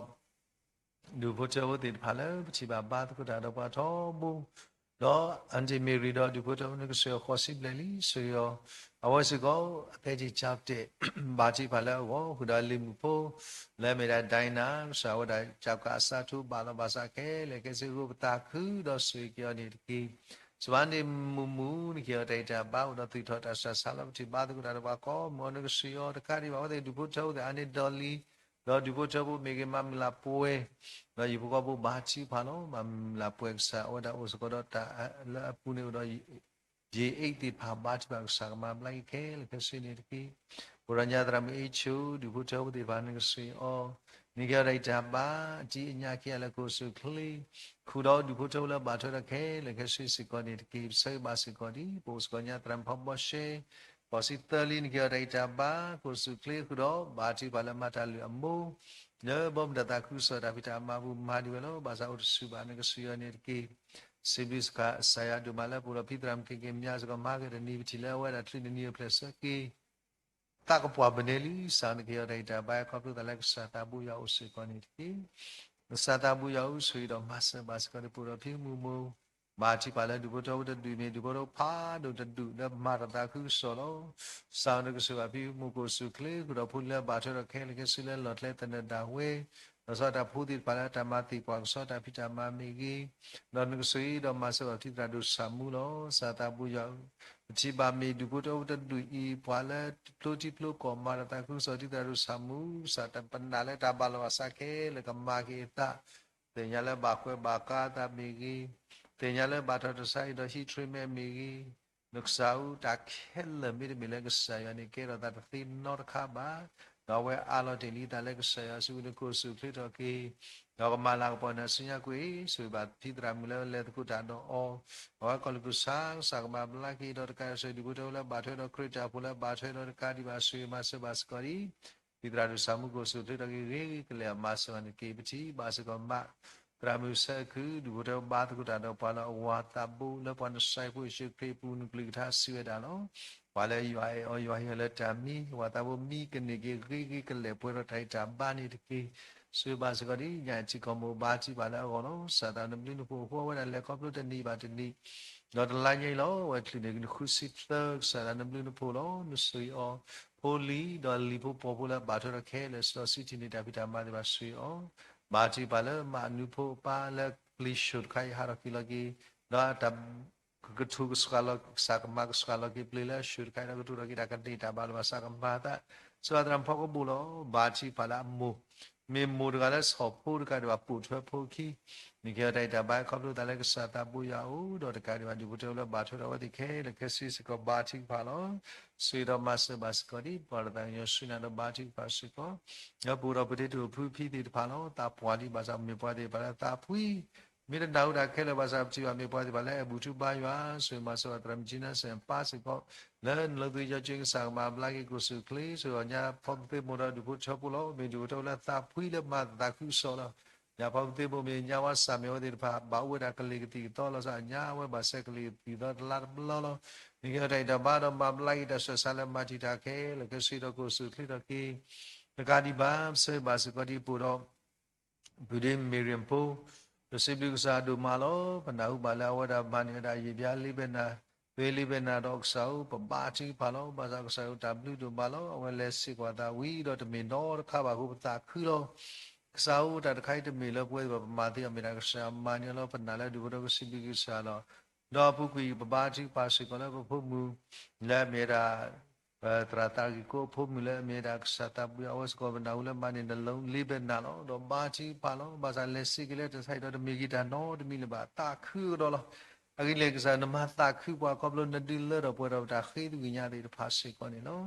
ဒီး ဒူၣ်ဖိထၢဖိသ့ၣ်တဖၣ်လၢ ပထံၣ်ဘၣ်ဘါသကိးတၢ်ဒီးပှၤထီဘိ ဒီး Aunty Mary ဒီးဒူၣ်ဖိထၢဖိ နကဆိၣ်ဂ့ၤအီၤဃိးဆံဘျဲၣ်လံ ဆိၣ်ဂ့ၤအီၤ အဝဲစ့ၢ်ကီး အဖဲတံၢ်ကၠၢ်ပတဲာ် ဘါထုကဖၣ်လၢအဂီၢ် ဃုာ်ဒီးလံၤမုၣ်ဖိ လၢအမ့ၢ်ဒၣ် Dina ကစၢ်ဝဲဒၣ် ကၠၢ်ကးအစးထူဘၣ်လီၤဘၣ်စးခဲလၢာ်ခဲဆ့ ရိပသးခုဒီးဆိၣ်ဂ့ၤက့ၤအီၤန့ၣ်တက့ၢ်. စှၤန့ၣ်မုၢ်မုၢ် နကဟ့ၣ်အီၤတၢ်ဂံၢ်တၢ်ဘါ အိၣ်ဒီးသွံၣ်ထီၣ်တၢ်ဆူးတၢ်ဆါလီၤ ပထံၣ်ဘါသကိးတၢ်ဒီးပှၤကိးမုၢ်ဂီၤ နကဆိၣ်ဂ့ၤအီၤတကးဒံးဘၣ် အဝဲသ့ၣ်ဒူၣ်ဖိထၢဖိသ့ၣ် အါန့ၢ်ဒီးလံ ဒီးဒူၣ်ဖိထၢဖိမ့ၢ်ဂ့ၤ မၤမုၢ်လၢ်ပှဲၤ ဒီးဟံၣ်ဖိဃီဖိဘါထုကဖၣ်လီၤ မၤမုၢ်လၢ်ပှဲၤကစၢ် အဝဲဒၣ်အိၣ်စ့ၢ်ကီးဒီးတၢ်လၢအပူၤန့ၣ်အိၣ်ဒီး ယ့ၣ်အ့ၣ်သ့ၣ်တဖၣ်ဘါထုကဖၣ် ကစၢ်ကမၤဘျါက့ၤခဲလၢာ်ခဲဆ့န့ၣ်တက့ၢ်. အိၣ်ဒီးညါသရၣ်မုၣ်အ့ၣ်ဆိ ဒူၣ်ဖိထၢဖိသ့ၣ်တဖၣ် နကဆိၣ်ဂ့ၤအီၤ နကဟ့ၣ်အီၤတၢ်ဂံၢ်တၢ်ဘါ အတံၢ်အညၣ်ခံဂၤလၢကအိၣ်ဆူၣ်အိၣ်ချ့ ဃုာ်ဒီးဒူၣ်ဖိထၢဖိလၢဘၣ်ထွဲဒီးခဲလၢာ်ခဲဆ့စ့ၢ်ကီးန့ၣ်တက့ၢ်. ပဆၢဂ့ၤဘၣ်စ့ၢ်ကီးဒ် ပအိၣ်စ့ၢ်ကီးညါသရၣ်မုၣ်ဖီဘီရှဲ ဃိးဆံသၢလံ နကဟ့ၣ်အီၤတၢ်ဂံၢ်တၢ်ဘါ ကအိၣ်ဆူၣ်အိၣ်ချ့ဃုာ်ဒီး ဘါထုကဖၣ်လၢမၤတၢ်လုၢ်အမိၢ် လၢဘီမုၢ်တၢ်သးခုကစီၣ်တၢ်ဖံးတၢ်မၤပူၤမၤဒံးဝဲလီၤ. ဘၣ်ဆၣ်အိၣ်တဆူၣ်ဘၣ် နကဆိၣ်ဂ့ၤအီၤန့ၣ်တက့ၢ်. စံးဘျုးကစၢ်ယွၤဒိၣ်မးလၢပအိၣ်ဒီးဖံသရၣ်မုၣ်က့ၤက့ၤမၠါစ့ၢ်ကီး မၤက့ၤတနံၤ ပထံၣ်လၢအဝဲဒၣ်ချုးနနံၤအိၣ်ဖျဲၣ်ဆၢက့ၤ သးကပှၢ်ပနဲလံ စးနကဟ့ၣ်အီၤတၢ်ဂံၢ်တၢ်ဘါ ခီဖျိသးလၢကစၢ်သးဘိယွၤအိၣ်စ့ၢ်ကီးန့ၣ်တက့ၢ်. ကစၢ်သးဘိယွၤဧၢ ဆိၣ်ဂ့ၤဒီးမၤစၢၤဘၣ်စ့ၢ်ကီး ပအိၣ်ဒီးဖံမုၢ်မိၢ် ဘါထုကဖၣ်လၢဒူၣ်ဖိထၢဖိတဒူၣ်မ့ၢ်ဒူၣ်ဖိထၢဖိဖးဒိၣ်တဒူၣ်လၢမၤတၢ်သးခုကစီၣ်လီၤ. စးနကဆိၣ်ဂ့ၤဘၣ်ဖံမုၢ်မိၢ်ကအိၣ်ဆူၣ်အိၣ်ချ့ ဃုာ်ဒီးဖိလၢဘၣ်ထွဲဒီးခဲလၢာ်ခဲဆ့လၢလီၢ်ကျဲသနၢၣ်ဒၣ်ဝဲ ဒီးဆီတၢ်ဖိသ့ၣ်တဖၣ်လၢတၢ်မၤသ့ၣ်ပှၢ်ကဆီတၢ်ဖံးတၢ်မၤမ့ၢ်ဂ့ၤ, ဒီးနကဆိၣ်ဂ့ၤဒီးမၤစၢၤဘၣ်ပထံသရၣ်ဒိၣ်ဆၣ်မူလီၤ. ကစၢ်သးဘိယွၤဧၢ, ပထံၣ်ဘၣ်မ့ၢ်ဒူၣ်ဖိထၢဖိတဒူၣ်အံၤ ပှၤလၢတဖျိထံဖျိကီၢ်မၤတၢ်သးခုကစီၣ်ထံသရၣ်ဒိၣ်ဆၣ်မူ, ကစၢ်တပနာ်လၢတၢ်ဘၣ်လီၤဘၣ်စးခဲလၢာ်ကမၤက့ၤအသး, သ့ၣ်ညါလၢဘၣ်ကွဲးဘၣ်ကါအသးမ့ၢ်ဂ့ၤ, သ့ၣ်ညါလၢဘၣ်ထီၣ်တၢ်ဆါဟံၣ်ဒီးဟံးထြ့မဲာ်မ့ၢ်ဂ့ၤ, နကစၢ်ဧၢ, တၢ်ခဲလၢာ်မ့တမ့ၢ်လၢကစၢ်ယွၤန့ၣ် ကဲထီၣ်သးတသ့နီတခါဘၣ်. ဒီးအဝဲအးလီၤတ့ၢ်လံသးလၢကစၢ်ယွၤစုပူၤန့ၣ် ကအိၣ်ဆူၣ်အိၣ်ချ့ထီၣ်က့ၤ, ဒီးကမၤလၤကပီၤနၤဆူညါကွံာ်, ဆိၣ်ဂ့ၤဘၣ်ဖံသရၣ်မုၣ်လၢလဲၤသကိးတၢ်ဒီးအီၤ, အဝဲကီၢ်လူၢ်ပူၤဆါ ကစၢ်ကမၤဘျါက့ၤဒီးတကးဒံးဘၣ် ဆိၣ်ဂ့ၤဒူၣ်ဖိထၢဖိလၢဘၣ်ထွဲဒီးခရံာ်တၢ်အိၣ်ဖှိၣ်လၢဘၣ်ထွဲဒီးတကးဒံးဘၣ် ဆိၣ်ဂ့ၤမၤစၢၤဘၣ်စ့ၢ်ကီးဒ် ဖံသရၣ်ဒိၣ်ဆၣ်မူကအိၣ်ဆူၣ်အိၣ်ချ့ထီၣ်က့ၤ ဂ့ၤဂ့ၤကလဲာ် မၤစၢၤဘၣ်န့ၣ်တက့ၢ်. ပထံၣ်ဘၣ်စ့ၢ်ကီးမး သရၣ်မုၣ်ဆၢခု ဒူၣ်ဖိထၢဖိဘါသကိးတၢ်ဒီးပှၤလၢအဝၤသးဘိ လၢပှၤနစဲးဖိယ့ၣ်ၡူးခရံာ်အပူၤ နကလုၢ်ကထါစံးဝဲဒၣ်လီၤ. ပှၤလၢယွၤအဲၣ်အီၤ ယွၤဟ့ၣ်အီၤလၢတၢ်မံ, အဝၤသးဘိမံကန့ၢ်က့ၤ ဂ့ၤဂ့ၤကလဲာ် ပှဲၤဒီးတၢ်ဂံၢ်တၢ်ဘါန့ၣ်တက့ၢ်. ဆိၣ်ဂ့ၤဘၣ်စ့ၢ်ကီးဒ် ညၣ်အထံကီၢ်မိၢ်ဘါထံၣ်ဘၣ်လၢအဂီၢ်လီၤ. ကစၢ်သးနဘျုးနဖှိၣ်အဃိ အဝဲဒၣ်လဲၤခီဖျိတနံၤဘၣ်တနံၤ ဒီးတလါညါအံၤလီၤ. အဝဲချုးန့ၢ်နဃုဆံသၢ ကစၢ်သးနဘျုးနဖှိၣ်လီၤ. နဆိၣ်ဂ့ၤအီၤ ဖိလံၤဒီးလံၤဖိပိာ်ဖိလၢဘၣ်ထွဲဒီးခဲလၢာ် စံးထီၣ်စံးထံၣ်န့ၢ်တၢ်ဖံးတၢ်မၤသ့ၣ်တဖၣ် ဆိၣ်ဂ့ၤအီၤ, ဘါထုကဖၣ်လၢမၤအနူဖိအပၢ်လၢပျံၤဆှိၣ်တခါအံၤ ဟးထီၣ်က့ၤလီၤက့ၤ, ဒီးတၢ် ကကထိၣ်ကဆှၣ်လီၤ ကစၢ်ကမၤကဆှၣ်လီၤက့ၤပျံၤလၢဆှိၣ်တခါအံၤ ဒီးကထိၣ်ထီၣ်က့ၤတၢ်ကန့ၢ်တၢ်ဘၣ်လီၤဘၣ်စးကမၤအသး, စံးဘၣ်သရၣ်မုၣ်ဖီကဘိၣ်လီၤ. ဘါထုကဖၣ်လၢအမိၢ် မ့ၢ်မိၢ်တဂၤလၢဆီၣ်ဖိတဂၤဒီး ပာ်ပိာ်ထွဲဖိခံ, နကဟ့ၣ်အီၤတၢ်ဂံၢ်တၢ်ဘါ ခီဖျိသးလၢကစၢ်သးဘိယွၤအအိၣ် ဒီးတကးဒံးဘၣ် ဒူၣ်ဖိထၢဖိလၢဘၣ်ထွဲဒီးအဝဲသ့ၣ်ခဲလၢာ်ခဲဆ့စ့ၢ်ကီး ဘါထုကဖၣ်လီၤ. ဆိၣ်ဂ့ၤဒီးမၤစၢၤဘၣ်စ့ၢ်ကီးဒ် ပှၤတၢ်သးကညီၤဆူနၤဒီးဘါထုကဖၣ်စ့ၢ်ကီး, ဒီးပအိၣ်ဒီးပဒ့တအိၣ်ဖုဖံသ့ၣ်တဖၣ်လီၤ. သးပှၢ်လံဘၣ်ဆၣ် မ့ၢ်ပှၤသ့ၣ်တဖၣ်လၢသးဖှံ မ့ၢ်တနၢ်ဟူတၢ်ခဲလၢာ်ဘၣ်ဆၣ် ပထံၣ်ဘၣ်မ့ၢ်ပှၤသ့ၣ်တဖၣ်လၢအဲၣ်ဘူၣ်ထူဘါယွၤ, ဆိၣ်ဂ့ၤမၤစၢၤဘၣ်သရၣ်မုၣ်ကၠံနါစဲၣ်ပၢ်စ့ၢ်ကီး, လၢနလိာ်သူယီၤကၠ့ကစၢ်ကမၤဘျါက့ၤ ကအိၣ်ဆူၣ်အိၣ်ချ့, ဆိၣ်ဂ့ၤညါဖီကသ့မိၢ်ဒီးဒူၣ်ဖိထၢဖိလီၤ. မ့ၢ်ဒူၣ်ဖိထၢဖိလၢသးဖှံလၢမၤသးခုကစီၣ်လီၤ. ညၣ်ဖီပသ့ၣ်ဘိမ့ၢ် ညၣ်ဝါစၢ်မ့ၢ် အဝဲသ့ၣ်တဖၣ် ဘၣ်အိၣ်ဝဲဒၣ်ကလံၤကသံၣ်ကသီလီၤ. စးညါ အဝဲဘၣ်ဆဲးကလံၤကသံၣ်ကသီတလါတဘျီလီၤ. နကဟ့ၣ်အီၤတၢ်ဂံၢ်တၢ်ဘါဒီး မၤဘျါက့ၤတၢ်ဆှၢဆါလၢ မၤတံာ်တာ်ခဲလၢာ်ခဲဆ့ဒီး ကအိၣ်ဆူၣ်အိၣ်ချ့ထီၣ်က့ၤ တကးဒံးဘၣ် ပဆၢဂ့ၤဘၣ်စ့ၢ်ကီးဒ်ပအိၣ်ဒီး ပုၢ်ဒ့မ့ၢ်ရ့ၣ်ဖိ ပစံးဘျုးကစၢ်ဒိၣ်မးလီၤ. ပနၢ်ဟူဘၣ်လၢအဝဲဒၣ်မၤန့ၢ်ဝဲဒၣ်ယံာ်ဘျါလ့ဘဲနၤ သွ့လ့ဘဲနၤဒီး ကစၢ်ဧၢ ပဘါထုကဖၣ်လီၤ. ဘၣ်ဆၣ်ကစၢ်ဧၢ တၢ်ဘျုးဒိၣ်မးလီၤ. အဝဲလဲၤစ့ၢ်ကီးအသးဝံၤဒီး တမ့ၢ်နီတခါဘၣ်အဃိ ပသးခုလီၤ. ကစၢ်ဧၢ တၢ်တခါအံၤတမ့ၢ်လၢပဝဲသ့ၣ်တဖၣ်ပမၤသ့အီၤ မ့ၢ်ဒၣ်ကစၢ်မၤန့ၢ်အီၤလီၤ. ပနာ်လၢဒုးဖိဒီး ပစံးဘျုးက့ၤကစၢ်လီၤ. ဒီးအပူၤကွံာ် ပဘါထုကဖၣ်စ့ၢ်ကီးလၢပဖိမုၣ် လၢအမ့ၢ်ဝဲဒၣ် သရၣ်သးဂ့ၢ်ကိးအဖိမုၣ်လၢအမ့ၢ်ဝဲဒၣ် ကစၢ်သးဘိယွၤ အဝဲစ့ၢ်ကီး ပနၢ်ဟူလၢမၤန့ၢ် နလ့ဘဲနၤလီၤ. ဒီးဘါထုကဖၣ်လီၤ. ဘၣ်ဆၣ်လဲၤစ့ၢ်ကီးလၢတၢ်ဆါဟံၣ်ဒီး တမ့ၢ်ဂ့ၤတၢ်နီတမံၤလၢၤဘၣ် သးခုကဒီးလီၤ. အဂ့ၢ်ဒ်လဲၣ်ကစၢ် နမၤသးခုပှၤခီဖျိနဒုးလၢထီၣ်ပှဲၤထီၣ်ပတၢ်ဃ့သကွံာ်ညါသ့ၣ်တဖၣ်စ့ၢ်ကီးန့ၣ်လီၤ.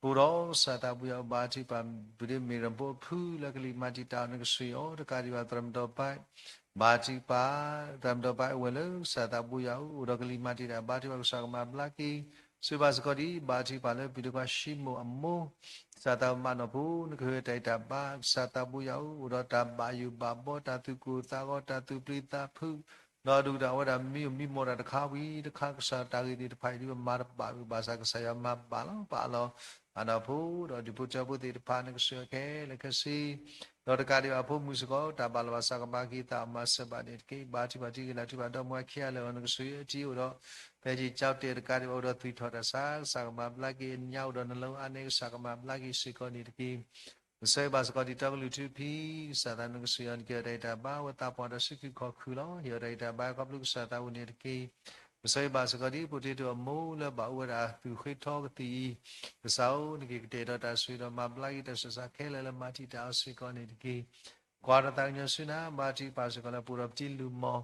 ပအိၣ်ဒီးကစၢ်သးဘိယွၤ ဘါထုကဖၣ် ပုၢ်ဒ့မ့ၢ်ရ့ၣ်ဖိအဖုလၢကလံၤမၤတံာ်တာ်အီၤ နကဆှၢအီၤ တကးဒံးဘၣ် သရၣ်မုၣ်ဒီးပၢ် ဘါထုကဖၣ် သရၣ်မုၣ်ဒီးပၢ်အိၣ်ဝဲလၢ ကစၢ်သးဘိယွၤအအိၣ် အိၣ်ဒီးကလံၤမၤတံာ်တာ် ဘါထုကဖၣ် ကစၢ်ကမၤဘျါက့ၤ စံးဘၣ်စ့ၢ်ကီးဒ် ဘါထုကဖၣ်လၢပုၢ်ဒ့ခွါၡံမိၣ်အမိၢ် ကစၢ်သးမၤနီၣ်ဖိ နကဟ့ၣ်အီၤတၢ်ဂံၢ်တၢ်ဘါ ကစၢ်သးဘိယွၤအအိၣ် အိၣ်ဒီးတၢ်ဘၣ်ယိၣ်ဘၣ်ဘီ တၢ်သူၣ်ကိၢ်သးဂီၤ တၢ်သူၣ်ပျံၤသးဖုး ဒီးဒုၣ်တၢ်အဝဲဒၣ်မံအိၣ်မံမီၢ်တၢ်တခါဝံၤတခါ ကစၢ်တၢ်ဂ့ၢ်သ့ၣ်တဖၣ်အံၤဒ်ပမၤတဘၣ်ဝံၤဘၣ်ဆၣ် ကစၢ်ယွၤမၤဘၣ်လီၤ. ပအးလီၤ အနီၢ်ဖိ ဒီးဒူၣ်ဖိထၢဖိသ့ၣ်တဖၣ် နကဆှၢအီၤခဲလၢာ်ခဲဆ့ ဒီးတကးဒံးဘၣ်အဖိမုၣ်စ့ၢ်ကီး တၢ်ဘၣ်လီၤဘၣ်စးကမၤက့ၤသးအီၤမၤစၢၤဘၣ်န့ၣ်တက့ၢ်. ဘါထုကဖၣ်ထံဂ့ၤလၤထံဘၣ်ဒီမါဝၤခံဂၤလၢာ်အဂီၢ် နကဆှၢအီၤထံအိၣ်ဒီး ဖဲက့ၤကၠီတဲာ်တကးဒံးဘၣ်အိၣ်ဒီးသွံၣ်ထီၣ်တၢ်ဆါ ကစၢ်ကမၤဘျါက့ၤအညါအိၣ်ဒီးနလီၤအါန့ၢ် ကစၢ်ကမၤဘျါက့ၤစ့ၢ်ကီးန့ၣ်တက့ၢ်. ပဆၢဂ့ၤဘၣ်စ့ၢ်ကီးဒ်တီကလုၢ်ထူဖံ ကစၢ်သးနကဆှၢအီၤ နကဟ့ၣ်အီၤတၢ်ဂံၢ်တၢ်ဘါ အဝဲသးပှၢ်ဒီးစုခံခီၣ်ခုလီၤ. ဟ့ၣ်အီၤတၢ်ဂံၢ်တၢ်ဘါခီဖျိကစၢ်သးအိၣ်န့ၣ်တက့ၢ်. ပဆၢဂ့ၤဘၣ်စ့ၢ်ကီးဒ် ဖိတ့တိၢ်အမိၢ်လၢဘၣ်အိၣ်ဝဲဒၣ်သူၣ်ဃ့ထီကသံၣ်အံၤ ကစၢ်ဧၢ နက့ၤကတဲာ်ဒီးတၢ်ဆိၣ်ဂ့ၤဒီးမၤဘျါက့ၤတၢ်ဆှၢဆါခဲလၢာ်လၢမၤတံာ်တာ်အီၤစ့ၢ်ကီးန့ၣ်တက့ၢ်. ကွၢ်တၢ်သးကညီၤဆူနၤ ဘါထုကဖၣ်စ့ၢ်ကီးလၢပအိၣ်ဒီးပတံၤလုၢ်မီၢ်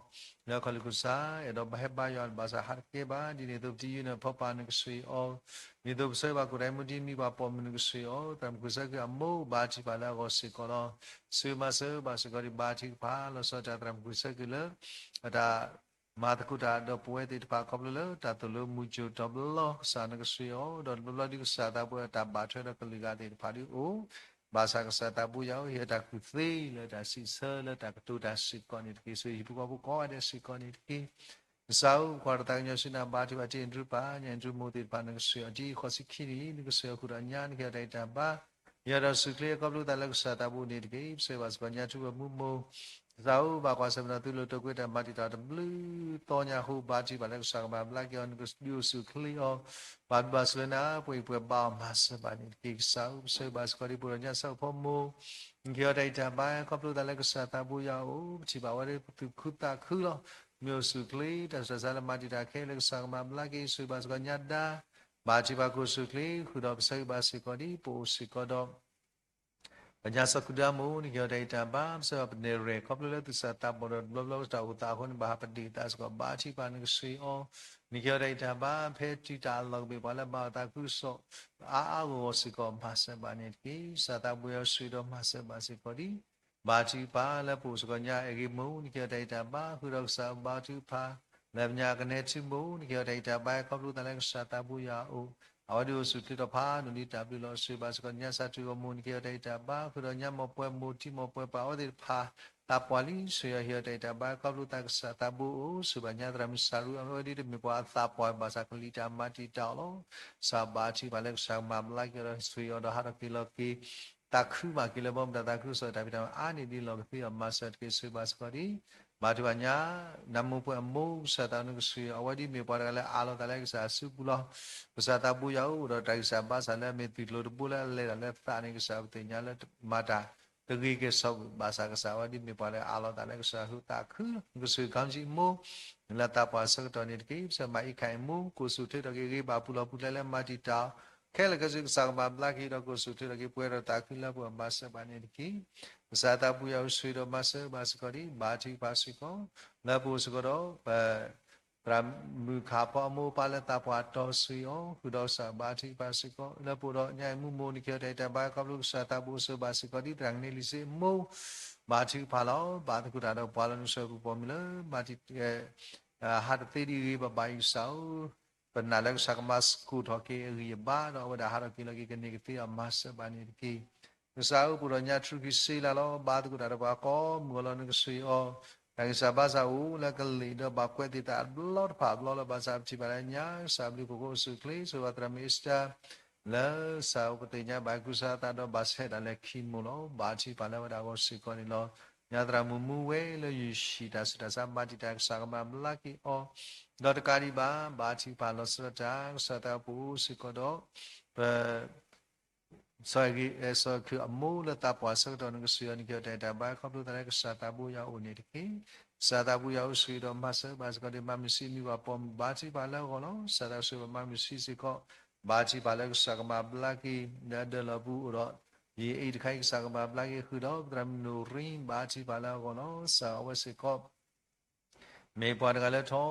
လၢခီၣ်လူၢ်ခိၣ်စါ အဲၣ်ဒိးဘၣ်ဟဲဘါယွၤဘၣ်ဆၣ်ဟးတကဲဘၣ် ဒ်န့ၣ်အသိးပတံၤယုၢ်န့ၣ်ဖီပာ်နကဆှၢအီၤ ဒ်သိးပဆၢဂ့ၤဘၣ်ကိၣ်ဒဲမူဒံမံၤပှၤပိာ်မုၣ်နကဆှၢအီၤ သရၣ်မုၣ်ခိၣ်ဆၢကုၢ်အမိၢ် ဘါထုကဖၣ်လၢအဂီၢ်စ့ၢ်ကီးလီၤ. ဆှၢမၤစၢၤဘၣ်စ့ၢ်ကီးဒ်ဘါထုကဖၣ် လီၤဆီဒၣ်တၢ်သရၣ်မုၣ်ခိၣ်ဆၢကုၢ်လၢ အတၢ် မၤသကိးတၢ်ဒီးပဝဲသ့ၣ်တဖၣ်ခီဖျိလၢ တၢ်သိၣ်လိမုၢ်ကၠိၣ်တီဘျီ ကစၢ်နကဆှၢအီၤ ဒီးတဘျီဘျီဒ်ကစၢ်သးဘိယွၤအတၢ်ဘၣ်ထွဲဒီးကလုာ်ဂၤသ့ၣ်တဖၣ်ဒ်အိၣ် ဘၣ်ဆၣ်ကစၢ်သးဘိယွၤဧၢ ဟ့ၣ်အတၢ်ကူၣ်သ့လၢတၢ်စံးဆၢလၢတၢ်ကတိၤတၢ်စ့ၢ်ကီးန့ၣ်တက့ၢ်. ဆိၣ်ဂ့ၤဟံၣ်ဖိဃီဖိကိးဂၤဒဲးစ့ၢ်ကီးန့ၣ်တက့ၢ်. ကစၢ်ဧၢ ကွၢ်တၢ်သးကညီၤဆူနၤ ဘါထုကဖၣ်တ့ၢ်အဒြူပၢ် ညၣ်အဒြူမိၢ်သ့ၣ်တဖၣ် နကဆှၢအီၤဒ်ဃီၤဆံခံနံၣ်လံ နကဆှၢအီၤဃုာ်ဒီးညါ နကဟ့ၣ်အီၤတၢ်ဂံၢ်တၢ်ဘါ ယွၤဒီးစူၢ်ချ့အကီၢ်ပူၤသးလၢကစၢ်သးဘိန့ၣ်တက့ၢ်. ပဆၢဂ့ၤဘၣ်စ့ၢ်ကီးညါထူဝဲမူမိၢ် ကစၢ်ဧၢ ဘၣ်ကွၢ်ဆၢၣ်မဲာ်ဒီးသုလိၤတိာ်ကွံာ်တၢ်မၤတံာ်တာ်တဘျုးသီညါအဃိ ဘါထုကဖၣ်လၢကစၢ်ကမၤဘျါက့ၤအီၤ နကဒုးအိၣ်ဆူၣ်အိၣ်ချ့အီၤ ဘၣ်ဘျုးဘၣ်ဆိၣ်လၢနၤ ပှဲၤအံၤပှဲၤဘါအီၤမၤစၢၤဘၣ်န့ၣ်တက့ၢ်. ကစၢ်ဧၢ ပဆၢဂ့ၤဘၣ်စ့ၢ်ကီးဒ်ပအိၣ်ဒီးညါဆၣ်ဖိမိၢ် နကဟ့ၣ်အီၤတၢ်ဂံၢ်တၢ်ဘါ ခီဖျိသးလၢကစၢ်သးဘိယွၤအအိၣ် ပထံၣ်ဘၣ်ဝဲဒၣ်ပသူၣ်ခုသးခုလီၤ. မ့ၢ်အိၣ်ဆူၣ်အိၣ်ချ့ တၢ်ဆှၢဆါလၢမၤတံာ်တာ်ခဲလၢာ်ကစၢ်ကမၤဘျါက့ၤ ဆိၣ်ဂ့ၤဘၣ်စ့ၢ်ကီးညါဒါ ဘါထုကဖၣ်ကအိၣ်ဆူၣ်အိၣ်ချ့ ဃုာ်ဒီးပဆၢဂ့ၤဘၣ်စ့ၢ်ကီးဒ် ပအိၣ်စ့ၢ်ကီးဒီး ပညါစီၤကူဒါမိၢ် နကဟ့ၣ်အီၤတၢ်ဂံၢ်တၢ်ဘါ ပဆၢဂ့ၤပနဲၣ်ရဲၣ် ခီဖျိလၢသူၣ်စၢ်သးဘီၣ်ဒီးတဘျီဘျီတၢ်အိၣ်သးအဃိန့ၣ် ဘၣ်ဟးပဒ့ၣ်သးစ့ၢ်ကီး ဘါထုကဖၣ်နကဆှၢအီၤ နကဟ့ၣ်အီၤတၢ်ဂံၢ်တၢ်ဘါ ဖဲတုၤတၢ်အလီၢ်ကဘ့ၣ်ပှၤလၢဘါအသးခုကစီၣ် အါအါဂီၢ်ဂီၢ်စ့ၢ်ကီး မၤစၢၤဘၣ်န့ၣ်တက့ၢ်. ကစၢ်သးဘိယွၤဆိၣ်ဂ့ၤဒီးမၤစၢၤဘၣ်စ့ၢ်ကီးဒ် ဘါထုကဖၣ်လၢပအိၣ်စ့ၢ်ကီးညါအဲၣ်ဂ့ၤမိၢ် နကဟ့ၣ်အီၤတၢ်ဂံၢ်တၢ်ဘါ ဃုာ်ဒီးကစၢ်ဘါထုကဖၣ် လၢပညါကနဲထူမိၢ် နကဟ့ၣ်အီၤတၢ်ဂံၢ်တၢ်ဘါ ခီဖျိသးလၢကစၢ်သးဘိယွၤအအိၣ် အဝဲဒ်အိၣ်ဆူၣ်အိၣ်ချ့ဒီးဖးဒိၣ်လံတၢ်ဘျုးလီၤ. ဆိၣ်ဂ့ၤဘၣ်စ့ၢ်ကီးညါစၢ်ထူဂီၢ်မိၢ် နကဟ့ၣ်အီၤတၢ်ဂံၢ်တၢ်ဘါ ဃုာ်ဒီးညါမိၢ်ပှၢ်မိၢ်ထံမိၢ်ပှၢ်ပၢ်အဝဲသ့ၣ်တဖၣ် သးပှၢ်လံ ဆိၣ်ဂ့ၤအီၤဟ့ၣ်အီၤတၢ်ဂံၢ်တၢ်ဘါ ခီဖျိသးကစၢ်သးဘိအိၣ် ဆိၣ်ဂ့ၤဘၣ်ညါသရၣ်မုၣ်စၢ်ရူ အဝဲဒ်တမ့ၢ်ပှၤအသးပှၢ်ဘၣ်ဆၣ်ကလံၤတၢ်မၤတံာ်တာ်အီၤလီၤ. ကစၢ်ဘါထုကဖၣ်လၢကစၢ်ကမၤဘျါက့ၤအီၤဒီး ဆိၣ်ဂ့ၤအီၤဒီးဟးထီၣ်က့ၤလီၤက့ၤ သးခုမးက့ၤလၢဘီမုၢ်တၢ်သးခုကစီၣ်တၢ်ဖံးတၢ်မၤအါန့ၢ်ဒ်လီၢ်ကသ့ အမၤစၢၤတက့ၢ်. ဆိၣ်ဂ့ၤဘၣ်စ့ၢ်ကီးဒ် ဘါထုကဖၣ်ညါ နမိၢ်ပှၢ်အမိၢ် ကစၢ်သးနကဆှၢ အဝဲဒ်မ့ၢ်ပှၤတဂၤလၢအးလီၤသးလၢကစၢ်အစုပူၤလီၤ. ကစၢ်သးဘိယွၤအအိၣ်ဒီးတၢ်ဂံၢ်စၢ်ဘါစၢ်လၢ မ့ၢ်သွံၣ်ကျိၤတဘိလၢအလဲၤတၢ်လၢသးန့ၣ် ကစၢ်ပသ့ၣ်ညါလၢမၤတၢ်တဂ့ၤကဲၣ်ဆိးဘၣ်ဆၣ် ကစၢ်အဝဲဒ်မ့ၢ်ပှၤလၢအးလီၤသးလၢကစၢ်အဃိသးခု ကစၢ်ခီမ့ၢ်ဆံးမိၢ် လၢသးပှၢ်ဆၢကတီၢ်န့ၣ်တက့ၢ်. ပဆၢမၤအံးခါအံးမိၢ် ကအိၣ်ဆူၣ်အိၣ်ချ့ထီၣ်က့ၤဂ့ၤဘၣ်ပူၤလီၢ်ပူၤကျဲလၢမၤတံာ်တာ် ခဲလၢာ်ခဲဆ့ကစၢ်ကမၤဘျါက့ၤဒီးကအိၣ်ဆူၣ်အိၣ်ချ့ထီၣ်က့ၤပှဲၤဒီးသးခုလၢပှၤမၤစၢၤဘၣ်န့ၣ်တက့ၢ်. ကစၢ်သးဘိယွၤဆိၣ်ဂ့ၤဒီးမၤစၢၤဘၣ်စ့ၢ်ကီးဒ် ဘါထုကဖၣ်စ့ၢ်ကီး လၢပအိၣ်စ့ၢ်ကီးဒီး ပ သရၣ်မုၣ်ခးဖီအမိၢ်အပၢ်လၢသးပှၢ်တီၤဆှံအီၤ ဃုာ်ဒီးကစၢ်ဘါထုကဖၣ်စ့ၢ်ကီး လၢပအိၣ်ဒီးညါအံၤမူမိၢ် နကဟ့ၣ်အီၤတၢ်ဂံၢ်တၢ်ဘါ ခီဖျိကစၢ်သးဘိအိၣ်ဆိၣ်ဂ့ၤဘၣ်စ့ၢ်ကီးဒ် သရၣ်ကန့လံၤစ့အမိၢ် ဘါထုကဖၣ်လီၤ. ဘၣ်သကိးတၢ်ဒီးပှၤလၢနကစၢ်ပူၤပိာ်မုၣ်လၢ မၤတံာ် ဟးတသ့ဒ်အဂ့ၤဘၣ်ဘၣ်အံၤကစၢ်ဧၢ, ပနာ်လၢကစၢ်ကမၤသကိးထီၣ်က့ၤအဂံၢ်အဘါ ဒီးအဝဲဒၣ်ဟးထီၣ်က့ၤလီၤက့ၤကန့ၢ်ကသ့အီၤမၤစၢၤဘၣ်န့ၣ်တက့ၢ်. ကစၢ်ဧၢ ပအိၣ်ဒီးညါတြူၢ်ခံဆံလါလီၤ. ဘါသကိးတၢ်ဒီးပှၤကိးမုၢ်ဂီၤလီၤ. နကစၢ်ယွၤ တၢ်ဂံၢ်စၢ်ဘါစၢ်အိၣ်လၢကလ့ၢ်ဒီးဘၣ်ကွဲးသ့ၣ်တၢ်အဘျီတဖၣ်အဘျီလီၤ. ဘၣ်ဆၣ်ပထံၣ်ဘၣ်လၢညါကစၢ်ဘျုးဖှိၣ်ကိးဆူၣ်ချ့ ဆိၣ်ဂ့ၤဘၣ်သရၣ်မုၣ်အ့စတၢ လၢကစၢ်အိၣ်ပသ့ၣ်ညါဘၣ်ကူစါသးဒီးဘၣ်ဆဲးတၢ်လၢခံမိၢ်လီၤ. ဘါထုကဖၣ်လၢဝဲဒၣ်အဂီၢ်စ့ၢ်ကီးန့ၣ်လီၤ. ညါသရၣ်မုၣ်မူဝဲလၢယုၢ်ဟံၣ်တၢ်ဆူးတၢ်ဆါ မၤတံာ်တာ် ကစၢ်ကမၤဘျါက့ၤအီၤ ဒီးတကးဒံးဘၣ် ဘါထုကဖၣ်လီၤစၢၤတၢ် ကစၢ်သးအိၣ်ပအိၣ်စ့ၢ်ကီးဒီး ပ စီၤအဲၣ်ဂ့ၤ စီၤခုးအမိၢ်လၢသးပှၢ်ဆၢကတီၢ် နကစၢ်ယွၤ နကဟ့ၣ်အီၤတၢ်အဲၣ်တၢ်ဘါ ခီဖျိသးလၢကစၢ်သးဘိယွၤအိၣ်န့ၣ်တက့ၢ်. ကစၢ်သးဘိယွၤအိၣ်ဆိၣ်ဂ့ၤဒီးမၤစၢၤဘၣ်စ့ၢ်ကီးဒီး မၤမုာ်ဆံးမုာ်ပှၤပိာ်မုၣ် ဘါထုကဖၣ်လၢအဂီၢ်လီၤ. ကစၢ်သးအိၣ်ဆိၣ်ဂ့ၤဘၣ်မၤမုာ်ဆံးစ့ၢ်ကီး ဘါထုကဖၣ်လၢကစၢ်ကမၤဘျါက့ၤ လၢအဒၢလီၤပူၤအိၣ်ဒီး ယံာ်အံၤတခါအံၤ ကစၢ်ကမၤဘျါက့ၤဃုာ်ဒီး ပသရၣ်မုၣ်နိၣ်ရံ ဘါထုကဖၣ်လၢအဂီၢ်လီၤ. ကစၢ်အဝဲစ့ၢ်ကီး မ့ၢ်ပှၤတဂၤလၢထီ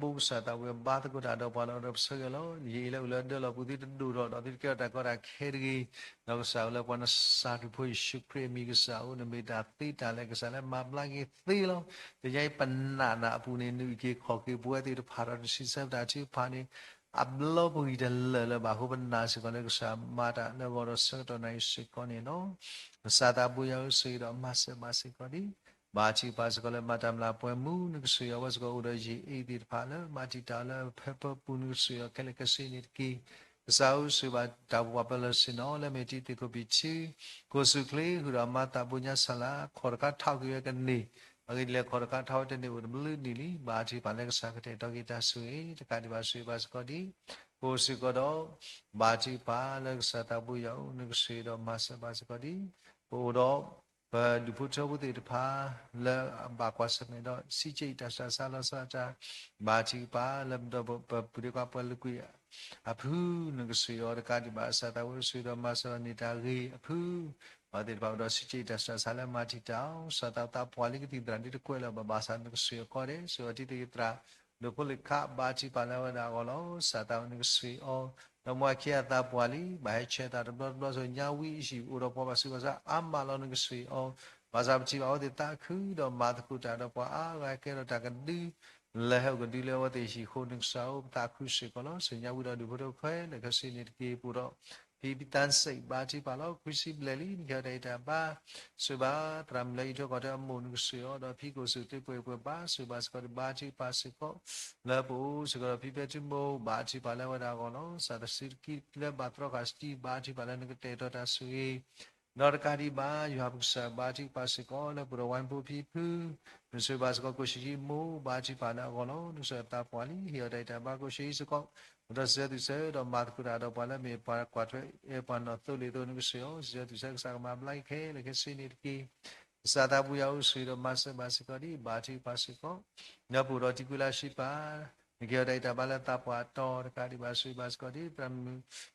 ဘိ ကစၢ်သးဝံၣ်ဘါသကိးတၢ်ဒီးပှၤလီၤ. ဒီးပဆၢဂ့ၤလီၤ. ယံာ်အံၤလၢအိၣ်လၢဒၢလီၤပူၤ သုတဒိၣ်ထီၣ်ဒီး သုတကဲထီၣ်တၢ်ကီတၢ်ခဲတဂ့ၤ. ဒီးကစၢ်အိၣ်လၢပှၤနၢ်စၢ်ခရံာ်ဖိယ့ၣ်ၡူးခရံာ်အမံၤ ကစၢ်အိၣ် နမ့ၢ်တၢ်သ့တၢ်လၢာ် ကစၢ်လၢမၤဘျါက့ၤသ့လီၤ. တနံၤအံၤ ပနာ်နၤအပူၤန့ၣ် နအုၣ်က့ၤခီၣ်က့ၤပဝဲသ့ၣ်တဖၣ်ဒီး နစံးဆၢပတၢ်ထုကဖၣ်န့ၣ် အဘျီပဂံၢ်တလၢာ်လၢၤဘၣ်အဃိ ပနာ်စ့ၢ်ကီးလၢကစၢ်မၤတၢ်လၢအဂီၢ်ဒီးဆၢကတီၢ်နၢ်အံၤစ့ၢ်ကီးန့ၣ်လီၤ. ကစၢ်သးဘိယွၤအိၣ်ဆိၣ်ဂ့ၤဒီးမၤစၢၤဘၣ်စ့ၢ်ကီးဒံး ဘါထုကဖၣ်စ့ၢ်ကီးလၢမၤတၢ်မျၢ်ပှဲၤမူ နကစၢ်ယွၤ အဝဲစ့ၢ်ကီးအိၣ်ဒီးယံာ်အံၤသ့ၣ်တဖၣ်လၢ မၤတံာ်တာ်လၢဖဲပၢပူၤ နကစၢ်ယွၤ ခဲလၢာ်ခဲဆ့န့ၣ်တက့ၢ်. ကစၢ်အိၣ်ဆိၣ်ဂ့ၤဘၣ်တၢ်အိၣ်ပှၤပၢၤလီၢ်ဆ့ၣ်နီၤ လၢအမ့ၢ်တံၤသကိးပံာ်ထံ ကိးဆူၣ်ချ့ ဃုာ်ဒီးမၤသးဘိညါဆၣ်လၢ ခီၣ်တခါထီၣ်က့ၤဝဲကန့ၢ် အဂ့ၢ်ဒ်လဲၣ် ခီၣ်တခါထီၣ်ဝဲတန့ၢ်အိၣ်တဘျုးနံၣ်လံ. ဘါထုကဖၣ်လၢကစၢ်ကတဲာ်ကတီၤက့ၤတၢ်ဆိၣ်ဂ့ၤ တကးဒံးဘၣ်ဆိၣ်ဂ့ၤဘၣ်စ့ၢ်ကီးဒံး ပအိၣ်စ့ၢ်ကီးဒီး ဘါထုကဖၣ်လၢကစၢ်သးဘိယွၤအိၣ် နကစၢ်ဒီးမၤစၢၤဘၣ်စ့ၢ်ကီးဒံး ပအိၣ်ဒီး ပဒူၣ်ဖိထၢဖိသ့ၣ်တဖၣ် လၢအဘၣ်ကွၢ်ဆၢၣ်မဲာ်ဒီး စံးက့ၤတၢ်ဆူးတၢ်ဆါလီၤဆီဒၣ်တၢ် ဘါထုကဖၣ်လၢပဒီပုၢ်ဝဲၢ်ပှၤလၢကွံာ်အဖု နကစၢ်ယွၤတကးဒံးဘၣ် ကစၢ်သးဘိယွၤအိၣ်ဆိၣ်ဂ့ၤဒီးမၤစၢၤန့ၢ်တၢ်ဂ့ၤအဖု အဝဲသ့ၣ်တဖၣ်အိၣ်ဒီးစံးက့ၤတၢ်ဆူးတၢ်ဆါလၢမၤတံာ်တာ်အီၤ ကစၢ်သးဘိယွၤသးပှၢ်လံကသံၣ်သရၣ်ဒ်တကွဲးလၢၤဘၣ်ဘၣ်ဆၣ် နကစၢ်ယွၤကီးဒဲး ဆိၣ်ဂ့ၤအီၤတံၤသကိးသရၣ် ဒိၣ်ဖိလံၤခး ဘါထုကဖၣ်လၢအဝဲဒၣ်အဂီၢ်လီၤ. ကစၢ်သးဘိယွၤနကစၢ်အီၤ ဒီးမ့ၢ်အခံအသးပှၢ်လံ ဘၣ်ဟဲဆှၢသးတဘျီတဘျီ ဆိၣ်ညါဝံအံၤ အိၣ်ဒီးပှၤဘၣ်ဆူးဘၣ်ဆါအါမးလီၤ နကစၢ်အီၤ ဘၣ်ဆၣ်ပထံၣ်ဘၣ်အဝဲသ့ၣ်သးခုဒီး မၤသကိးတၢ်ဒီးပှၤအါဂၤကဲထီၣ်တၢ်ကဒု လၢဟဲအိၣ်ကဒုလၢအဝဲသ့ၣ်ဟံၣ်အဃိ နကစၢ်အိၣ်ပသးခုစ့ၢ်ကီးလီၤ. ဆိၣ်ညါဝံဒီးဒူၣ်ဖိထၢဖိခဲလၢာ်ခဲဆ့န့ၣ်တက့ၢ် ပအိၣ်ဒီး ဖံဖံသၣ်စံး ဘါထုကဖၣ်လီၤ. ခွံဆံဘျဲၣ်လံ နကဟ့ၣ်အီၤတၢ်အံၤတၢ်ဘါ ဆိၣ်ဘၣ်သရၣ်မုၣ်လၢအံးထွဲကွၢ်ထွဲအမိၢ် နကစၢ်အီၤ ဒီးဖံကိၣ်စူၣ်ချ့ပှဲၤပှဲၤဘါ ဆိၣ်ဘၣ်စ့ၢ်ကီးဒံး ဘါထုကဖၣ်စ့ၢ်ကီး လၢပအိၣ်စ့ၢ်ကီးဒီးဖံဖဲထူမိၢ် ဘါထုကဖၣ်လၢအဝဲဒၣ်အဂီၢ်လီၤ. ကစၢ်သးစုတကံလၢဘၣ်သြီဃာ်စတံ ဘါထုကဖၣ်လၢနကတဲာ်ကတီၤတၢ်ဆိၣ်ဂ့ၤ ဒီးတကးဒံးဘၣ် ယွၤပကစၢ်ဘါထုကဖၣ်စ့ၢ်ကီး လၢပအိၣ်ဒီးဝဲဖိဖံဖု နဆိၣ်ဘၣ်စ့ၢ်ကီး ကိၣ်ၡ့ၣ်အံမူ ဘါထုကဖၣ်လၢအဂီၢ်လီၤ. နကစၢ်သးပှၢ်လံ ဟ့ၣ်အီၤတၢ်အံၤတၢ်ဘါ ကိၣ်ၡ့ၣ်အံစ့ၢ်ကီး အိၣ်ဒီးစံးဆၢသူၣ်ဆၢ ဒီးမၤသကိးတၢ်ဒီးပှၤလၢအမ့ၢ်ပှၤကွၢ်ထွဲ အဲၣ်ပှၤနီၢ်သိလ့ၣ်အသိး နကစၢ်အီၤ စံးဆၢသူၣ်ဆၢ ကစၢ်ကမၤဘျါက့ၤခဲလၢာ်ခဲဆ့န့ၣ်တက့ၢ်. ကစၢ်သးဘိယွၤအိၣ်ဆိၣ်ဂ့ၤဒီးမၤစၢၤဘၣ်စ့ၢ်ကီးဒံး ဘါထုကဖၣ်စ့ၢ်ကီး လၢပအိၣ်ဒီးတံၤကွံလၢဆံးပာ် နကဟ့ၣ်အီၤတၢ်အံၤတၢ်ဘါလၢသးပှၢ်အတီၤ တကးဒံးဘၣ်ဆိၣ်ဂ့ၤဘၣ်စ့ၢ်ကီးဒံး သရၣ်မုၣ်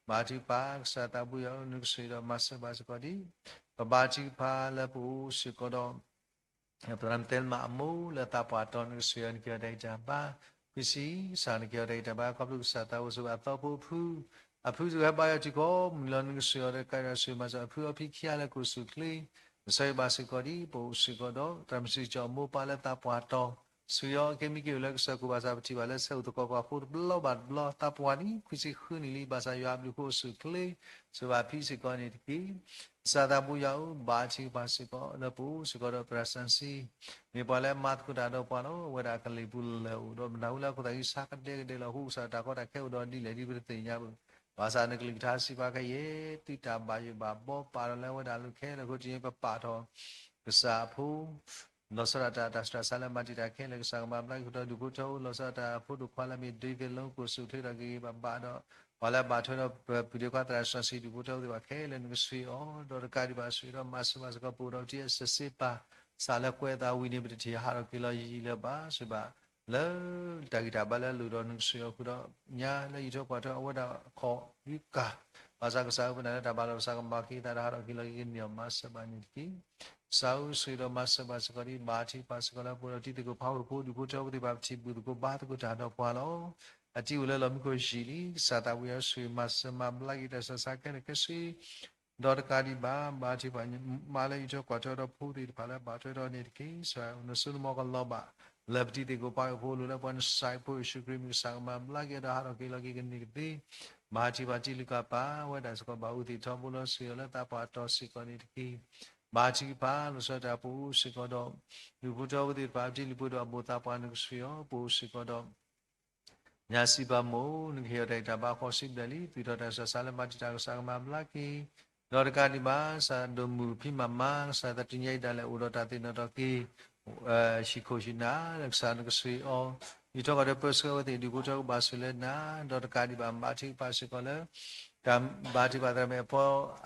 ဘါထုကဖၣ် ကစၢ်သးဘိယွၤအိၣ် နကစၢ်ဒီးမၤစၢၤဘၣ်စ့ၢ်ကီးဒံး ပဘါထုကဖၣ်လၢပအိၣ်စ့ၢ်ကီးဒီး ပသရၣ်မုၣ်သဲလမၤအမိၢ်လၢသးပှၢ်အတီၤ နကစၢ်ယွၤ နကဟ့ၣ်အီၤတၢ်အံၤတၢ်ဘါ ခွံဆံ ကစၢ်နကဟ့ၣ်အီၤတၢ်အံၤတၢ်ဘါ ခီဖျိကစၢ်သးအိၣ်ဆိၣ်ဂ့ၤအသီဖိအဖု အဖုတဂၤဘါယွၤထံကီၢ်မုၢ်လီၤ နကစၢ်ယွၤဒီးကစၢ်ယွၤဆိၣ်ဂ့ၤမၤစၢၤ အဖုအီဖံခံဂၤလၢကိၣ်စူၣ်ချ့ ကစၢ်ယွၤဘါစ့ၢ်ကီးဒံး ပအိၣ်စ့ၢ်ကီးဒီး သရၣ်မုၣ်စုကၠီၤအမိၢ်ပၢ်လၢသးပှၢ်အတီၤ စူၤယီၤကဲမံက့ၤအိၣ်လၢကစၢၢ်ခိၣ်ဘၣ်ဆၣ် ပထံၣ်ဘၣ်လၢဆဲးအိၣ်သကိးပှၤဖိတဘျီဘၣ်တဘျီ သးပှၢ်လံ ခွံဆံဃုနံၣ်လံ ဘၣ်ဆၣ်ယွၤအဘျုးအဖှိၣ်အိၣ်ဆူၣ်ချ့ ဆိၣ်ဂ့ၤဘၣ်ဖံစ့ၢ်ကီးန့ၣ်တက့ၢ်. ကစၢ်သးဘိယွၤအိၣ် ဘါထုကဖၣ်စ့ၢ်ကီး လၢပအိၣ်စ့ၢ်ကီးဒီးသရၣ်စီဆှံ မ့ၢ်ပှၤလၢမၤသကိးတၢ်ဒီးပှၤလီၤ. အဝဲဒၣ်ကလံၤပူၤလၢာ်အိၣ်ဒီး မနုၤလၢအခိၣ်သတးဂံၢ်စၢ်ကဒဲကဒဲလီၤ အဃိကစၢ်တၢ်ကီတၢ်ခဲအိၣ်ဒီးဒ်လဲၣ်ဒ်ပတသ့ၣ်ညါဘၣ်. ဘၣ်ဆၣ်နကလုၢ်ကထါစံးဘၣ်ခဲအံၤ သုတၢ်ဘၣ်ယိၣ်ဘၣ်ဘီ ပာ်ထီၣ်လၢအဝဲဒၣ်အလိၤခဲလၢာ်အဃိ တနံၤအံၤပပာ်ထီၣ် ကစၢ်အဖိ လီၤဆီဒၣ်တၢ် တၢ်ဆူးတၢ်ဆါလၢမၤတံာ်တာ်ခဲလၢာ် ကစၢ်ကမၤဘျါက့ၤဃုာ်ဒီးဒူၣ်ဖိထၢဖိ လီၤဆီဒၣ်တၢ်အဖိဒိၣ်ခွါလၢအမ့ၢ် David Long ကိၣ်စူၣ်ချ့ဒီးကဂ့ၤဘၣ်ဘၣ်ဒီး ပှၤလၢအဘၣ်ထွဲဒီးပပုၢ်ဒ့ခွါသရၣ်စီဆှံဒူၣ်ဖိထၢဖိသ့ၣ်တဖၣ်ခဲလၢာ် နကဆှၢအီၤ ဒီးတကးဒံးဘၣ်ဆှၢဒီးမၤစၢၤဘၣ်စ့ၢ်ကီး ပအိၣ်ဒီးတံၤအစၢၤစ့ပာ် စးလၢကွဲးအသးဝံၤန့ၣ် ပတထံၣ်ဟးထီၣ်က့ၤလီၤယံာ်လၢၤဘၣ် စံးဘၣ် လၢတၢ်ဂံၢ်တၢ်ဘါလၢအလိၤဒီး နကဆှၢအီၤဃုာ်ဒီးညါလၢယံာ်ထီၣ်ကွၢ်ထီၣ်အဝဲဒၣ်အခီၣ်ဒုးကၢ် ဘၣ်ဆၣ်ကစၢ်ဧၢ ပနာ်လၢတၢ်ဘၣ်လီၤ ကစၢ်ကမၤက့ၤသးဒီးဟးထီၣ်က့ၤလီၤက့ၤကန့ၢ်အီၤ မၤစၢၤဘၣ်န့ၣ်တက့ၢ်. ကစၢ်ဧၢ ဆှၢဒီးမၤစၢၤဘၣ်စ့ၢ်ကီးဒံး ဘါထုကဖၣ်စ့ၢ်ကီးလၢပအိၣ်ဒီးတံၤသကိးဖးဝဲၢ်ဖိ ဒူၣ်ဖိထၢဖိသ့ၣ်တဖၣ် ပထံၣ်ဘၣ်သကိးဘါသကိးတၢ်ဒီးပှၤလီၤ. အတံၤအိၣ်လၢလီၢ်မံခိၣ်ယံာ်လံ ကစၢ်သးဘိယွၤဆှၢမၤစၢၤမၤဘျါက့ၤတၢ်ဆူးတၢ်ဆါခဲလၢာ်ခဲဆ့ ဒီးတကးဒံးဘၣ် ဘါထုကဖၣ်မၤလၢယံာ်ထီၣ်ကွၢ်ထီၣ်ဒီးဖိသ့ၣ်တဖၣ်လၢဘၣ်ထွဲဒီးန့ၣ်တက့ၢ်. ကစၢ်ဧၢနဆိနမိၣ်ကလီၤဘၣ် လၢပတံၤသကိးဖးဝဲၢ်ဖိလိၤလၢပှၤနစၢ်ဖိယ့ၣ်ၡူးခရံာ်မံၤ ကစၢ်ကမၤဘျါက့ၤဒီးဟးထီၣ်က့ၤလီၤက့ၤကန့ၢ်ကသ့ ဘါထုကဖၣ်တံၢ်လုၢ်ကပာ်ဝဲဒၣ်စ့ၢ်ကီး ဘၣ်အူသ့ၣ်ထီဘိလီၤ ဆှၢအီၤလၢသးပှၢ်တီၤစ့ၢ်ကီးန့ၣ်တက့ၢ်. ဘါထုကဖၣ် လီၤဆီဒၣ်တၢ် ပအိၣ်စ့ၢ်ကီးဒီး ဒူၣ်ဖိထၢဖိသ့ၣ်တဖၣ် ပတံၢ်လုၢ်ပှ့ၤဒိၣ်အဘိၣ်သးပှၢ် နကဆှၢအီၤ ပအိၣ်စ့ၢ်ကီးဒီး ညါစံးဘၣ်မိၢ် နကဟ့ၣ်အီၤတၢ်ဂံၢ်တၢ်ဘါဃီစံးဘျဲၣ်လံ သွံၣ်ထီၣ်တၢ်ဆူးတၢ်ဆါလၢမၤတံာ်တာ် ကစၢ်ကမၤဘျါက့ၤ, ဒီးတကးဒံးဘၣ် ကစၢ်ဒိၣ်မုၢ်ဖံးမၤမၤ ကစၢ်သးတနံၤညါအံၤဒၣ်လဲာ် အိၣ်ဒီးတၢ်သ့ၣ်နီၣ်ထီၣ်က့ၤ ဟံၣ်ခိၣ်ဟံၣ်နၢ် ကစၢ်နကဆှၢအီၤ ယံာ်ထီၣ်ကဒီးပၢဆှၢဝဲသ့ၣ် ဒူၣ်ဖိထၢဖိကဘၣ်ဆိၣ်လၢနၤ, ဒီးတကးဒံးဘၣ် ဘါထုကဖၣ်စ့ၢ်ကီးလၢ တၢ်ဘါထုကဖၣ်သရၣ်မုၣ်အဖီ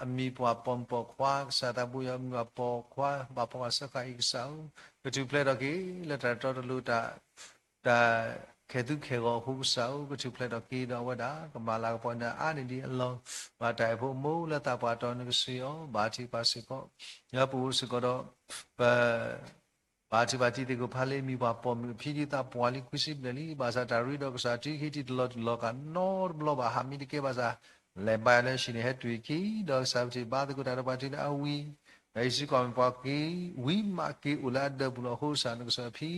အမံၤပှၢ်ပိာ်မုၣ်ပိာ်ခွါ ကစၢ်သးဘိယွၤ အမံၤပှၢ်ပိာ်ခွါ ဘၣ်ဖီၣ်ဃာ်စၢဃာ်အံၤကစၢ်ဧၢ, ကထူၣ်ဖျဲးထီၣ်က့ၤလၢတၢ်တီတလိၤ တၢ်ခဲသူၣ်ခဲဂီၤအဃိကစၢ်ဧၢ, ကထူၣ်ဖျဲးထီၣ်က့ၤဒီးအဝဲဒၣ် ကမၤလၤကပီၤန့ၢ်အါန့ၢ်ဒံးအလီၢ်, ဘၣ်တၢ်အဲၣ်ဖိအမိၢ်လၢသးပှၢ်တီၤ နကဆှၢအီၤ ဘါထုကဖၣ်စ့ၢ်ကီး, လၢပအိၣ်စ့ၢ်ကီးဒီး ပ ဘါထုကဖၣ်တံၤသကိးဖးလ့ မံၤပှၢ်ပိာ်မုၣ်အဖံဒ်သးပှၢ်လံ ခွံဆံဘျဲၣ်လံ, ဘၣ်ဆၣ်တၢ်ရ့ဒီးကစၢ်တုၤဟံးထီၣ်တလီၤတံၢ်လီၤကးနီတဘျီဘၣ်, ဟးမံတကဲဘၣ်ဆၣ် လဲၤဘါယွၤလၢဟံၣ်န့ၣ် ဟဲတုၤအခံ, ဒီးကစၢ်ပထံၣ်ဘါသကိးတၢ်ဒီးပှၤတုၤလၢအဝံၤ, ဒီးယ့ၣ်ၡူးကီၢ်မ့ၢ်ပှၤက့ၤ ဝံၤမးက့ၤအိၣ်လၢအဒၢးပူၤလီၤ. အဃိကစၢ်နကစၢ်အဖံ ခီ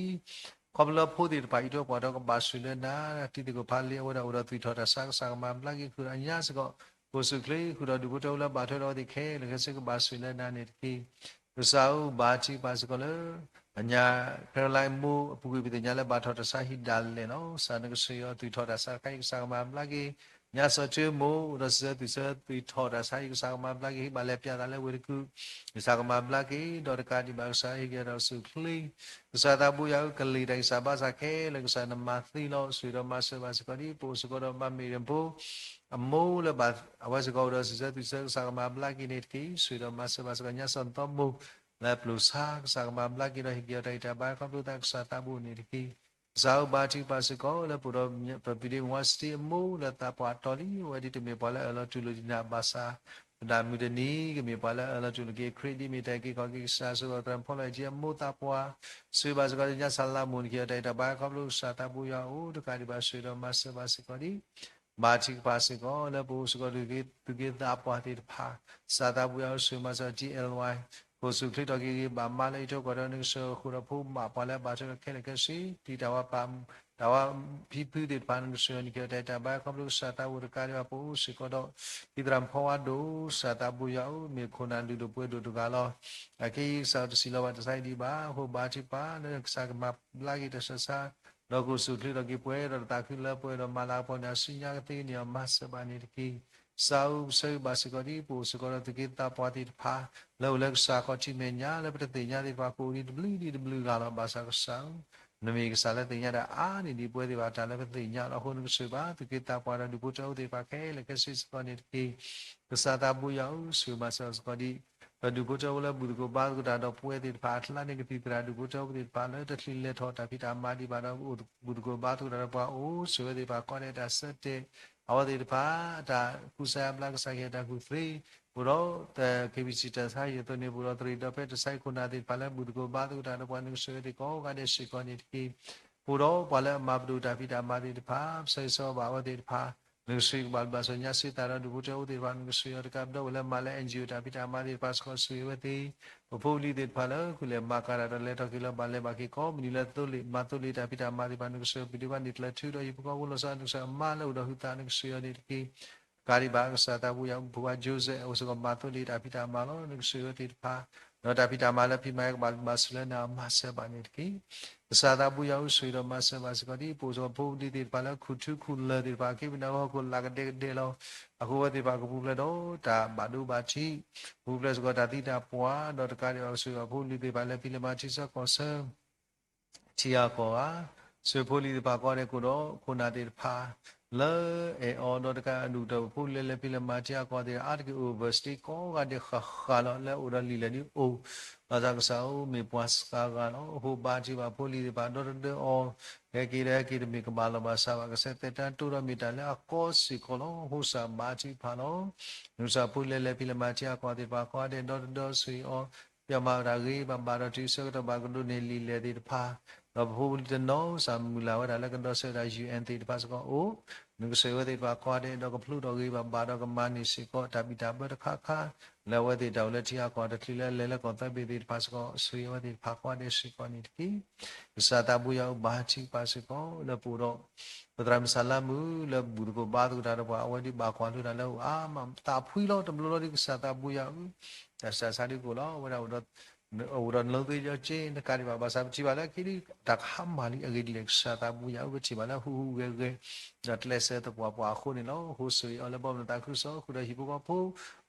ဖျိလၢဖိသ့ၣ်တဖၣ်အံးထွဲကွၢ်ထွဲကဘၣ်ဆိၣ်လၢနၤ, တံၤသကိးဖးလ့ အဝဲဒၣ်အိၣ်ဒီးသွံၣ်ထီၣ်တၢ်ဆါ ကစၢ်ကမၤဘျါက့ၤ ဃုာ်ဒီးညါစ့ၢ်ကီး ကိၣ်စူၣ်ချ့ ဃုာ်ဒီးဒူၣ်ဖိထၢဖိလၢဘၣ်ထွဲဒီးအဝဲသ့ၣ်ခဲလၢာ်ခဲဆ့ ကဘၣ်ဆိၣ်လၢနၤန့ၣ်တက့ၢ်. ကစၢ်ဧၢ ဘါထုကဖၣ်စ့ၢ်ကီးလၢ အညါ Caroline မိၢ်အပူၤကွံာ် ပသ့ၣ်ညါလၢဘၣ်ထီၣ်တၢ်ဆါဟံၣ်ဒၣ်လဲာ်လီၤ. ကစၢ်နကဆှၢအီၤ သွံၣ်ထီၣ်တၢ်ဆါတခါအံၤ ကစၢ်ကမၤဘျါက့ၤ, ညါစီၤထၢမိၢ် အိၣ်ဒီးစံးဆၢသွံၣ်ဆၢ သွံၣ်ထီၣ်တၢ်ဆါအံၤ ကစၢ်ကမၤဘျါက့ၤ ဟံးဘၣ်လဲၤပၠးသးလၢဝ့ၢ်တကူၣ်, ကစၢ်ကမၤဘျါက့ၤ ဒီးတကးဒံးဘၣ် ကစၢ်ဟ့ၣ်က့ၤဒီးကစူၣ်ချ့ ကစၢ်သးဘိယွၤဧၢ ကလံၤတၢ်ဂံၢ်စၢ်ဘါစၢ်ခဲလၢာ် ကစၢ်နမၤသ့လီၤ. ဆိၣ်ဂ့ၤဒီးမၤစၢၤဘၣ်စ့ၢ်ကီးဒ် ပအိၣ်စ့ၢ်ကီးဒီးမၤမ့ၢ်ရ့ၣ်ဖိ အမိၢ်လၢဘၣ် အဝဲစ့ၢ်ကီးအိၣ်ဒီးစံးဆၢသွံၣ်ဆၢ ကစၢ်ကမၤဘျါက့ၤန့ၣ်တက့ၢ်. ဆိၣ်ဂ့ၤဒီးမၤစၢၤဘၣ်စ့ၢ်ကီး ညါစီၤသီမိၢ် လၢပျိၢ်ဆါ ကစၢ်ကမၤဘျါက့ၤဒီး ဟ့ၣ်က့ၤအီၤတၢ်ဂံၢ်တၢ်ဘါ ခီဖျိသးကစၢ်သးဘိန့ၣ်တက့ၢ်. ကစၢ်ဧၢ ဘါထုကဖၣ်စ့ၢ်ကီးလၢပအိၣ်ဒီး ပပံၤဒ့မဝါစတ့အမိၢ် လၢသးပှၢ်တီၤလံ အဝဲဒ်တမ့ၢ်ပှၤလၢအအၢၣ်လီၤတူၢ်လိာ်ဒံးနၤဘၣ်ဆၣ် ပဒၣ်မုၢ်တနံၤ ကမ့ၢ်ပှၤလၢအအၢၣ်လီၤတူၢ်လိာ်က့ၤခရံာ် ဒ်မ့ၢ်တၢ်အုၣ်က့ၤခီၣ်က့ၤကစၢ် ဆိၣ်ဂ့ၤဒီးသရၣ်ဖီလီၤအဲၣ်ကၠံအမိၢ်သးပှၢ် ဆိၣ်ဂ့ၤဘၣ်စ့ၢ်ကီး ညါဆၣ်လါမိၢ် နကဟ့ၣ်အီၤတၢ်ဂံၢ်တၢ်ဘါ ခီဖျိကစၢ်သးဘိယွၤအအိၣ် တကးဒံးဘၣ် ဆိၣ်ဂ့ၤဒီးမၤစၢၤဘၣ်စ့ၢ်ကီးဒ် ဘါထုကဖၣ်စ့ၢ်ကီး လၢပအိၣ်စ့ၢ်ကီး သူၣ်က့သးပှၢ်သ့ၣ်တဖၣ် ကစၢ်သးဘိယွၤဧၢ ဆိၣ်ဂ့ၤမၤစၢၤ ဒ်အဲလ်ဝါ ကိၣ်စူၣ်ချ့ထီၣ်က့ၤဂ့ၤ ဘၣ်မါလၢအံးထွဲကွၢ်ထွဲ နကဆှၢအဃိဒီး ဖိမးပှၤလၢအဘၣ်ထွဲဒီးခဲလၢာ်ခဲဆ့ တံၤတၢ်ဝါပာ် တၢ်ဝါဖံဖုသ့ၣ်တဖၣ် နကဆှၢအီၤ နကဟ့ၣ်အီၤတၢ်ဂံၢ်တၢ်ဘါ ခီဖျိကစၢ်သးဘိတကးဒံးဘၣ် ပအိၣ်စ့ၢ်ကီးဒီး ဒ်သရၣ်မုၣ်ဖီဝါဒိၣ် ကစၢ်သးဘိယွၤဧၢ မ့ၢ်ခိၣ်နၢ်လုၢ်ဒိၣ်ပှ့ၤဒိၣ်တဂၤလီၤ. အခဲအံၤကစၢ်တစံးလီၤဘၣ်တၢ်ဆါဟံၣ်ဒံးဘၣ် အဃိဘါထုကဖၣ်လၢ ကစၢ်ကမၤဘျါက့ၤတၢ်ဆူးတၢ်ဆါ ဒီးကိၣ်စူၣ်ချ့ထီၣ်က့ၤပှဲၤဒီးတၢ်သးခုလၢပှဲၤဒီး မၤလၤကပီၤန့ၢ်အစုညါကသ့န့ၣ်အီၤ မၤစၢၤဘၣ်န့ၣ်တက့ၢ်. ကစၢ်ဧၢ ပဆၢဂ့ၤဘၣ်စ့ၢ်ကီးဒ် ပအိၣ်စ့ၢ်ကီးဒီးသူၣ်က့သးပှၢ်သ့ၣ်တဖၣ် လၢအိၣ်လၢကစၢ်ခီၣ်ထံးမဲာ်ညါ လၢပတသ့ၣ်ညါသ့ၣ်တဖၣ် ကအိၣ်ဒံးတဘျုးဒံးတဘျုးဂၤလီၤ. ဘၣ်ဆၣ်ကစၢ်ဧၢ နမ့ၢ်ကစၢ်လၢသ့ၣ်ညါတၢ်အါန့ၢ်ဒံးပဝဲသ့ၣ်တဖၣ် တၢ်လၢပသ့ၣ်ညါလီၤ. အဃိနကဆိၣ်ဂ့ၤဘၣ် သူၣ်က့သးပှၢ်ဒီးဒူၣ်ဖိထၢဖိသ့ၣ်တဖၣ်ခဲလၢာ်ခဲဆ့စ့ၢ်ကီးန့ၣ်တက့ၢ်. ကစၢ်သးဘိယွၤဧၢ ဆိၣ်ဂ့ၤမၤစၢၤစ့ၢ်ကီးဒ် ပဒူၣ်ဖိထၢဖိလၢဘူၣ်သကိးဘါသကိးတၢ်ဒီးပဝဲသ့ၣ်တဖၣ်အကျါန့ၣ် ကသံၣ်သရၣ်ဒူၣ်ဖိထၢဖိသ့ၣ်တဖၣ်လၢ တချုးလဲၤထီၣ်တၢ်ဖံးတၢ်မၤဒံးဘၣ်ဒီး ဘူၣ်သကိးဘါသကိးတၢ်ဒီးပှၤအိၣ် ဆိၣ်ဂ့ၤဝဲသ့ၣ်တဖၣ် ကီဒဲးတၢ်ဆၢတဲာ် အဝဲသ့ၣ်တဖၣ် တၢ်ကူစါအါဘျါ ကစၢ်ကဟ့ၣ်တၢ်ကူၣ်သ့ ပအိၣ်ဒီး က့ဘံၣ်စံၣ်တၢ်ဆါဟံၣ်အသိးန့ၣ် ပအိၣ်ဒီးသရံၣ်ဒီးဖဲတၢ်ဆါဟံၣ်ခိၣ်နၢ်သ့ၣ်တဖၣ်လၢ ဘူၣ်သကိးဘါသကိးတၢ်ဒီးပှၤ နကဆိၣ်ဂ့ၤဝဲသ့ၣ်ကိးဂၤဒဲးစ့ၢ်ကီးန့ၣ်တက့ၢ်. ပအိၣ်ဒီးပှၤလၢအမၤပဒိၣ်တၢ်ဖံးတၢ်မၤသ့ၣ်တဖၣ် ပဆၢဂ့ၤဆၢဝါဘၣ်အဝဲသ့ၣ်တဖၣ် နကဆိၣ်ဂ့ၤကဘၣ်ဘျးစီညါစ့သးဒီး ဒူၣ်ဖိထၢဖိသ့ၣ်တဖၣ် နကဆိၣ်ဂ့ၤအီၤတကးဒီး ပဝဲလၢမၤလၢ NGO တၢ်ဖံးတၢ်မၤသ့ၣ်တဖၣ်စ့ၢ်ကီး ဆိၣ်ဂ့ၤဝဲသ့ၣ် ပဖိပလံၤသ့ၣ်တဖၣ်လၢ ဃုလဲၤမၤကၤတၢ်ဒီးလဲၤထီၣ်က့ၤလီၤ ဘၣ်လဲၤဘၣ်က့ၤကိးမုၢ်နံၤလၢသိလ့ၣ် မၤသိလ့ၣ်တၢ်ဖံးတၢ်မၤသ့ၣ်တဖၣ် နကဆိၣ်ဂ့ၤ ပဒိးဘၣ်န့ၢ်ကျၢၤထူဒီးဟံၣ်ဖိဃီဖိလီၤဆီ နကဆိၣ်ဂ့ၤအမါလၢအိၣ်ဒီးဟုသး နကဆိၣ်ဂ့ၤအီၤန့ၣ်တက့ၢ်. တကးဒံးဘၣ် ကစၢ်သးဘိယွၤ ဖိခွါ Joseph အိၣ်စ့ၢ်ကီး မၤသိလ့ၣ်တၢ်ဖံးတၢ်မၤလီၤ. နကဆိၣ်ဂ့ၤဝဲသ့ၣ်တဖၣ် ဒီးတၢ်ဖံးတၢ်မၤလၢဖံးမၤကဘၣ် ဘၣ်ဆိၣ်လၢနၤ မၤစၢၤဘၣ်န့ၣ်တက့ၢ်. ကစၢ်သးဘိယွၤဧၢ ဆိၣ်ဂ့ၤဒီးမၤစၢၤဘၣ်စ့ၢ်ကီးဒ် ပအိၣ်စ့ၢ်ကီးဖိပလံၤသ့ၣ်တဖၣ်လၢ ခူၣ်ထူခူၣ်လၢၢ်သ့ၣ်တဖၣ် အခ့ပညီဟီၣ်ခိၣ်လၢကဒဲကဒဲလီၤ. အဃိဝဲသ့ၣ်တဖၣ်ကပူၤဖျဲးဒီးတၢ်ဘၣ်ဒိဘၣ်ထံး ပူၤဖျဲးစ့ၢ်ကီးတၢ်သံတၢ်ပှၢ် ဒီးတကးဒံးဘၣ် ကဆိၣ်ဂ့ၤဘၣ်ဖိပလံၤသ့ၣ်တဖၣ်လၢ ဖံးလဲၤမၤထံဆၢကီၢ်ဆၢ ထံဂၤကီၢ်ဂၤ, ဆိၣ်ဂ့ၤဖိလံၤသ့ၣ်တဖၣ်ကိးဂၤဒဲး ကအိၣ်ဒီးခိၣ်နၢ်သ့ၣ်တဖၣ် လၢအဲၣ်အီၤဒီးတကးဒံးဘၣ် ဖိလံၤလၢလဲၤဖံးလဲၤမၤထံအကီၢ်သ့ၣ် အါတက့ၢ် overstay ကိးဂၤဒဲးဃၣ်ဃၣ်လီၤ လၢအိၣ်ဒီးလံာ်လဲၢ်ဒ်အိၣ် ဘၣ်ဆၣ်ကစၢ်ဧၢ မ့ၢ်ပှၤစှၤဂၤလီၤ. အဃိဘါထုကဖၣ်ဖိလံၤသ့ၣ်တဖၣ် ဒီသဒၢအီၤ ဟဲက့ၤဒီးဟဲက့ၤတမ့ၢ်ကဘၣ်လီၤဘၣ်စးဘၣ် ကစၢ်သက်တမ်းတိုးဒီးမ့ၢ်တၢ်လၢအကီစ့ၢ်ကီးလီၤ. အဃိကစၢ်ဘါထုကဖၣ်လီၤ. နကစၢ်ဖိလံၤလၢလဲၤဖံးလဲၤမၤထံအကီၢ်သ့ၣ်တဖၣ် ကိးဂၤဒဲး ဒီသဒၢဆိၣ်ဂ့ၤအီၤ ပျဲမၤတၢ်ဂ့ၤဘၣ်ဘၣ်ဒီးတုၤဆၢကတီၢ်ဘၣ်ကဒိးန့ၢ်လံာ်လဲၢ်သ့ၣ်တဖၣ် ဒီးပဖိပလံၤတနီၤစ့ၢ်မုၢ်လၢ်ဝဲဒၣ်လၢကဒီးဆၢဝဲဒၣ် UN သ့ၣ်တဖၣ်စ့ၢ်ကီးအိၣ် နကဆိၣ်ဂ့ၤဝဲသ့ၣ်တဖၣ်ကိးဂၤဒဲး ဒီးကဖျိးထီၣ်ဂ့ၤဘၣ်ဘၣ်ဒီးကမၤန့ၢ်စ့ၢ်ကီးတၢ်ဘံၣ်တၢ်ဘၢတခါခါ လၢအဝဲသ့ၣ်တၢ်အိၣ်လၢထံဂၤကီၢ်ဂၤတချုးလၢအလဲၤလၢကီၢ်သၢဘ့ၣ်သ့ၣ်တဖၣ်စ့ၢ်ကီး ဆိၣ်ဂ့ၤအဝဲသ့ၣ်တဖၣ်ကိးဂၤဒဲးစ့ၢ်ကီးန့ၣ်တက့ၢ်. ကစၢ်သးဘိယွၤဧၢ ဘါထုကဖၣ်စ့ၢ်ကီး လၢပအိၣ်ဒီး ပသရၣ်မုၣ်စၢ်လါမုၣ် လၢဘူၣ်သကိးဘါသကိးတၢ်ဒီးပှၤ အဝဲဒၣ်ဘၣ်ကွၢ်လိတၢ်လၢအအိၣ်အါမး သးဖှံလီၤ တဘျီလီၤဒ်ကစၢ်သးဘိယွၤဧၢ တၢ်ဆူးတၢ်ဆါဒ်ကိၣ်လီၤ အဝဲဒၣ် အိၣ်ဒီးနီၢ်သံယီက့ တကးဒံးဘၣ် ဘၣ်ဆၣ်ပထံၣ်ဘၣ်လၢခံဒ် တၢ်ကဟါမၢ်လံအဂ့ၢ်ဒ်လဲၣ် ကစၢ်သးဘိယွၤဧၢ ပထံၣ်ဘၣ်လၢဟူးဟူးဂဲၤဂဲၤ ဒီးကျဲးစၢးသပှၢ်ပှၢ်အဃိန့ၣ်လီၤ. အဃိဆိၣ်ဂ့ၤအီၤလၢဘီမုၢ်သးခုကစီၣ် ဃုာ်ဒီးဟံၣ်ဖိဃီဖိ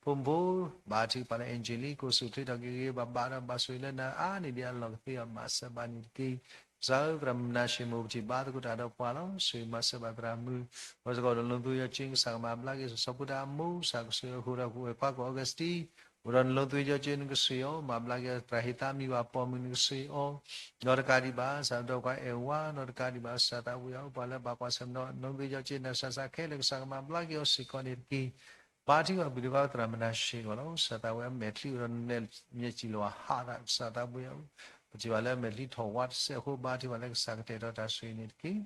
ဖိမုၣ်ဖိ ဘါထုကဖၣ်လၢ Angeline ကိးဆူၣ်ချ့ထီၣ်က့ၤဂ့ၤဂ့ၤဘၣ်ဘၣ်ဒီး ဘၣ်ဆိၣ်ဂ့ၤလၢနၤအါန့ၢ်ဒံးအလီၢ်ကသ့အီၤ မၤစၢၤဘၣ်န့ၣ်တက့ၢ်. ကစၢ်ဧၢ သရၣ်မုၣ်မနၤၡ့ မိၢ်ပထံၣ်ဘါသကိးတၢ်ဒီးပှၤလီၤ. ဆိၣ်ဂ့ၤမၤစၢၤဘၣ်သရၣ်မုၣ် အဝဲစ့ၢ်ကီးဒီးနီၢ်သံယီက့ ကစၢ်ကမၤဘျါက့ၤ စီၤဖိတၢ်အမိၢ် ကစၢ်ကဆိၣ်ဂ့ၤအဃိဒီး ဝဲၢ်ကွၢ်ကီၢ် Augustine အိၣ်ဒီးနီၢ်သံယီက့ နကဆိၣ်ဂ့ၤအီၤ မၤဘျါက့ၤ သရၣ်ဟ့ၣ်သးမံၤဘၣ်ပိာ်မုၣ် နကဆိၣ်ဂ့ၤအီၤ ဒီးတကးဒံးဘၣ် ကစၢ်ဒီးကွၢ်အဲၣ်ဝါ ဒီးတကးဒံးဘၣ် ကစၢ်သးဘိယွၤဧၢ ပှၤလၢဘၣ်ကွၢ်ဆၢၣ်မဲာ်ဒီး နီၢ်သံယီက့ နၢ်စၢ်စးခဲလၢာ် ကစၢ်ကမၤဘျါက့ၤအီၤစ့ၢ်ကီးန့ၣ်တက့ၢ်. ဘါထုကဖၣ်ပှၤသရၣ်မုၣ်မနၤၡ့ ဂီၢ်လီၤ. ကစၢ်သးဝဲအမဲာ်ချံအိၣ်ဒီးနဲၣ် မ့ၢ်စံၣ်လီၤဟးသး ကစၢ်သးဘိယွၤဧၢ ပထံၣ်ဘၣ်လၢအမဲာ်ချံထီၣ်ဝါတစဲးအဃိ ဘါထုကဖၣ်လၢကစၢ်ကတဲာ်ကတီၤတၢ်ဆိၣ်ဂ့ၤန့ၣ်တက့ၢ်.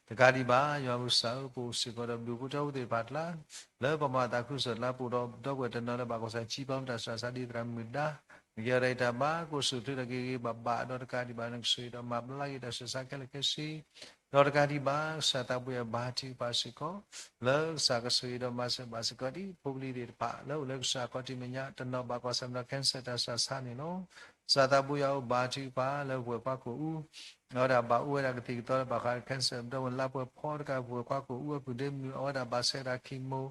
တကးဒံးဘၣ် ယွၤပကစၢ်ဧၢ ပအိၣ်စ့ၢ်ကီးဒီးဘျုးဖှိၣ်ထီဘိသ့ၣ်တဖၣ်အကျါ လၢပှၤမၤသးခုကစီၣ်အကျါ ပအိၣ်ဒီးပဒီပုၢ်ဝဲၢ်တနီၤလၢဘၣ်ကွၢ်ဆၢၣ်မဲာ် ကံပီမတၤစၢ်စးဒ်သရၣ်မုၣ်ဒါ နကဟ့ၣ်အီၤတၢ်အံးတၢ်ဘါ ကိးဆူၣ်ချ့ထီၣ်က့ၤဂ့ၤဂ့ၤဘၣ်ဘၣ်ဒီးတကးဒံးဘၣ် နကဆိၣ်ဂ့ၤဒီးမၤဘျါက့ၤတၢ်ဆူးတၢ်ဆါခဲလၢာ်ခဲဆ့ ဒီးတကးဒံးဘၣ် ကစၢ်သးဘိယွၤ ဘါထုကဖၣ်စ့ၢ်ကီး လၢကစၢ်ကဆိၣ်ဂ့ၤဒီးမၤစၢၤဘၣ်စ့ၢ်ကီးဒ် ဖိပလံၤသ့ၣ်တဖၣ် လၢအိၣ်လၢကစၢ်အခီၣ်ထံးမဲာ်ညါ တနီၤဘၣ်ကွၢ်ဆၢၣ်မဲာ်ဒီး cancer တၢ်ဆူးတၢ်ဆါန့ၣ်လီၤ. ကစၢ်သးဘိယွၤဧၢ ဘါထုကဖၣ်လၢပဝဲၢ်ကွၢ်ကိာ်အူ အဝဲဒၣ်ဘၣ်အိၣ်ဝဲဒၣ်ကသံၣ်ကသီလၢဘၣ်ဃးဒီး cancer ဒီးဝဲလါပှဲၤဖီတကး ပဝဲၢ်ကွၢ်ကိာ်အူအပူၤဒ့မုၣ် အဝဲဒၣ်ဘၣ်ဆဲးတၢ် chemo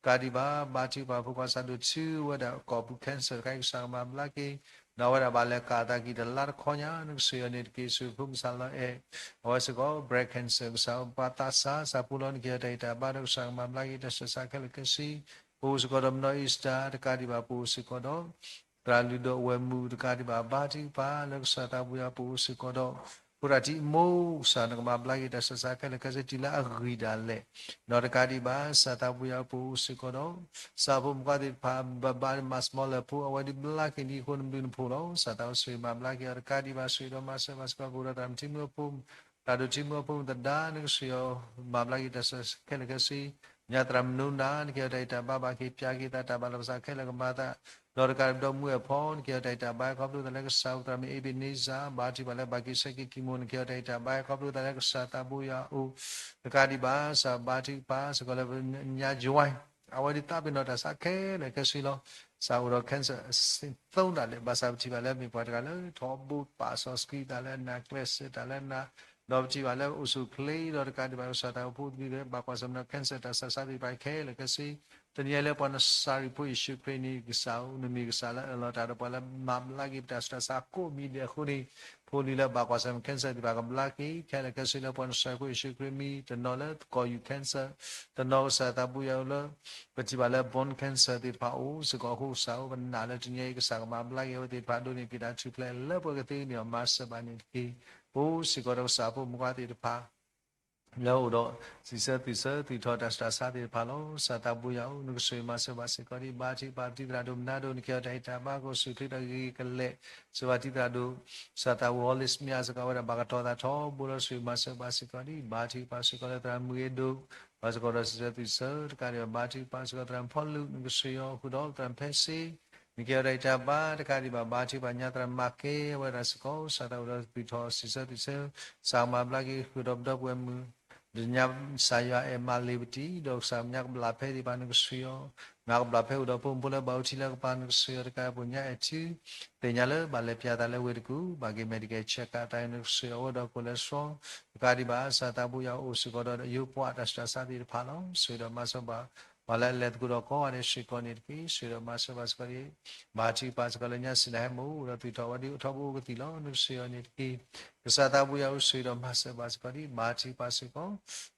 တကးဒံးဘၣ် ဘါထုကဖၣ်ဖိခွါစးဒိၣ်ထူ အဝဲဒၣ်ကိာ်ပူၤ cancer တခါအံၤ ကစၢ်ကမၤဘျါက့ၤ ဒီးအဝဲဒၣ်ဘၣ်လဲၤကးအသးကံၢ်တလါတခီညါ နကဆိၣ်ဂ့ၤအီၤန့ၣ်တက့ၢ် ဆိၣ်ဂ့ၤဖိမုၣ်စၢ်လီၤအဲၣ် အဝဲစ့ၢ်ကီး breast cancer ကစၢ်ပှၤသးစၢ် စၢ်ဖိလီၤ နကဟ့ၣ်အီၤတၢ်အံးတၢ်ဘါဒီး ကစၢ်ကမၤဘျါက့ၤတၢ်ဆူးတၢ်ဆါခဲလၢာ်ခဲဆ့ ပအိၣ်စ့ၢ်ကီးဒီးမနီၢ် Easter တကးဒံးဘၣ် ပအိၣ်စ့ၢ်ကီးဒီး သရၣ်လုၢ်ဒိၣ်အဝဲၢ်မုၣ် တကးဒံးဘၣ် ဘါထုကဖၣ်လၢကစၢ်သးဘိယွၤ ပအိၣ်စ့ၢ်ကီးဒီး ဖိတၢ်ထံမိၢ် ကစၢ်နကမၤဘျါက့ၤတၢ်ဆူးတၢ်ဆါခဲလၢာ်ခဲဆ့ တုၤလၢအဂံၢ်ဒၣ်လဲာ် ဒီးတကးဒံးဘၣ် ကစၢ်သးဘိယွၤ ပအိၣ်စ့ၢ်ကီးဒီး ကစၢ်ဖိမုၣ်ခွါသ့ၣ်တဖၣ် ဘၣ်ဘၣ်မၤစမီလၢဖိ အဝဲဒၣ်ဘျါက့ၤဒ်အဃိ နဘျုးနဖှိၣ်လီၤ. ကစၢ်သးဘိယွၤ ဆိၣ်ဂ့ၤမၤဘျါက့ၤအီၤ တကးဒံးဘၣ် ဆိၣ်ဂ့ၤဒီးမၤစၢၤဘၣ်စ့ၢ်ကီး ပအိၣ်ဒီးသရၣ်မုၣ်ထံမုၢ်အဖိ တၢ်ဒိၣ်ထံမုၢ်အဖိမုၣ်သဒါ နကဆိၣ်ဂ့ၤအီၤ မၤဘျါက့ၤတၢ်ဆူးတၢ်ဆါခဲလၢာ်ခဲဆ့ ညါသရၣ်မုၣ်နူနၤ နကဟ့ၣ်အီၤတၢ်အံးတၢ်ဘါ ဘၣ်က့ၤပျၢ်က့ၤသး တၢ်ဘၣ်လီၤပသးခဲလၢာ်ကမၤသး ဒီးတကးဒံးဘၣ် ဒီးမုၢ်အဲၣ်ဖီ နကဟ့ၣ်အီၤတၢ်အံးတၢ်ဘါ ခီဖျိသးလၢကစၢ် သရၣ်မုၣ် Ebenezer ဘါထုကဖၣ်လၢဘၣ်က့ၤဆဲးက့ၤ chemo နကဟ့ၣ်အီၤတၢ်အံးတၢ်ဘါ ခီဖျိသးလၢကစၢ်သးဘိယွၤအအိၣ် တကးဒံးဘၣ် ကစၢ်ဘါထုကဖၣ်စ့ၢ်ကီးလၢညါ ယွၤ အဝဲဒၣ်သးပ့ၤနီၣ်တၢ်ဆါခဲလၢာ်ခဲဆ့လီၤ. ကစၢ်အိၣ်ဒီး cancer သီဒၣ်လဲာ် ဘၣ်ဆၣ်ပထံၣ်ဘၣ်လၢမ့ၢ်ပှၤတဂၤလၢ ထီဘိပာ်စီဆှံတၢ်လၢနၤ ကျဲးစၢးတၢ်လၢနၤ ဒီးပထံၣ်ဘၣ်လၢအိၣ်ဆူၣ်အိၣ်ချ့ ဒီးတကးဒံးဘၣ် ကစၢ်သးဘိဖိသ့ၣ်တဖၣ် ဘၣ်ကွၢ်ဆၢၣ်မဲာ်ဒီး cancer တၢ်ဆူးတၢ်ဆါသ့ၣ်တဖၣ်ခဲလၢာ်ခဲဆ့ တနံၤအံၤလၢပှၤနစၤရ့းဖိယ့ၣ်ၡူးခရံာ်န့ၣ် ကစၢ်ဧၢ နမ့ၢ်ကစၢ်လၢအအၢၣ်လီၤတၢ်ဒီးပှၤလၢမၤဘျါက့ၤပတၢ်ဆူးတၢ်ဆါကိးမံၤဒဲးအဃိန့ၣ် ဖိလံၤလၢဘၣ်ကွၢ်ဆၢၣ်မဲာ် cancer သ့ၣ်တဖၣ်ကဘျါက့ၤခဲလၢာ်ခဲဆ့လၢပှၤနစၤရ့းဖိယ့ၣ်ၡူးခရံာ်မံၤ တနီၤလၢသကိးယူၤ cancer တနီၤကစၢ်သးဘိယွၤလၢ ပထံၣ်ဘၣ်လၢ bone cancer သ့ၣ်တဖၣ်အိၣ်စ့ၢ်ကီးအဃိ ကစၢ်ဧၢ ပနာ်လၢတနံၤအံၤ ကစၢ်ကမၤဘျါက့ၤအဝဲသ့ၣ်တဖၣ် ဒိးန့ၢ်က့ၤတၢ်ထူၣ်ဖျဲးလၢပှၤကသ့န့ၣ် မၤစၢၤဘၣ်န့ၣ်တက့ၢ်. ပအိၣ်စ့ၢ်ကီးဒီးကစၢ်ဖိမုၣ်ခွါသ့ၣ်တဖၣ် လၢအအိၣ်ဒီး စံးဆၢသုးဆၢသုးထီၣ်တၢ်ဆူးတၢ်ဆါသ့ၣ်တဖၣ်လီၤ. ကစၢ်သးဘိယွၤဧၢ နကဆိၣ်ဂ့ၤမၤစၢၤဘၣ်စ့ၢ်ကီးဒ် ဘါထုကဖၣ်ပတံၤသရၣ်ဒိၣ်မနၤဒိၣ် နကဟ့ၣ်အီၤတၢ်အံးတၢ်ဘါ ကိးဆူၣ်ချ့ထီၣ်က့ၤဂ့ၤကလဲာ် စၢၤဘၣ်တံၤသရၣ်ဒိၣ် ကစၢ်သးဝဲ Holland Smith စ့ၢ်ကီး အဝဲဒၣ်ဘၣ်ကတီၤသးထီဘိလီၤ ဆိၣ်ဂ့ၤမၤစၢၤဘၣ်စ့ၢ်ကီးဒ် ဘါထုကဖၣ်စ့ၢ်ကီးလၢသရၣ်မုၣ်အဲၣ်ဒိး ဘၣ်စ့ၢ်ကီးဒီးစံးဆၢသုးဆၢ တကးဒံးဘၣ် ဘါထုကဖၣ်စ့ၢ်ကီးသရၣ်ဖီလူး နကဆိၣ်ဂ့ၤအီၤဃုာ်ဒီးသရၣ်ဖဲစ့ နကဟ့ၣ်အီၤတၢ်အံးတၢ်ဘါ တကးဒံးဘၣ် ဘါထုကဖၣ်ညါသရၣ်မၤကဲ အဝဲဒၣ်စ့ၢ်ကီး ကစၢ်သးဝဲဒီးပျုးထီၣ်စံးဆၢသုးဆၢ ကစၢ်ကမၤဘျါက့ၤဃုာ်ဒီးပဒီပုၢ်ဝဲၢ်မုၣ် ဒီးညါကစၢ်ယွၤအဲၣ်မၤလ့ၤပတံၤ ဒီးကစၢ်ညါကဘျၣ်ဖဲသ့ၣ်တဖၣ် နကဆိၣ်ဂ့ၤအီၤ ညါကဘျၣ်ဖဲအိၣ်ဒီးဖိမုၣ်ဖိလၢဘၣ်အူထံလၢကပၤ နကဆိၣ်ဂ့ၤအီၤတကး ပှၤညါအဲၣ်ထံ သ့ၣ်ညါလၢဘၣ်လဲၤပျၢ်သးလၢဝ့ၢ်တကူၣ် ဘၣ်က့ၤ medical check up တၢ်အံၤ နကဆိၣ်ဂ့ၤအီၤဝဲဒီးကိၣ်လဲစထြီ တကးဒံးဘၣ် ကစၢ်သးဘိယွၤအိၣ်စ့ၢ်ကီးဒီး ယိပှၤတၢ်ဆူးတၢ်ဆါသ့ၣ်တဖၣ်လီၤ. ဆိၣ်ဂ့ၤဒီးမၤစၢၤဘၣ် ပှၤလၢအလဲၤသကိးဒီးကိးဂၤဒဲးစ့ၢ်ကီးန့ၣ်တက့ၢ်. ဆိၣ်ဂ့ၤဒီးမၤစၢၤဘၣ်စ့ၢ်ကီးဒ် ဘါထုကဖၣ်စ့ၢ်ကီးလၢညါစံးနၤဟဲမုၢ်ဒီး သုးထီၣ်ဝဲဒ်ထီဘိအိၣ်ကသံၣ်လီၤ. နကဆိၣ်ဂ့ၤအီၤန့ၣ်တက့ၢ်. ကစၢ်သးဘိယွၤဧၢ ဆိၣ်ဂ့ၤဒီးမၤစၢၤဘၣ်စ့ၢ်ကီးဒ် ဘါထုကဖၣ်စ့ၢ်ကီး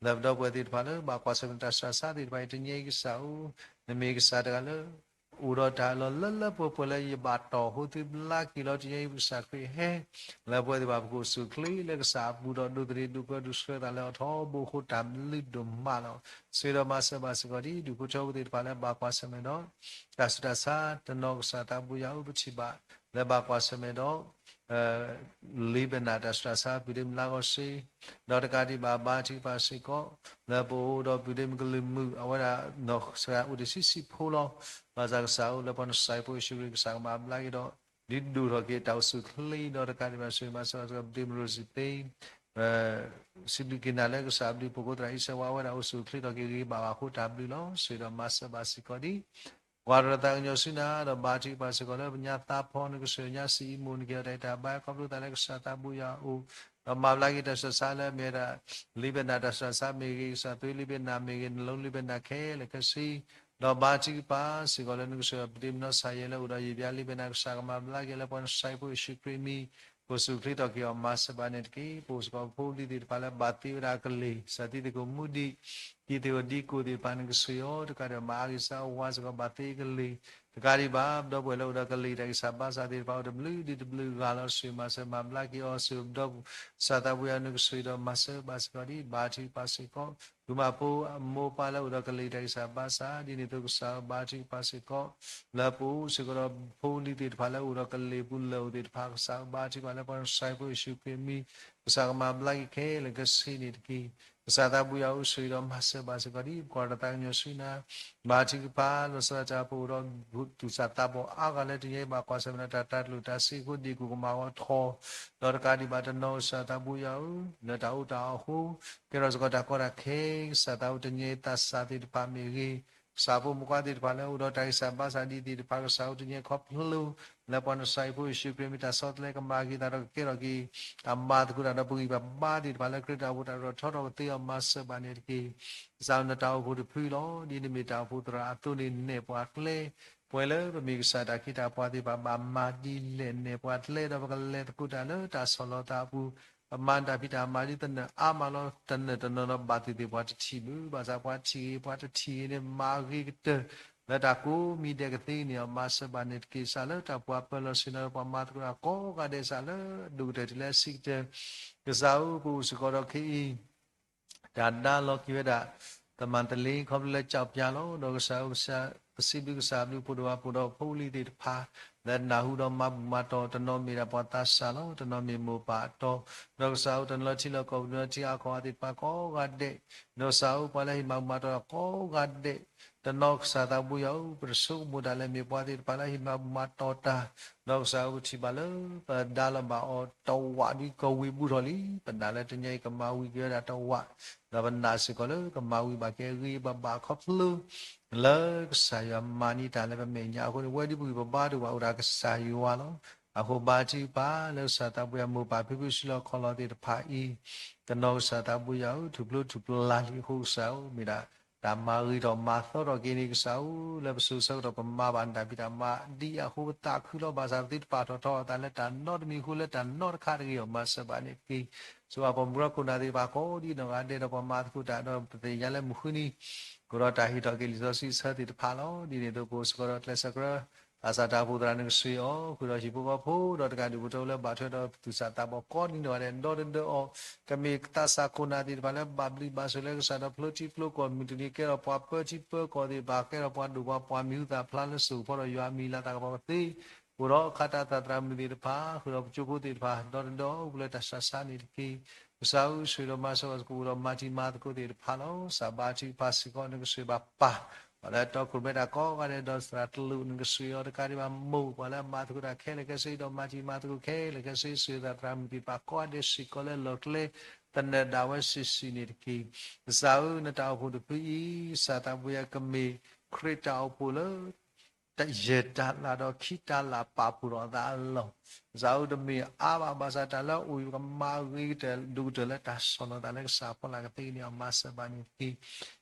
လၢပဒီပုၢ်ဝဲၢ်သ့ၣ်တဖၣ်လၢ ဘၣ်ကွၢ်ဆၢၣ်မဲာ်တၢ်ဆူးတၢ်ဆါသ့ၣ်တဖၣ်အံၤ တနံၤအံၤကစၢ်ဧၢ နမ့ၢ်ကစၢ်တဂၤလၢ အိၣ်ဒီးတၢ်အၢၣ်လီၤလၢလၢပှဲၤပှဲၤလၢယဘၣ်တီၢ်ဟိသုဘျါက့ၤလီၤ. တနံၤအံၤပကစၢ်ခရံာ်ဟဲ လၢပဝဲသ့ၣ်တဖၣ်ပကအိၣ်ဆူၣ်အိၣ်ချ့လၢကစၢ်အပူၤဒီး ဒိးသန့ၤဒိးပှဲၤဒိးဆှၢသးလၢအထီဘိအဃိ တၢ်လုၢ်ဒိၣ်မးလီၤ. ဆိၣ်ဂ့ၤဒီးမၤစၢၤဘၣ်စ့ၢ်ကီးဒ် ဒူၣ်ဖိထၢဖိသ့ၣ်တဖၣ်လၢဘၣ်ကွၢ်ဆၢၣ်မဲာ်ဒီး တၢ်ဆူးတၢ်ဆါ တနီၤကစၢ်သးဘိယွၤဧၢ ပထံၣ်ဘၣ် လၢဘၣ်ကွၢ်ဆၢၣ်မဲာ်ဒီး လ့ဘ့ၣ်နၤတၢ်ဆူးတၢ်ဆါ ပုၢ်ဒ့မုၣ်လါကီၢ်စ့, ဒီးတကးဒံးဘၣ် ဘါထုကဖၣ်စ့ၢ်ကီး လၢပအိၣ်ဒီးပုၢ်ဒ့မုၣ်ကလုာ်မုၣ် အဝဲဒၣ်နီၢ်စှၤအိၣ်တဆံဆံးဖိလီၤ. ဘၣ်ဆၣ်ကစၢ်ဧၢ လၢပှၤနစဲးဖိယ့ၣ်ၡူးခရံာ် ကစၢ်ကမၤဘျါက့ၤဒီး ဒုးဒိၣ်ထီၣ်က့ၤတၢ်အိၣ်ဆူၣ်အိၣ်ချ့ ဒီးတကးဒံးဘၣ် ဆိၣ်ဂ့ၤမၤစၢၤဘၣ်စ့ၢ်ကီး ပုၢ်ဒ့မုၣ်ရိစံသ့ စံးဘျုးက့ၤနၤလၢကစၢ်အဘျုး ဖိၣ်ဃိသရၣ်အံၤစဲးဝါ အဝဲဒၣ်အိၣ်ဆူၣ်အိၣ်ချ့ထီၣ်က့ၤဂ့ၤဘၣ်ဘၣ်အဃိ တၢ်ဘျုးလီၤ. ဆိၣ်ဂ့ၤဒီးမၤစၢၤဘၣ်စ့ၢ်ကီးဒံး ပှၤတရၢသးကညီၤဆူနၤ ဒီးဘါထုကဖၣ်စ့ၢ်ကီးလၢပညါသးဖီ နကစၢ်ညါစံးအံၤ မိၢ်နက့ၤအီၤတၢ်အံၤတၢ်ဘါ ခီဖျိသးလၢကစၢ်သးဘိယွၤအအိၣ် ဒီးမၤဘျါက့ၤတၢ်ဆူးတၢ်ဆါလၢအမ့ၢ်ဝဲဒၣ် လ့ဘ့ၣ်နၤတၢ်ဆူးတၢ်ဆါမ့ၢ်ဂ့ၤ, ကစၢ်သွ့လ့ဘ့ၣ်နၤမ့ၢ်ဂ့ၤ, နလိလ့ဘ့ၣ်နၤခဲလၢာ်ခဲဆ့ ဒီးဘါထုကဖၣ်စ့ၢ်ကီးလၢနကစၢ် ပုၢ်ဒ့မုၣ်နီၢ်စၢ်ယဲလၢအိၣ်ဒီးယံာ်ဘျါလ့ဘ့ၣ်နၤ ကစၢ်ကမၤဘျါက့ၤလၢပှၤနစဲးဖိယ့ၣ်ၡူးခရံာ်အမံၤ ကအိၣ်ဆူၣ်အိၣ်ချ့ထီၣ်က့ၤအီၤ မၤစၢၤဘၣ်န့ၣ်တက့ၢ်. ပအိၣ်စ့ၢ်ကီးပဖိပလံၤသ့ၣ်တဖၣ်လၢဘၣ်သ့ဝဲဒၣ်ကလံၤ စၢ်သံသကိးမူဒံး ဒံသ့ၣ်ဧိၤဒံကိၣ်သ့ၣ်တဖၣ် နကစၢ်အံၤ တကးဒံးမၤအါဂ့ၤကစၢ်အိၣ်ဝါစ့ၢ်ကီး ဘၣ်သ့ကလံၤ တကးဒံးဘၣ် ပဒီပုၢ်ဝဲၢ်လၢအိၣ်ဒီးကလံၤတၢ်ဂံၢ်စၢ်ဘါစၢ်သ့ၣ်တဖၣ် အိၣ်တဘျုးဒံးတဘျုးဂၤလီၤ. ဆိၣ်ဂ့ၤမၤစၢၤမၤဘျါက့ၤအီၤ ဆိၣ်ဂ့ၤပဒီပုၢ် ကစၢ်သးဘိယွၤ နကစၢ်အံၤဒီးမၤစၢၤဘၣ်စ့ၢ်ကီးဒံး ဘါထုကဖၣ်စ့ၢ်ကီး ကုၢ်မးဖိအမိၢ်ပၢ်လၢအိၣ်ဒီးကလံၤတၢ်ဂံၢ်စၢ်ဘါစၢ် ဒ်န့ၣ်အသိးကစၢ်ဧၢ ဘါထုကဖၣ်စ့ၢ်ကီး လၢပအိၣ်စ့ၢ်ကီးဒီးဖိလံၤသ့ၣ်တဖၣ်လၢအိၣ်ဒီးကလံၤပူၤလၢအိၣ်သ့ၣ်တဖၣ် ကစၢ်ဧၢ ဘါထုကဖၣ်လၢပှၤနစဲးဖိယ့ၣ်ၡူးခရံာ်အမံၤ ကစၢ်ကမၤဘျါက့ၤခဲလၢာ်ခဲဆ့န့ၣ်တက့ၢ်. ကစၢ်သးဘိယွၤဧၢ ဆိၣ်ဂ့ၤဒီးမၤစၢၤဘၣ်စ့ၢ်ကီးဒံး ပှၤတရၢသးကညီၤဆူနၤ ဘါထုကဖၣ် လီၤဆီဒၣ်တၢ်ပအိၣ်ဒီး သူၣ်စၢ်သးဘီၣ်အါဂၤလၢတနံၤအံၤ ဘၣ်ကွၢ်ဆၢၣ်မဲာ်ဒီးတၢ်တၤကျိၣ်တၢ်စ့အဃိ ဒံကိၣ်ကမၣ်ဂီၤထီၣ် ဒီးတကးဒံးဘၣ်တနီၤ ကစၢ်သးဘိယွၤဧၢ လၢတၢ်အိၣ်တၢ်အီၣ်အဃိ ကဲထီၣ်စ့ၢ်ကီးတၢ်ကီတၢ်ခဲ ကစၢ်သးဘိတနံၤအံၤ သးစၢ်သ့ၣ်တဖၣ်မ့ၢ်ဂ့ၤ ကစၢ်ဖိမုၣ်ခွါသ့ၣ်တဖၣ်လၢအိၣ်ဒီးတၢ်ဂံၢ်စၢ်ဘါစၢ်ဒ်သ့ၣ်တဖၣ် ကစၢ်ဧၢ တနံၤအံၤခီဖျိ လၢပှၤနစဲးဖိယ့ၣ်ၡူးခရံာ်မံၤ တၢ်ဆီတလဲကမၤဂ့ၤသးဒီးကကဲထီၣ်က့ၤ တၢ်မၤသကိးတၢ်ဒီးပဂံၢ်ပဘါသ့ၣ်တဖၣ်လၢခရံာ်တၢ်အိၣ်ဖှိၣ် တၢ်ကထီထီၣ်ကသ့အီၤ မၤစၢၤဘၣ်န့ၣ်တက့ၢ်. ကစၢ်ဧၢ နတၢ်အိၣ်ဖှိၣ်တဖုလီၤ. ဒ်နမ့ၢ်တၢ်အိၣ်ဖှိၣ်သရၣ်အသိးန့ၣ် နဲၣ်ပှၤကျဲ ပဝဲလၢပမ့ၢ်ကစၢ်တၢ်ခ့တၢ်ပှၤသ့ၣ်တဖၣ် ဘၣ်မၤဒ်လဲၣ် နဲၣ်ပှၤကျဲဒီးပကလဲၤသကိးတၢ်လၢတၢ်ဆီၣ်လီၤသးအပူၤ ပမၤတၢ်ဖံးတၢ်မၤဒ်သနၢၣ်အါမးလီၤ. တနၢၣ်တနီၤဒီးဘၣ်သ့ၣ်သ့ၣ်ပှၤတထံၣ်ဘၣ် ဘၣ်ဆၣ်ပှၤထံၣ်ဂ့ၤ ပှၤတထံၣ်ဂ့ၤန့ၣ် မၤဂ့ၤကတၢၢ် လၢတၢ်ကိးမံၤဒဲးကသ့န့ၣ် အမၤစၢၤဘၣ်န့ၣ်တက့ၢ်. ကစၢ်လၢတၢ်ပှၤပၢၤလီၢ်ဆ့ၣ်နီၤလၢပှၤမၤသကိးတၢ်ကိးဂၤဒဲး ကစၢ်လၢအဒိၣ်ကတၢၢ်တုၤလၢအဆံးကတၢၢ် ကစၢ်ဧၢ ပအိၣ်စ့ၢ်ကီးဒီးခဲအံၤ တၢ်ဒါလီၤက့ၤဝဲဒၣ် သမၣ်တလ့ ခီဖျိလၢကၠီၣ်ပၠါလီၤ. ဒီးကစၢ်ဧၢ ပစံးဘျုးကစၢ်အဘျုးအဖှိၣ်ဒိၣ်မး ပအိၣ်ဒီးဖိလံၤသ့ၣ်တဖၣ် လၢနၢ်ဟူဒီးမၤဘူၣ်မၤတီၢ် တနီၤမ့ၢ်ဒၣ်ပှၤသးစၢ်လီၤ. တနီၤမ့ၢ်မိၢ်ပၢ်အတီ ဒီးကစၢ်ဧၢ တနီၤလၢထံလီၢ်ကီၢ်ပူၤ တနီၤလၢထံအါကီၢ်အါသ့ၣ်တဖၣ်ကိးဂၤဒဲး ဒီးကစၢ်ဧၢ ပှၤလၢဟ့ၣ်မၤဘူၣ်မၤတီၢ်ကိးဂၤဒဲး တနီၤကစၢ်သးဘိယွၤဧၢ ပတဆိကမိၣ်တၢ်လၢမ့ၢ်ပှၤသ့ၣ်တဖၣ်လၢဟ့ၣ်မၤဘူၣ်မၤတီၢ်တၢ် ဒီးကစၢ်ဧၢ ပထံၣ်ဘၣ်လၢ ပဒါလီၤဘၣ်အီၤတဝးဒ်ကဝံၤဘူးထီၣ်လံ ပနာ်လၢတနံၤအံၤကမၤဝံၤက့ၤဝဲဒၣ်တဝး ဒီးပနာ်စ့ၢ်ကီးလၢကမၤဝံၤဘၣ်က့ၤအဂ့ၤဘၣ်ဘၣ်ခီဖျိ လၢကစၢ်ယွၤမၤန့ၢ်တၢ်လၢပမဲာ်ညါအဃိန့ၣ် ပဝဲဒ်ပဂံၢ်ပဘါတအိၣ်ဘၣ် အိၣ်ဒၣ်ကစၢ်ယွၤလီၤ. အဃိဘါထုကဖၣ်လၢကစၢ်သးဘိယွၤမိၢ်ပၢ်ဖံဖုစံလီၤခီလီၤသ့ၣ်တဖၣ်အံၤ တနီၤကစၢ်သးဘိယွၤဧၢ ထူၣ်ဖျိထူၣ်ဖျါလံအဃိကစၢ်ဧၢ မ့ၢ်ဒၣ် တၢ်မၤဂ့ၤထီၣ်မၤသီထီၣ်က့ၤန့ၣ်ကစၢ်ဧၢ လၢပစိၤဆၢကတီၢ်ပမၤဘၣ်နတၢ်ဖံးတၢ်မၤဒ်အဃိပသးခုလီၤ ဘၣ်ဆၣ်ပသုတပာ်ထီၣ်ထီအသးလၢတၢ်နီတမံၤအဃိလၢတၢ်နီတခါတဂ့ၤအီၤ မၤစၢၤဘၣ်န့ၣ်တက့ၢ်. ဆိၣ်ဂ့ၤပှၤမုၢ်ဂီၢ်ခိၣ်နၢ်သ့ၣ်တဖၣ်ကိးဒ်နီၢ်ဂၤဒဲးဒီးပှၤမၤသကိးတၢ်ဒီးပသ့ၣ်ညါလၢမုၢ်ဃုနံၤ ကအိၣ်ဒီးတၢ်ဟ့ၣ်ထီၣ်က့ၤလံာ်စီဆှံအဆၢသ့ၣ်တဖၣ်လီၤ. ဒ်န့ၣ်အသိးပအိၣ်စ့ၢ်ကီးဒီးကျဲးစၢးကြၢး သးစၢ်တၢ်အိၣ်ဖှိၣ်သရၣ်နကစၢ်အံၤအီၤ ဃုာ်ဒီးဟံၣ်ဖိဃီဖိဒီးတကးဒုးဖိတၢ်အိၣ်လၢဘၣ်ထွဲဒီးသူၣ်စၢ်သးဘီၣ်ကိးဒ်နီၢ်ဂၤဒဲးဒီတဒၢအီၤ ကမ့ၢ်သးစၢ်ခိၣ်နၢ်သ့ၣ်တဖၣ်လၢဘၣ်ဘျုးဘၣ်ဆိၣ်လၢကစၢ်ဒီးဖျိထံဖျိကီၢ်မုၢ်တနံၤ ကဲထီၣ်ပှၤပၢထံပၢကီၢ်သ့ၣ်တဖၣ် ကဲထီၣ်ပှၤဒိၣ်ပှၤပှၢ်မံၤဟူသၣ်ဖျါလၢစိၤဖီဒီးယွၤအမံၤလၤသးကပီၤကသ့ အိၣ်ဒီးခးတၢ်သၣ်သရၣ်မုၣ်သ့ၣ်တဖၣ် ဃုာ်ဒီးပကၠိဖိသ့ၣ်တဖၣ် ဒီတဒၢအီၤ အိၣ်လၢတၢ်ဆါဆါန့ၣ်တက့ၢ်. ကစၢ်ဧၢ ဆိၣ်ဂ့ၤဒီးမၤစၢၤဘၣ်သကိး အိၣ်ဒီးမၤတံၤမၤသကိးသ့ၣ်တဖၣ်လီၤ. ကစၢ်ဘါထုကဖၣ်စ့ၢ်ကီးနကစၢ်ဘၣ်ပၢ် ပှၤလၢတီခိၣ်ရိၣ်မဲတၢ်ကိးဂၤဒဲး ဒီးသရၣ်တလိၣ်နကစၢ်အံၤအီၤ တကးဒံးဘၣ်မိၢ် ပှၤလၢအမၤသကိးတၢ်ခဲလၢာ်ခဲဆ့ ဒီးမၤတံၤမၤသကိးခဲလၢာ်ခဲဆ့ ဆိၣ်ဂ့ၤသရၣ်သရၣ်မုၣ်သ့ၣ်တဖၣ်ကိးဂၤဒဲးစ့ၢ်ကီးလၢလီၢ်ကျဲ သနၢၣ်ဒၣ်ဝဲစုာ်စုာ်န့ၣ်တက့ၢ်. ကစၢ်ဧၢ နတၢ်အိၣ်ဖှိၣ်တဖုအံၤ ကစၢ်သးဘိယွၤကမ့ၢ်ခရံာ်တၢ်အိၣ်ဖှိၣ်လၢ တယဲၢ်တၢ်လၣ်ဒီးခံတၢ်လၣ်ပာ်ဖှိၣ်ထီၣ်အသးအလီၢ်. ကစၢ်ဧၢ တမ့ၢ်အါဘၣ် ဘၣ်ဆၣ်တၢ်လၢအအိၣ်အံၤ ပကမၤဂ့ၤကတၢၢ်ဒိၣ်ကတၢၢ်လၢတၢ်ဆီၣ်လီၤသးလၢကစၢ်အဖီလာ်ကသ့န့ၣ် အမၤစၢၤဘၣ်န့ၣ်တက့ၢ်.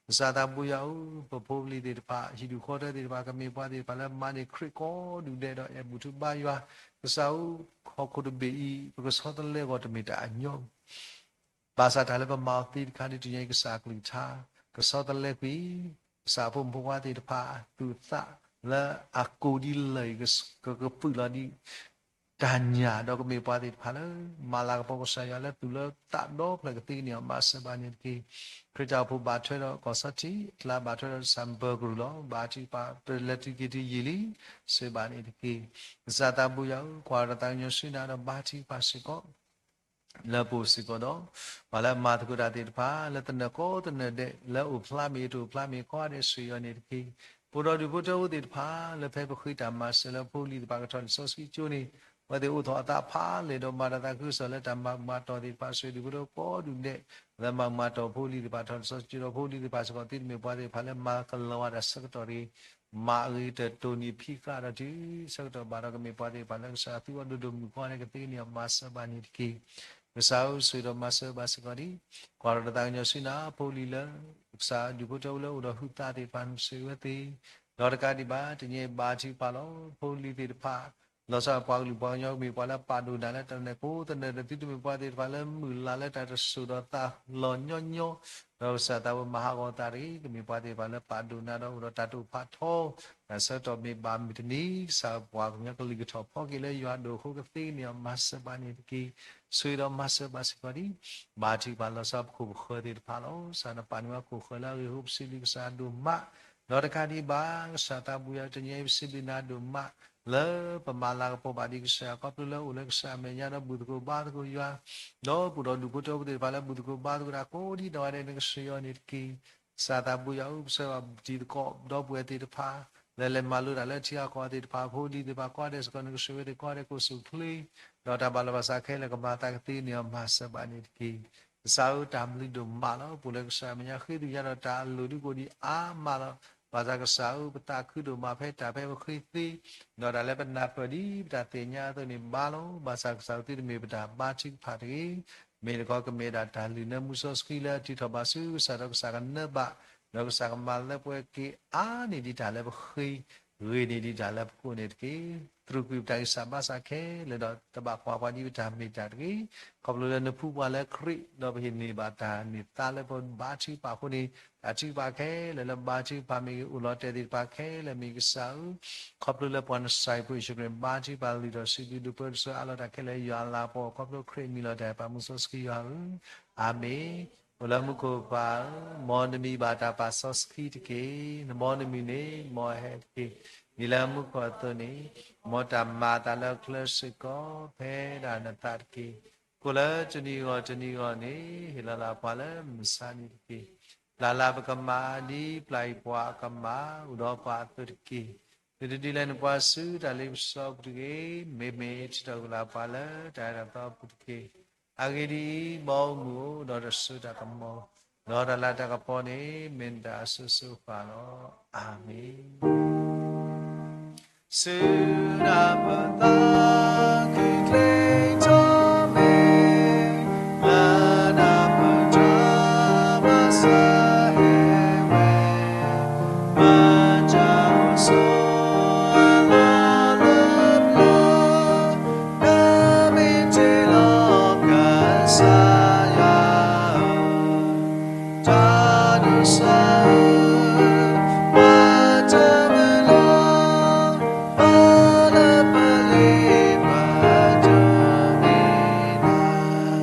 ကစၢ်သးဘိယွၤဧၢ ပဖိပလံၤသ့ၣ်တဖၣ် ဟံၣ်ဒူၣ်ဃီထၢသ့ၣ်တဖၣ် ကမ့ၢ်ပှၤသ့ၣ်တဖၣ်လၢမၤန့ၢ်ခရံာ်ကိးဒူၣ်ဒဲးဒီးအဲၣ်ဘူၣ်ထူဘါယွၤ. ကစၢ်ဧၢ ဟီၣ်ခိၣ်တဘ့ၣ်အံၤ ပကဆီတလဲအဂီၢ်တမ့ၢ်တၢ်အညီ ဘၣ်ဆၣ်တၢ်လၢပမၤအီၤသ့တခါန့ၣ် တနံၤအံၤကစၢ်အကလုၢ်ကထါ ကဆီတလဲကွံာ် ကစၢ်ဖိမုၣ်ဖိခွါသ့ၣ်တဖၣ် သူၣ်သးလၢအကိၢ်ဒ်လၢၢ်အံၤ ကကပုာ်လီၤဒ် တၢ်ညၣ်ဒီးကမ့ၢ်ပှၤသ့ၣ်တဖၣ်လၢ မၤလၤကပီၤကစၢ်ယွၤလၢသူၣ်လၢသးဒီဖျၢၣ်ကသ့န့ၣ်အီၤ မၤစၢၤဘၣ်န့ၣ်တက့ၢ်. ခရံာ်တၢ်အိၣ်ဖှိၣ်ဘၣ်ထွဲဒီးကီၢ်ဆီထံး, အကျါဘၣ်ထွဲဒီးတၢ်စၢ်ဘၢကရူၢ်လီၤ. ဘါထုကဖၣ် ပလဲၤတုၤက့ၤတုၤယံာ်လံ, စံးဘၣ်န့ၣ်တက့ၢ်. ကစၢ်သးဘိယွၤဧၢ, ကွၢ်ဒီးတၢ်ကညီၤဆူနၤဒီးဘါထုကဖၣ်စ့ၢ်ကီး လၢပအိၣ်စ့ၢ်ကီးဒီး ပှၤလၢအမၤသကိးတၢ်သ့ၣ်တဖၣ် လၢသနၢၣ်ကိးသနၢၣ်ဒဲး လၢအိၣ်ဖျါမ့ၢ်တအိၣ်ဖျါမ့ၢ် ကိးဂၤဒဲးဆိၣ်ဂ့ၤအီၤန့ၣ်တက့ၢ်. ပအိၣ်ဒီးဒူၣ်ဖိထၢဖိသ့ၣ်တဖၣ် လၢဖဲပဃ့တၢ်မၤစၢၤလၢဖိလံၤသ့ၣ်တဖၣ်ကထီၣ်လံာ်စီဆှံကၠိန့ၣ် အဝဲသ့ၣ်အိၣ်ထီၣ်အသးဖးလဲၢ်ဒီးမၤတၢ်သးခုကစီၣ်လၢတၢ်မၤဘူၣ်မၤတီၢ်သ့ၣ်တဖၣ် ဆိၣ်ဂ့ၤဒူၣ်ဖိထၢဖိကိးဒူၣ်ဒဲး လၢမၤဘူၣ်မၤတီၢ်ဖိလံၤသ့ၣ်တဖၣ် ထီၣ်လံာ်စီဆှံကၠိဒီးဖိလံၤသ့ၣ်တဖၣ်စ့ၢ်ကီး သုတမ့ၢ်ပှၤသ့ၣ်တဖၣ်လၢမၤကလီၤဝဲဒၣ်ဆၢကတီၢ်တဂ့ၤ မၤအဂ့ၤတၢ်တိၢ်နီၣ်ဖံးဃာ်ဒီးတုၤဆၢကတီၢ်ဘၣ်ဒီး ကမ့ၢ်ပှၤသ့ၣ်တဖၣ်လၢကစၢ်ယွၤသူအီၤဒိၣ်ဒိၣ်မုၢ်မုၢ် ကိးဂၤဒဲးကသ့န့ၣ်အီၤ မၤစၢၤဘၣ်န့ၣ်တက့ၢ်. ကစၢ်ဧၢ, ဆိၣ်ဂ့ၤဒီးမၤစၢၤဘၣ်စ့ၢ်ကီးဒံး ကွၢ်ဒီးတၢ်ကညီၤဆူနၤ ဖိလံၤလၢ ကစၢ်ဒူၣ်ဖိထၢဖိလၢအိၣ်ဒီးဟုသးသ့ၣ်တဖၣ် နဆိၣ်ဂ့ၤဝဲသ့ၣ် ဒီးတကးဒံးဘၣ် တနံၤအံၤဘါထုကဖၣ်လီၤ. ဖိလံၤသ့ၣ်တဖၣ် လီၤဆီပှၤကလုာ်ပှၤကညီ ကမ့ၢ်ပှၤလၢပာ်ဒိၣ်နၤလၢတၢ်နဲၣ်ကိးသနၢၣ်ဒီး သုတမ့ၢ်ပှၤသ့ၣ်တဖၣ်လၢမုၢ်လၢ်လၢတၢ်တစိၢ်ဒီးသးလီၤညီညီ ဒီးကစၢ်သးဝဲမၤဟးဂီၤသးတဂ့ၤ ကမ့ၢ်ပှၤသ့ၣ်တဖၣ်လၢပာ်ဒိၣ်နၤဒီးအိၣ်ဒီးတၢ်တိာ်ဖးထီ တၢ်ဆၢကတီၢ်မ့ၢ်ဘၣ်မုၢ်တနံၤ ကစၢ်ပှၤကညီကလုၢ်ကထီၣ်ဖီက့ၤလၢယွၤအဒိၣ်အဃိကသ့န့ၣ်အီၤ မၤစၢၤဘၣ်န့ၣ်တက့ၢ်. ဆိၣ်ဂ့ၤဒီးမၤစၢၤဘၣ်စ့ၢ်ကီးဒံး ဘါထုကဖၣ်လီၤဆီပခိၣ်ပဃၢၤသ့ၣ်တဖၣ်လီၤ. ကစၢ်နပာ်န့ၢ်ဝဲခိၣ်ဃၢၤလၢအဂ့ၢ်အဃိ ပစံးဘျုးကစၢ်အဒိၣ်မး ဒီးတကးဒံးဘၣ် ကစၢ်သးဘိယွၤ တနံၤအံၤပစံးဘျုးနၤဒိၣ်မး လၢပမၤလၤကပီၤဘၣ်ဒံးကစၢ်ယွၤ ခီဖျိလၢအိၣ်လၢကစၢ်အမဲာ်ညါဒီးဘူၣ်သကိးဘါသကိးယွၤ ဒီးပအိၣ်ဒီးဒူၣ်ဖိထၢဖိသ့ၣ်တဖၣ်လၢဘူၣ်သကိးဘါသကိးတၢ်ကိးဒံးနီၢ်ဂၤဒဲး နကဆိၣ်ဂ့ၤအီၤန့ၣ်တက့ၢ်. ကစၢ်သးဘိယွၤဧၢ, ပဆၢဘၣ်တံၤသကိးဒီပုၢ်ဝဲၢ်သ့ၣ်တဖၣ် လၢလဲၤမၤလိတၢ်လၢထံဂၤကီၢ်ဂၤသ့ၣ်တဖၣ် ဖိလံၤသ့ၣ်တဖၣ်ကိးဂၤဒဲးစ့ၢ်ကီး နကဆိၣ်ဂ့ၤဝဲသ့ၣ်ကိးဂၤဒဲး ကိးဆူၣ်ချ့ ဒီးတၢ်ဘၣ်လီၤဘၣ်စးခဲလၢာ်ကမၤသးကသ့န့ၣ်အီၤ မၤစၢၤဘၣ်န့ၣ်တက့ၢ်. ကစၢ်ဧၢ, တၢ်ဘျုးဒိၣ်မးလီၤ. ပအိၣ်လၢကစၢ်အမဲာ်ညါ ဃ့သုယၤဒီးတၢ်အလိၣ်ဒုးကိးဒံးအါမးလီၤ. ဘၣ်ဆၣ်ကစၢ်ဧၢ, ပသးခုဒိၣ်မးဖဲတၢ်ဖဲပဃ့သ့ ဒီးတၢ်လၢပနၢ်ပၢၢ်ဒံးပတၢ်သ့ၣ်ညါအသိးန့ၣ်ဘၣ်လီၤ. ဘၣ်ဆၣ်ကစၢ်ဧၢ, သုတမ့ၢ်ပတၢ်ဘါထုကဖၣ်တဂ့ၤ မ့ၢ်တခီကမ့ၢ်ဒၣ်တၢ်လုၢ်လၢမူစီဆှံလၢအထုးထီၣ်ဘၣ်ဆူကစၢ်ဒီးကစၢ်ကနၢဘၣ် ဒီးကစၢ်ကမၤလၢပှဲၤက့ၤအါန့ၢ်ဒံးတၢ်လၢပဃ့ ဂ့ၤန့ၢ်ဒံးတၢ်လၢပကိးန့ၣ်တက့ၢ်. သရူးကွံာ်ပတၢ်ဂံၢ်စၢ်ဘါစၢ်ခဲလၢာ်ဒီး တဘၣ်ကွၢ်ပှၤဒ်ပတၢ်မ့ၢ်တၢ်တဂ့ၤ. ခီဖျိလၢနဖှူပှၤလၢခရံာ် ဒီးပဟ့ၣ်န့ၢ်ဘၣ်တၢ်န့ၢ်သါလၢပဘါထုကဖၣ်အဃိန့ၣ် တၢ်ထုကဖၣ်ခဲလၢာ်လၢဘါထုကဖၣ်မ့ၢ်ဂ့ၤ အိၣ်လီၤတဲာ်သ့ၣ်တဖၣ်ခဲလၢာ်မ့ၢ်ဂ့ၤ ကစၢ်ဧၢ, ခီဖျိလၢပှၤနစၤရ့းဖိယ့ၣ်ၡူးခရံာ် ဘါထုကဖၣ်လုၢ်ထီၣ်ဆံးဘျုးဒိၣ်ပှဲၤဒိၣ်ဆူအါလီၤတၢ်ခဲလၢာ် ယွၤလၤကပီၤ ခီဖျိခရံာ်မံလီၤတၢ်ပာ်မူစီဆှံယွၤဧၢ, အၤမ့ၣ်. အိၣ်လၢမူခိၣ်ပၢ်ဧၢ, မ်နမံၤဘၣ်တၢ်ပာ်စီဆှံတက့ၢ်. မ်နမံၤန့ၣ် မ်အဟဲတက့ၢ်. ဒ်လၢမူခိၣ်အသိးန့ၣ်, မ်တၢ်မၤအသးလၢအချၢစ့ၢ်ကီး ဖဲဒၣ်နသးတက့ၢ်. ကိၣ်လၢတနံၤဂီၢ်တနံၤဂီၢ်န့ၣ်, ဟ့ၣ်လီၤလၢပှၤလၢမုၢ်ဆါနံၤတက့ၢ်. ပျၢ်လၢပကမၣ် ဒ်ပျၢ်အံၤပှၤအကမၣ် အိၣ်ဒီးပှၤအသိးတက့ၢ်. သုတဒုးလဲၤနုာ်ပှၤဆူတၢ်လ့ပစီပူၤတဂ့ၤ. မ့မ့ၢ်ထုးထီၣ်ကွံာ်လၢပှၤလၢတၢ်အဲၣ်တၢ်သီအပူၤတက့ၢ်. အဂ့ၢ်ဒ်အံၤ, မ်အအိၣ်မုာ်အိၣ်ဒီးတၢ်စိတၢ်ကမီၤ, ဒီးတၢ်လၤတၢ်ကပီၤန့ၣ် မ့ၢ်နတၢ်အစိၤစိၤဃၣ်လီၤ. အၤမ့ၣ်. ဆူနၢ်ပၢၢ်သးခုကလဲၤထီၣ်မ့ၢ်, လၢနၢ်ပၢၢ်တၢ်မၤစၢၤဟဲဝဲ, မၤတၢ်အိၣ်ဆိးအလီၢ်လၢပျီ, နမ့ၢ်တ့ၢ်လီၤကစၢ်ယွၤဧၢ, တၢ်ဒိးစၢ်ဧၢ, မၤတၢ်မုာ်လီၤ, မၤလၢပလ့ပဒိးန့ၢ်နၤ.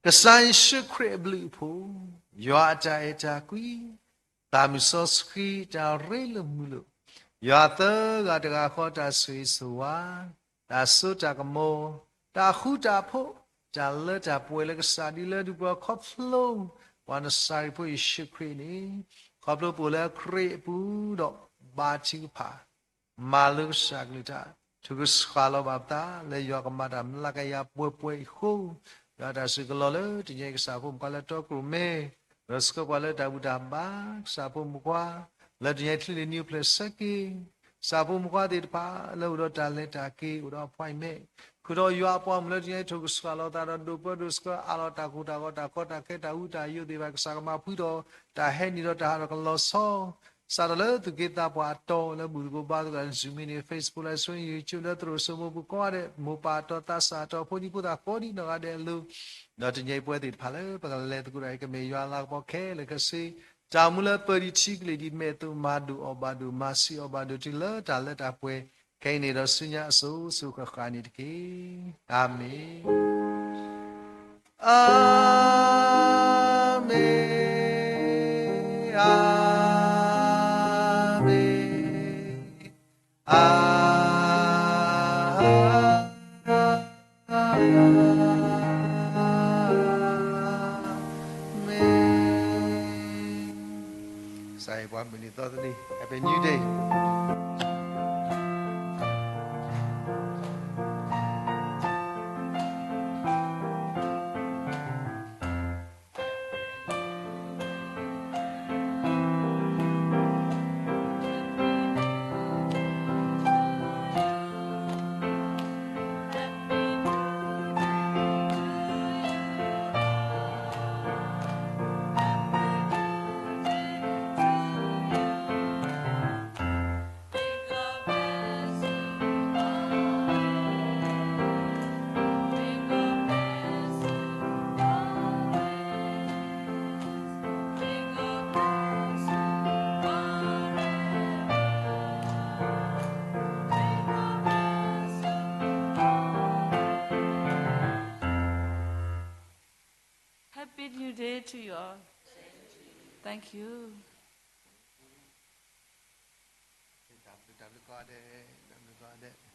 ကစၢ်ယ့ၣ်ၡူးခရံာ်အဘျုးအဖှိၣ်, ယွၤအတၢ်အဲၣ်တၢ်ကွံ, သးမုၢ်စီဆှံတၢ်ရ့လိာ်မုာ်လိာ်, ယွၤသၢဂၤတဂၤဃီတၢ်ဆိၣ်ဂ့ၤဆိၣ်ဝါ, တၢ်စိတၢ်ကမီၤ, တၢ်ဃူတၢ်ဖိး, တၢ်လၢတၢ်ပှဲၤလၢကစၢ်ဒ်လၢဒူပှၤခီဖျိ ပှၤနစၤရ့းဖိယ့ၣ်ၡူးခရံာ်န့ၣ်, ခီဖျိပအိၣ်လၢခရံာ်အပူၤဒီးဘါထုကဖၣ် မၤလိကစၢ်ကလုၢ်တၢ်, ထုးကဆှၣ်လီၤဘၣ်ပသး လၢယွၤကမၤတၢ်မျးကယၤပှဲၤပှဲၤအံၤအဃိ, ယွၤတၢ်စူၢ်ကလီၤလၢတနံၤအံၤ ကစၢ်ဖိမုၣ်ခွါလၢတီခိၣ်ရိၣ်မဲ, ဒီးဆှၢပှၤလၢတၢ်ဘူၣ်တၢ်ဘါ, ကစၢ်ဖိမုၣ်ခွါ, လၢတနံၤအံၤချံလ့ၣ်နံၤအိၣ်ဖျဲၣ်ဆၢက့ၤ, ကစၢ်ဖိမုၣ်ခွါသ့ၣ်တဖၣ် လၢအိၣ်ဒီးတၢ်လဲၤတၢ်က့ၤ အိၣ်ဒီး appointment, ဃုာ်ဒီးယွၤအပှၤမုၣ်လၢတနံၤအံၤ ထုးကဆှၣ်လီၤသးဒီးဒိးပၢဒိးဆှၢအးလီၤတၢ်ကိၢ်တၢ်ဂီၤ တၢ်ကီတၢ်ခဲ တၢ်ဟူးတၢ်ယိာ်သ့ၣ်တဖၣ် ကစၢ်ကမၤဖှံဒီး တၢ်ဟဲနုာ်ဒီးတၢ်ဟးထီၣ်ကလီၤဆီ စးထီၣ်လၢသူၣ်က့သးပှၢ်အတီၤ လၢဘူၣ်သကိးဘါသကိး Zoom meeting, Facebook live stream, YouTube လၢသရိာ်စိမိပူၤကိးဂၤဒဲး မိၢ်ပၢ်အတီၤ သးစၢ်အတီၤ ဖိဒံဖိသၣ်ကိးဒံးနီၢ်ဂၤဒဲးအလိၤ, ဒီးတနံၤအံၤပဝဲသ့ၣ်တဖၣ်လၢပကလဲၤသကိးတၢ်အံၤ ကမ့ၢ်ယွၤအလၤကပီၤခဲလၢာ်ခဲဆ့, က တၢ်အိၣ်မူလၢပၢၤဒံးထံကလံၤဒံး မဲာ်သးမၤဒိၣ်အီၤဘၣ်ဒိၣ် မၤဆူၣ်အီၤဘၣ်ဒိၣ်တုၤလၢတၢ်လၢတၢ်ပှဲၤ ခဲအံၤန့ၣ်ဒီးဆူညါအစိၤစိၤဃၣ်ဃၣ်န့ၣ်တက့ၢ်. အၤမ့ၣ်. အၤမ့ၣ်, အၤမ့ၣ်, အၤမ့ၣ်. ကစၢ်ယွၤပှၤမုၢ်နံၤသီသနံၤ Happy New Day. Happy New Day to you all. Thank you. တၢ်ဘျုး တၢ်ဘျုးကိးဂၤဒဲး, တၢ်ဘျုးကိးဂၤဒဲး.